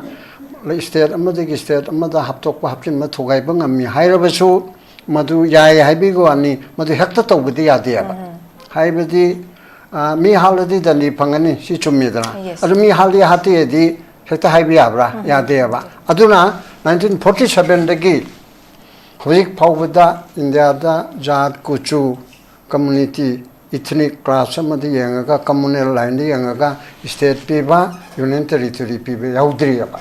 ꯁ꯭ꯇꯦꯠ ꯑꯃꯗꯒꯤ ꯁ꯭ꯇꯦꯠ ꯑꯃꯗ ꯍꯥꯞꯇꯣꯛꯄ ꯍꯥꯞꯆꯤꯟꯕ ꯊꯨꯒꯥꯏꯕ ꯉꯝꯃꯤ ꯍꯥꯏꯔꯕꯁꯨ, ꯃꯗꯨ ꯌꯥꯏ ꯍꯥꯏꯕꯒꯤ ꯋꯥꯅꯤ, ꯃꯗꯨ ꯍꯦꯛꯇ ꯇꯧꯕꯗꯤ ꯌꯥꯗꯦꯕ꯫ ꯍꯥꯏꯕꯗꯤ, ꯑ, ꯃꯤ ꯍꯥꯠꯂꯗꯤ ꯗꯟꯗꯤ ꯐꯪꯒꯅꯤ, ꯁꯤ ꯆꯨꯝꯃꯤꯗꯅ꯫ Yes. ꯑꯗꯨ ꯃꯤ ꯍꯥꯠꯂꯤ ꯍꯥꯠꯇꯦꯗꯤ ꯍꯦꯛꯇ ꯍꯥꯏꯕ ꯌꯥꯕ꯭ꯔꯥ? ꯌꯥꯗꯦꯕ꯫ ꯑꯗꯨꯅ nineteen forty sevenꯗꯒꯤ ꯍꯧꯖꯤꯛ ꯐꯥꯎꯕꯗ ꯏꯟꯗꯤꯌꯥꯗ ꯖꯥꯠ, ꯀꯨꯆꯨ, ꯀꯝꯃ꯭ꯌꯨꯅꯤꯇꯤ, ꯏꯊꯅꯤꯛ ꯀ꯭ꯂꯥꯁ ꯑꯃꯗ ꯌꯦꯡꯉꯒ, ꯀꯝꯃ꯭ꯌꯨꯅꯦꯜ ꯂꯥꯏꯟꯗ ꯌꯦꯡꯉꯒ ꯁ꯭ꯇꯦꯠ ꯄꯤꯕ, ꯌꯨꯅꯤꯌꯟ ꯇꯦꯔꯤꯇꯣꯔꯤ ꯄꯤꯕ ꯌꯥꯎꯗ꯭ꯔꯤꯑꯕ꯫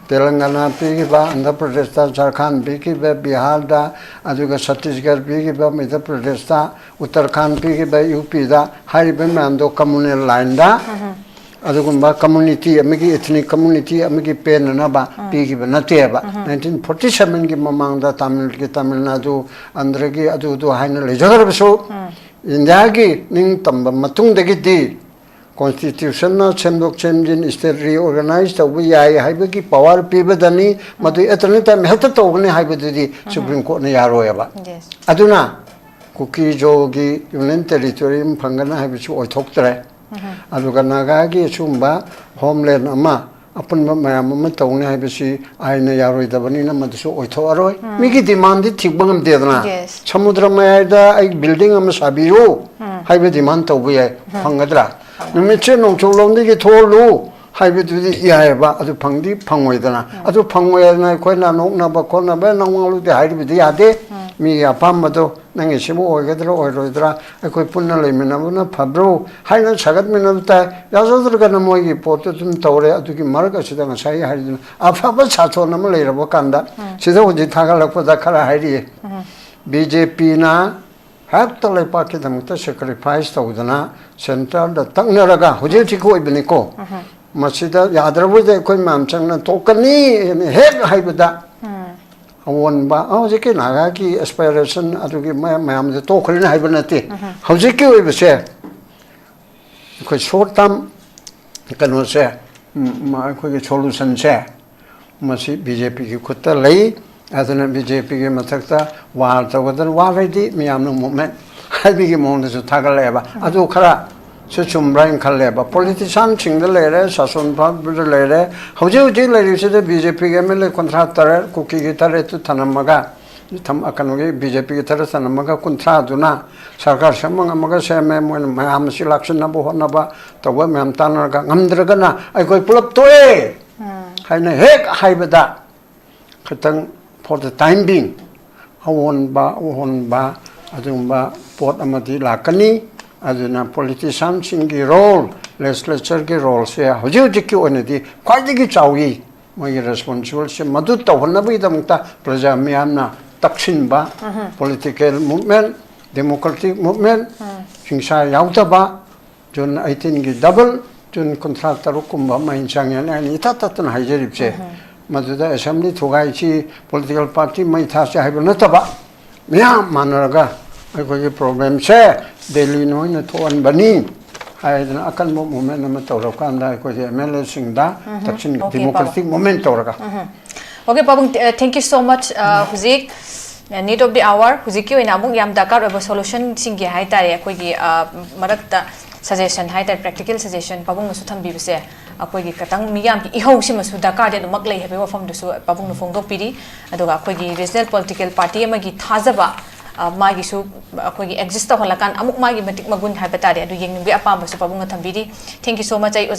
ꯇꯦꯂꯪꯒꯥꯅꯥ ꯄꯤꯈꯤꯕ, ꯑꯟꯙ꯭ꯔ ꯄ꯭ꯔꯗꯦꯁꯇ ꯖꯥꯔꯈꯟ ꯄꯤꯈꯤꯕ, ꯕꯤꯍꯥꯔꯗ, ꯑꯗꯨꯒ ꯁꯠꯇꯤꯁꯒꯔ ꯄꯤꯈꯤꯕ, ꯃꯙ꯭ꯌ ꯄ꯭ꯔꯗꯦꯁꯇ ꯎꯠꯇꯔꯈꯟ ꯄꯤꯈꯤꯕ, ꯌꯨ ꯄꯤꯗ ꯍꯥꯏꯔꯤꯕ ꯃꯌꯥꯝꯗꯣ ꯀꯝꯃ꯭ꯌꯨꯅꯦꯜ ꯂꯥꯏꯟꯗ ꯑꯗꯨꯒꯨꯝꯕ ꯀꯝꯃ꯭ꯌꯨꯅꯤꯇꯤ ꯑꯃꯒꯤ, ꯏꯊꯅꯤꯛ ꯀꯝꯃ꯭ꯌꯨꯅꯤꯇꯤ ꯑꯃꯒꯤ ꯄꯦꯟꯅꯅꯕ ꯄꯤꯈꯤꯕ ꯅꯠꯇꯦꯕ꯫ Nineteen forty sevenꯒꯤ ꯃꯃꯥꯡꯗ ꯇꯥꯃꯤꯜꯒꯤ ꯇꯥꯃꯤꯜ ꯅꯥꯗꯨ, ꯑꯟꯙ꯭ꯔꯒꯤ ꯑꯗꯨꯗꯨ ꯍꯥꯏꯅ ꯂꯩꯖꯈ꯭ꯔꯕꯁꯨ, ꯏꯟꯗꯤꯌꯥꯒꯤ ꯅꯤꯡꯇꯝꯕ ꯃꯇꯨꯡꯗꯒꯤꯗꯤ ꯀꯣꯟꯁꯇꯤꯇ꯭ꯌꯨꯁꯟꯅ ꯁꯦꯝꯗꯣꯛ ꯁꯦꯝꯖꯤꯟ, ꯁ꯭ꯇꯦꯠ ꯔꯤꯑꯣꯔꯒꯅꯥꯏꯖ ꯇꯧꯕ ꯌꯥꯏ ꯍꯥꯏꯕꯒꯤ ꯄꯋꯥꯔ ꯄꯤꯕꯗꯅꯤ꯫ ꯃꯗꯨ at any time ꯍꯦꯛꯇ ꯇꯧꯒꯅꯤ ꯍꯥꯏꯕꯗꯨꯗꯤ ꯁꯨꯄ꯭ꯔꯤꯝ ꯀꯣꯔꯠꯅ ꯌꯥꯔꯣꯏꯕ꯫ Yes. ꯑꯗꯨꯅ ꯀꯨꯀꯤ ꯖꯣꯒꯤ ꯌꯨꯅꯤꯌꯟ ꯇꯦꯔꯤꯇꯣꯔꯤ ꯑꯃ ꯐꯪꯒꯅꯤ ꯍꯥꯏꯕꯁꯨ ꯑꯣꯏꯊꯣꯛꯇ꯭ꯔꯦ꯫ ꯑꯗꯨꯒ ꯅꯥꯒꯥꯒꯤ ꯑꯁꯤꯒꯨꯝꯕ ꯍꯣꯝꯂꯦꯟ ꯑꯃ, ꯑꯄꯨꯟꯕ ꯃꯌꯥꯝ ꯑꯃ ꯇꯧꯅꯤ ꯍꯥꯏꯕꯁꯤ ꯑꯥꯏꯟꯅ ꯌꯥꯔꯣꯏꯗꯕꯅꯤꯅ ꯃꯗꯨꯁꯨ ꯑꯣꯏꯊꯣꯛꯑꯔꯣꯏ꯫ ꯃꯤꯒꯤ ꯗꯤꯃꯥꯟꯗꯤ ꯊꯤꯡꯕ ꯉꯝꯗꯦꯗꯅ꯫ Yes. ꯁꯃꯨꯗ꯭ꯔ ꯃꯌꯥꯏꯗ ꯑꯩ ꯕꯤꯜꯗꯤꯡ ꯑꯃ ꯁꯥꯕꯤꯌꯨ ꯍꯥꯏꯕ ꯗꯤꯃꯥꯟ ꯇꯧꯕ ꯌꯥꯏ, ꯐꯪꯒꯗ꯭ꯔꯥ? ꯅꯨꯃꯤꯠꯁꯦ ꯅꯣꯡꯆꯨꯞꯂꯣꯝꯗꯒꯤ ꯊꯣꯛꯍꯜꯂꯨ ꯍꯥꯏꯕꯗꯨꯗꯤ ꯌꯥꯏꯑꯕ, ꯑꯗꯨ ꯐꯪꯗꯤ ꯐꯪꯉꯣꯏꯗꯅ꯫ ꯑꯗꯨ ꯐꯪꯉꯣꯏ ꯍꯥꯏꯗꯅ ꯑꯩꯈꯣꯏꯅ ꯅꯣꯛꯅꯕ ꯈꯣꯠꯅꯕ, ꯅꯋꯥꯡꯂꯨꯗꯤ ꯍꯥꯏꯔꯤꯕꯗꯤ ꯌꯥꯗꯦ꯫ ꯃꯤꯒꯤ ꯑꯄꯥꯝꯕꯗꯣ ꯅꯪꯒꯤ ꯁꯤꯕꯨ ꯑꯣꯏꯒꯗ꯭ꯔꯥ ꯑꯣꯏꯔꯣꯏꯗ꯭ꯔꯥ, ꯑꯩꯈꯣꯏ ꯄꯨꯟꯅ ꯂꯩꯃꯤꯟꯅꯕꯅ ꯐꯕ꯭ꯔꯣ ꯍꯥꯏꯅ ꯁꯥꯒꯠꯃꯤꯟꯅꯕ ꯇꯥꯏ꯫ ꯌꯥꯖꯗ꯭ꯔꯒꯅ ꯃꯣꯏꯒꯤ ꯄꯣꯠꯇꯨ ꯑꯗꯨꯝ ꯇꯧꯔꯦ꯫ ꯑꯗꯨꯒꯤ ꯃꯔꯛ ꯑꯁꯤꯗ ꯉꯁꯥꯏ ꯍꯥꯏꯔꯤꯗꯨꯅ ꯑꯐꯕ ꯁꯥꯁꯣꯟ ꯑꯃ ꯂꯩꯔꯕ ꯀꯥꯟꯗ ꯁꯤꯗ ꯍꯧꯖꯤꯛ ꯊꯥꯒꯠꯂꯛꯄꯗ ꯈꯔ ꯍꯥꯏꯔꯤꯌꯦ꯫ ꯕꯤ ꯖꯦ ꯄꯤꯅ ꯍꯦꯛꯇ ꯂꯩꯄꯥꯛꯀꯤꯗꯃꯛꯇ sacrifice ꯇꯧꯗꯅ centreꯗ ꯇꯛꯅꯔꯒ ꯍꯧꯖꯤꯛ ꯍꯧꯖꯤꯛꯀꯤ ꯑꯣꯏꯕꯅꯤꯀꯣ꯫ ꯃꯁꯤꯗ ꯌꯥꯗ꯭ꯔꯕꯗꯤ ꯑꯩꯈꯣꯏ ꯃꯌꯥꯝ ꯆꯪꯅ ꯊꯣꯛꯀꯅꯤ ꯍꯦꯛ ꯍꯥꯏꯕꯗ ꯑꯑꯣꯟꯕ, ꯍꯧꯖꯤꯛꯀꯤ ꯅꯥꯒꯥꯒꯤ aspiration ꯑꯗꯨꯒꯤ ꯃꯌꯥꯝ, ꯃꯌꯥꯝꯗ ꯇꯣꯛꯈ꯭ꯔꯅꯤ ꯍꯥꯏꯕ ꯅꯠꯇꯦ꯫ ꯍꯧꯖꯤꯛꯀꯤ ꯑꯣꯏꯕꯁꯦ ꯑꯩꯈꯣꯏ short term ꯀꯩꯅꯣꯁꯦ, ꯎꯝ, ꯑꯩꯈꯣꯏꯒꯤ solutionꯁꯦ ꯃꯁꯤ ꯕꯤ ꯖꯦ ꯄꯤꯒꯤ ꯈꯨꯠꯇ ꯂꯩ꯫ ꯑꯗꯨꯅ ꯕꯤ ꯖꯦ ꯄꯤꯒꯤ ꯃꯊꯛꯇ war ꯇꯧꯒꯗꯅ, war ꯍꯥꯏꯗꯤ ꯃꯌꯥꯝꯅ movement ꯍꯥꯏꯕꯒꯤ ꯃꯑꯣꯡꯗꯁꯨ ꯊꯥꯒꯠꯂꯛꯑꯦꯕ꯫ ꯑꯗꯨ ꯈꯔꯁꯨ ꯆꯨꯝꯕ꯭ꯔꯥ ꯍꯥꯏꯅ ꯈꯜꯂꯦꯕ꯫ Politicianꯁꯤꯡꯗ ꯂꯩꯔꯦ, ꯁꯥꯁꯣꯟ ꯐꯥꯕꯗ ꯂꯩꯔꯦ꯫ ꯍꯧꯖꯤꯛ ꯍꯧꯖꯤꯛ ꯂꯩꯔꯤꯕꯁꯤꯗ ꯕꯤ ꯖꯦ ꯄꯤꯒꯤ ꯑꯦꯝ ꯑꯦꯜ ꯑꯦ ꯀꯨꯟꯊ꯭ꯔꯥ ꯇꯔꯦꯠ, ꯀꯨꯀꯤꯒꯤ ꯇꯔꯦꯠꯇꯨ ꯊꯅꯝꯃꯒ, ꯊꯝ-, ꯀꯩꯅꯣꯒꯤ ꯕꯤ ꯖꯦ ꯄꯤꯒꯤ ꯇꯔꯦꯠ ꯊꯅꯝꯃꯒ ꯀꯨꯟꯊ꯭ꯔꯥꯗꯨꯅ ꯁꯔꯀꯥꯔ ꯁꯦꯝꯕ ꯉꯝꯃꯒ ꯁꯦꯝꯃꯦ꯫ ꯃꯣꯏꯅ ꯃꯌꯥꯝ ꯑꯁꯤ ꯂꯥꯛꯁꯤꯟꯅꯕ ꯍꯣꯠꯅꯕ ꯇꯧꯕ ꯃꯌꯥꯝ ꯇꯥꯟꯅꯔꯒ ꯉꯝꯗ꯭ꯔꯒꯅ ꯑꯩꯈꯣꯏ ꯄꯨꯂꯞ ꯇꯣꯛꯑꯦ ꯍꯥꯏꯅ ꯍꯦꯛ ꯍꯥꯏꯕꯗ, ꯈꯤꯇꯪ for the time being ꯑꯑꯣꯟꯕ, ꯑꯑꯣꯟꯕ ꯑꯗꯨꯒꯨꯝꯕ ꯄꯣꯠ ꯑꯃꯗꯤ ꯂꯥꯛꯀꯅꯤ꯫ ꯑꯗꯨꯅ politicianꯁꯤꯡꯒꯤ role, legislatureꯒꯤ roleꯁꯦ ꯍꯧꯖꯤꯛ ꯍꯧꯖꯤꯛꯀꯤ ꯑꯣꯏꯅꯗꯤ ꯈ꯭ꯋꯥꯏꯗꯒꯤ ꯆꯥꯎꯏ꯫ ꯃꯣꯏꯒꯤ responsibilityꯁꯦ ꯃꯗꯨ ꯇꯧꯍꯟꯅꯕꯒꯤꯗꯃꯛꯇ ꯄ꯭ꯔꯖꯥ ꯃꯤꯌꯥꯝꯅ ꯇꯛꯁꯤꯟꯕ, political movement, democratic movement, ꯍꯤꯡꯁꯥ ꯌꯥꯎꯗꯕ, June eighteenꯒꯤ double, June ꯀꯨꯟꯊ꯭ꯔꯥ ꯇꯔꯨꯛ ꯀꯨꯝꯕ ꯑꯃ ꯑꯩꯅ ꯆꯪꯉꯦꯅ ꯑꯩꯅ ꯏꯊꯠ ꯊꯠꯇꯅ ꯍꯥꯏꯖꯔꯤꯕꯁꯦ꯫ ꯃꯗꯨꯗ assembly ꯊꯨꯒꯥꯏꯁꯤ, political party ꯃꯩ ꯊꯥꯁꯤ ꯍꯥꯏꯕ ꯅꯠꯇꯕ, ꯃꯌꯥꯝ ꯃꯥꯟꯅꯔꯒ ꯑꯩꯈꯣꯏꯒꯤ problemꯁꯦ ꯗꯦꯜꯂꯤꯅ ꯑꯣꯏꯅ ꯊꯣꯛꯍꯟꯕꯅꯤ ꯍꯥꯏꯗꯅ ꯑꯀꯟꯕ movement ꯑꯃ ꯇꯧꯔꯀꯥꯟꯗ ꯑꯩꯈꯣꯏꯒꯤ ꯑꯦꯝ ꯑꯦꯜ ꯑꯦꯁꯤꯡꯗ ꯇꯛꯁꯤꯟ Okay, democratic movement ꯇꯧꯔꯒ꯫ Okay, ꯄꯥꯕꯨꯡ, uh, thank you so much. Uh, ꯍꯧꯖꯤꯛ, uh, need of the hour, ꯍꯧꯖꯤꯛꯀꯤ ꯑꯣꯏꯅ ꯑꯃꯨꯛ ꯌꯥꯝ ꯗꯔꯀꯥꯔ ꯑꯣꯏꯕ solutionꯁꯤꯡꯒꯤ ꯍꯥꯏ ꯇꯥꯔꯦ, ꯑꯩꯈꯣꯏꯒꯤ, uh, ꯃꯔꯛꯇ suggestion ꯍꯥꯏ ꯇꯥꯔꯦ, practical suggestion ꯄꯥꯕꯨꯡꯅꯁꯨ ꯊꯝꯕꯤꯕꯁꯦ, ꯑꯩꯈꯣꯏꯒꯤ ꯈꯇꯪ ꯃꯤꯌꯥꯝꯒꯤ ꯏꯍꯧꯁꯤꯃꯁꯨ ꯗꯔꯀꯥꯔꯗꯤ ꯑꯗꯨꯃꯛ ꯂꯩ ꯍꯥꯏꯕꯒꯤ ꯋꯥꯐꯝꯗꯨꯁꯨ ꯄꯥꯕꯨꯡꯅ ꯐꯣꯡꯗꯣꯛꯄꯤꯔꯤ꯫ ꯑꯗꯨꯒ ꯑꯩꯈꯣꯏꯒꯤ regional political party ꯑꯃꯒꯤ ꯊꯥꯖꯕ, uh, ꯃꯥꯒꯤꯁꯨ ꯑꯩꯈꯣꯏꯒꯤ exist ꯇꯧꯍꯜꯂꯀꯥꯟ ꯑꯃꯨꯛ ꯃꯥꯒꯤ ꯃꯇꯤꯛ ꯃꯒꯨꯟ ꯍꯥꯏꯕ ꯇꯥꯔꯦ, ꯑꯗꯨ ꯌꯦꯡꯅꯤꯡꯕꯒꯤ ꯑꯄꯥꯝꯕꯁꯨ ꯄꯥꯕꯨꯡꯅ ꯊꯝꯕꯤꯔꯤ꯫ Thank you so much꯫ ꯑꯩ ꯑꯣꯖꯥ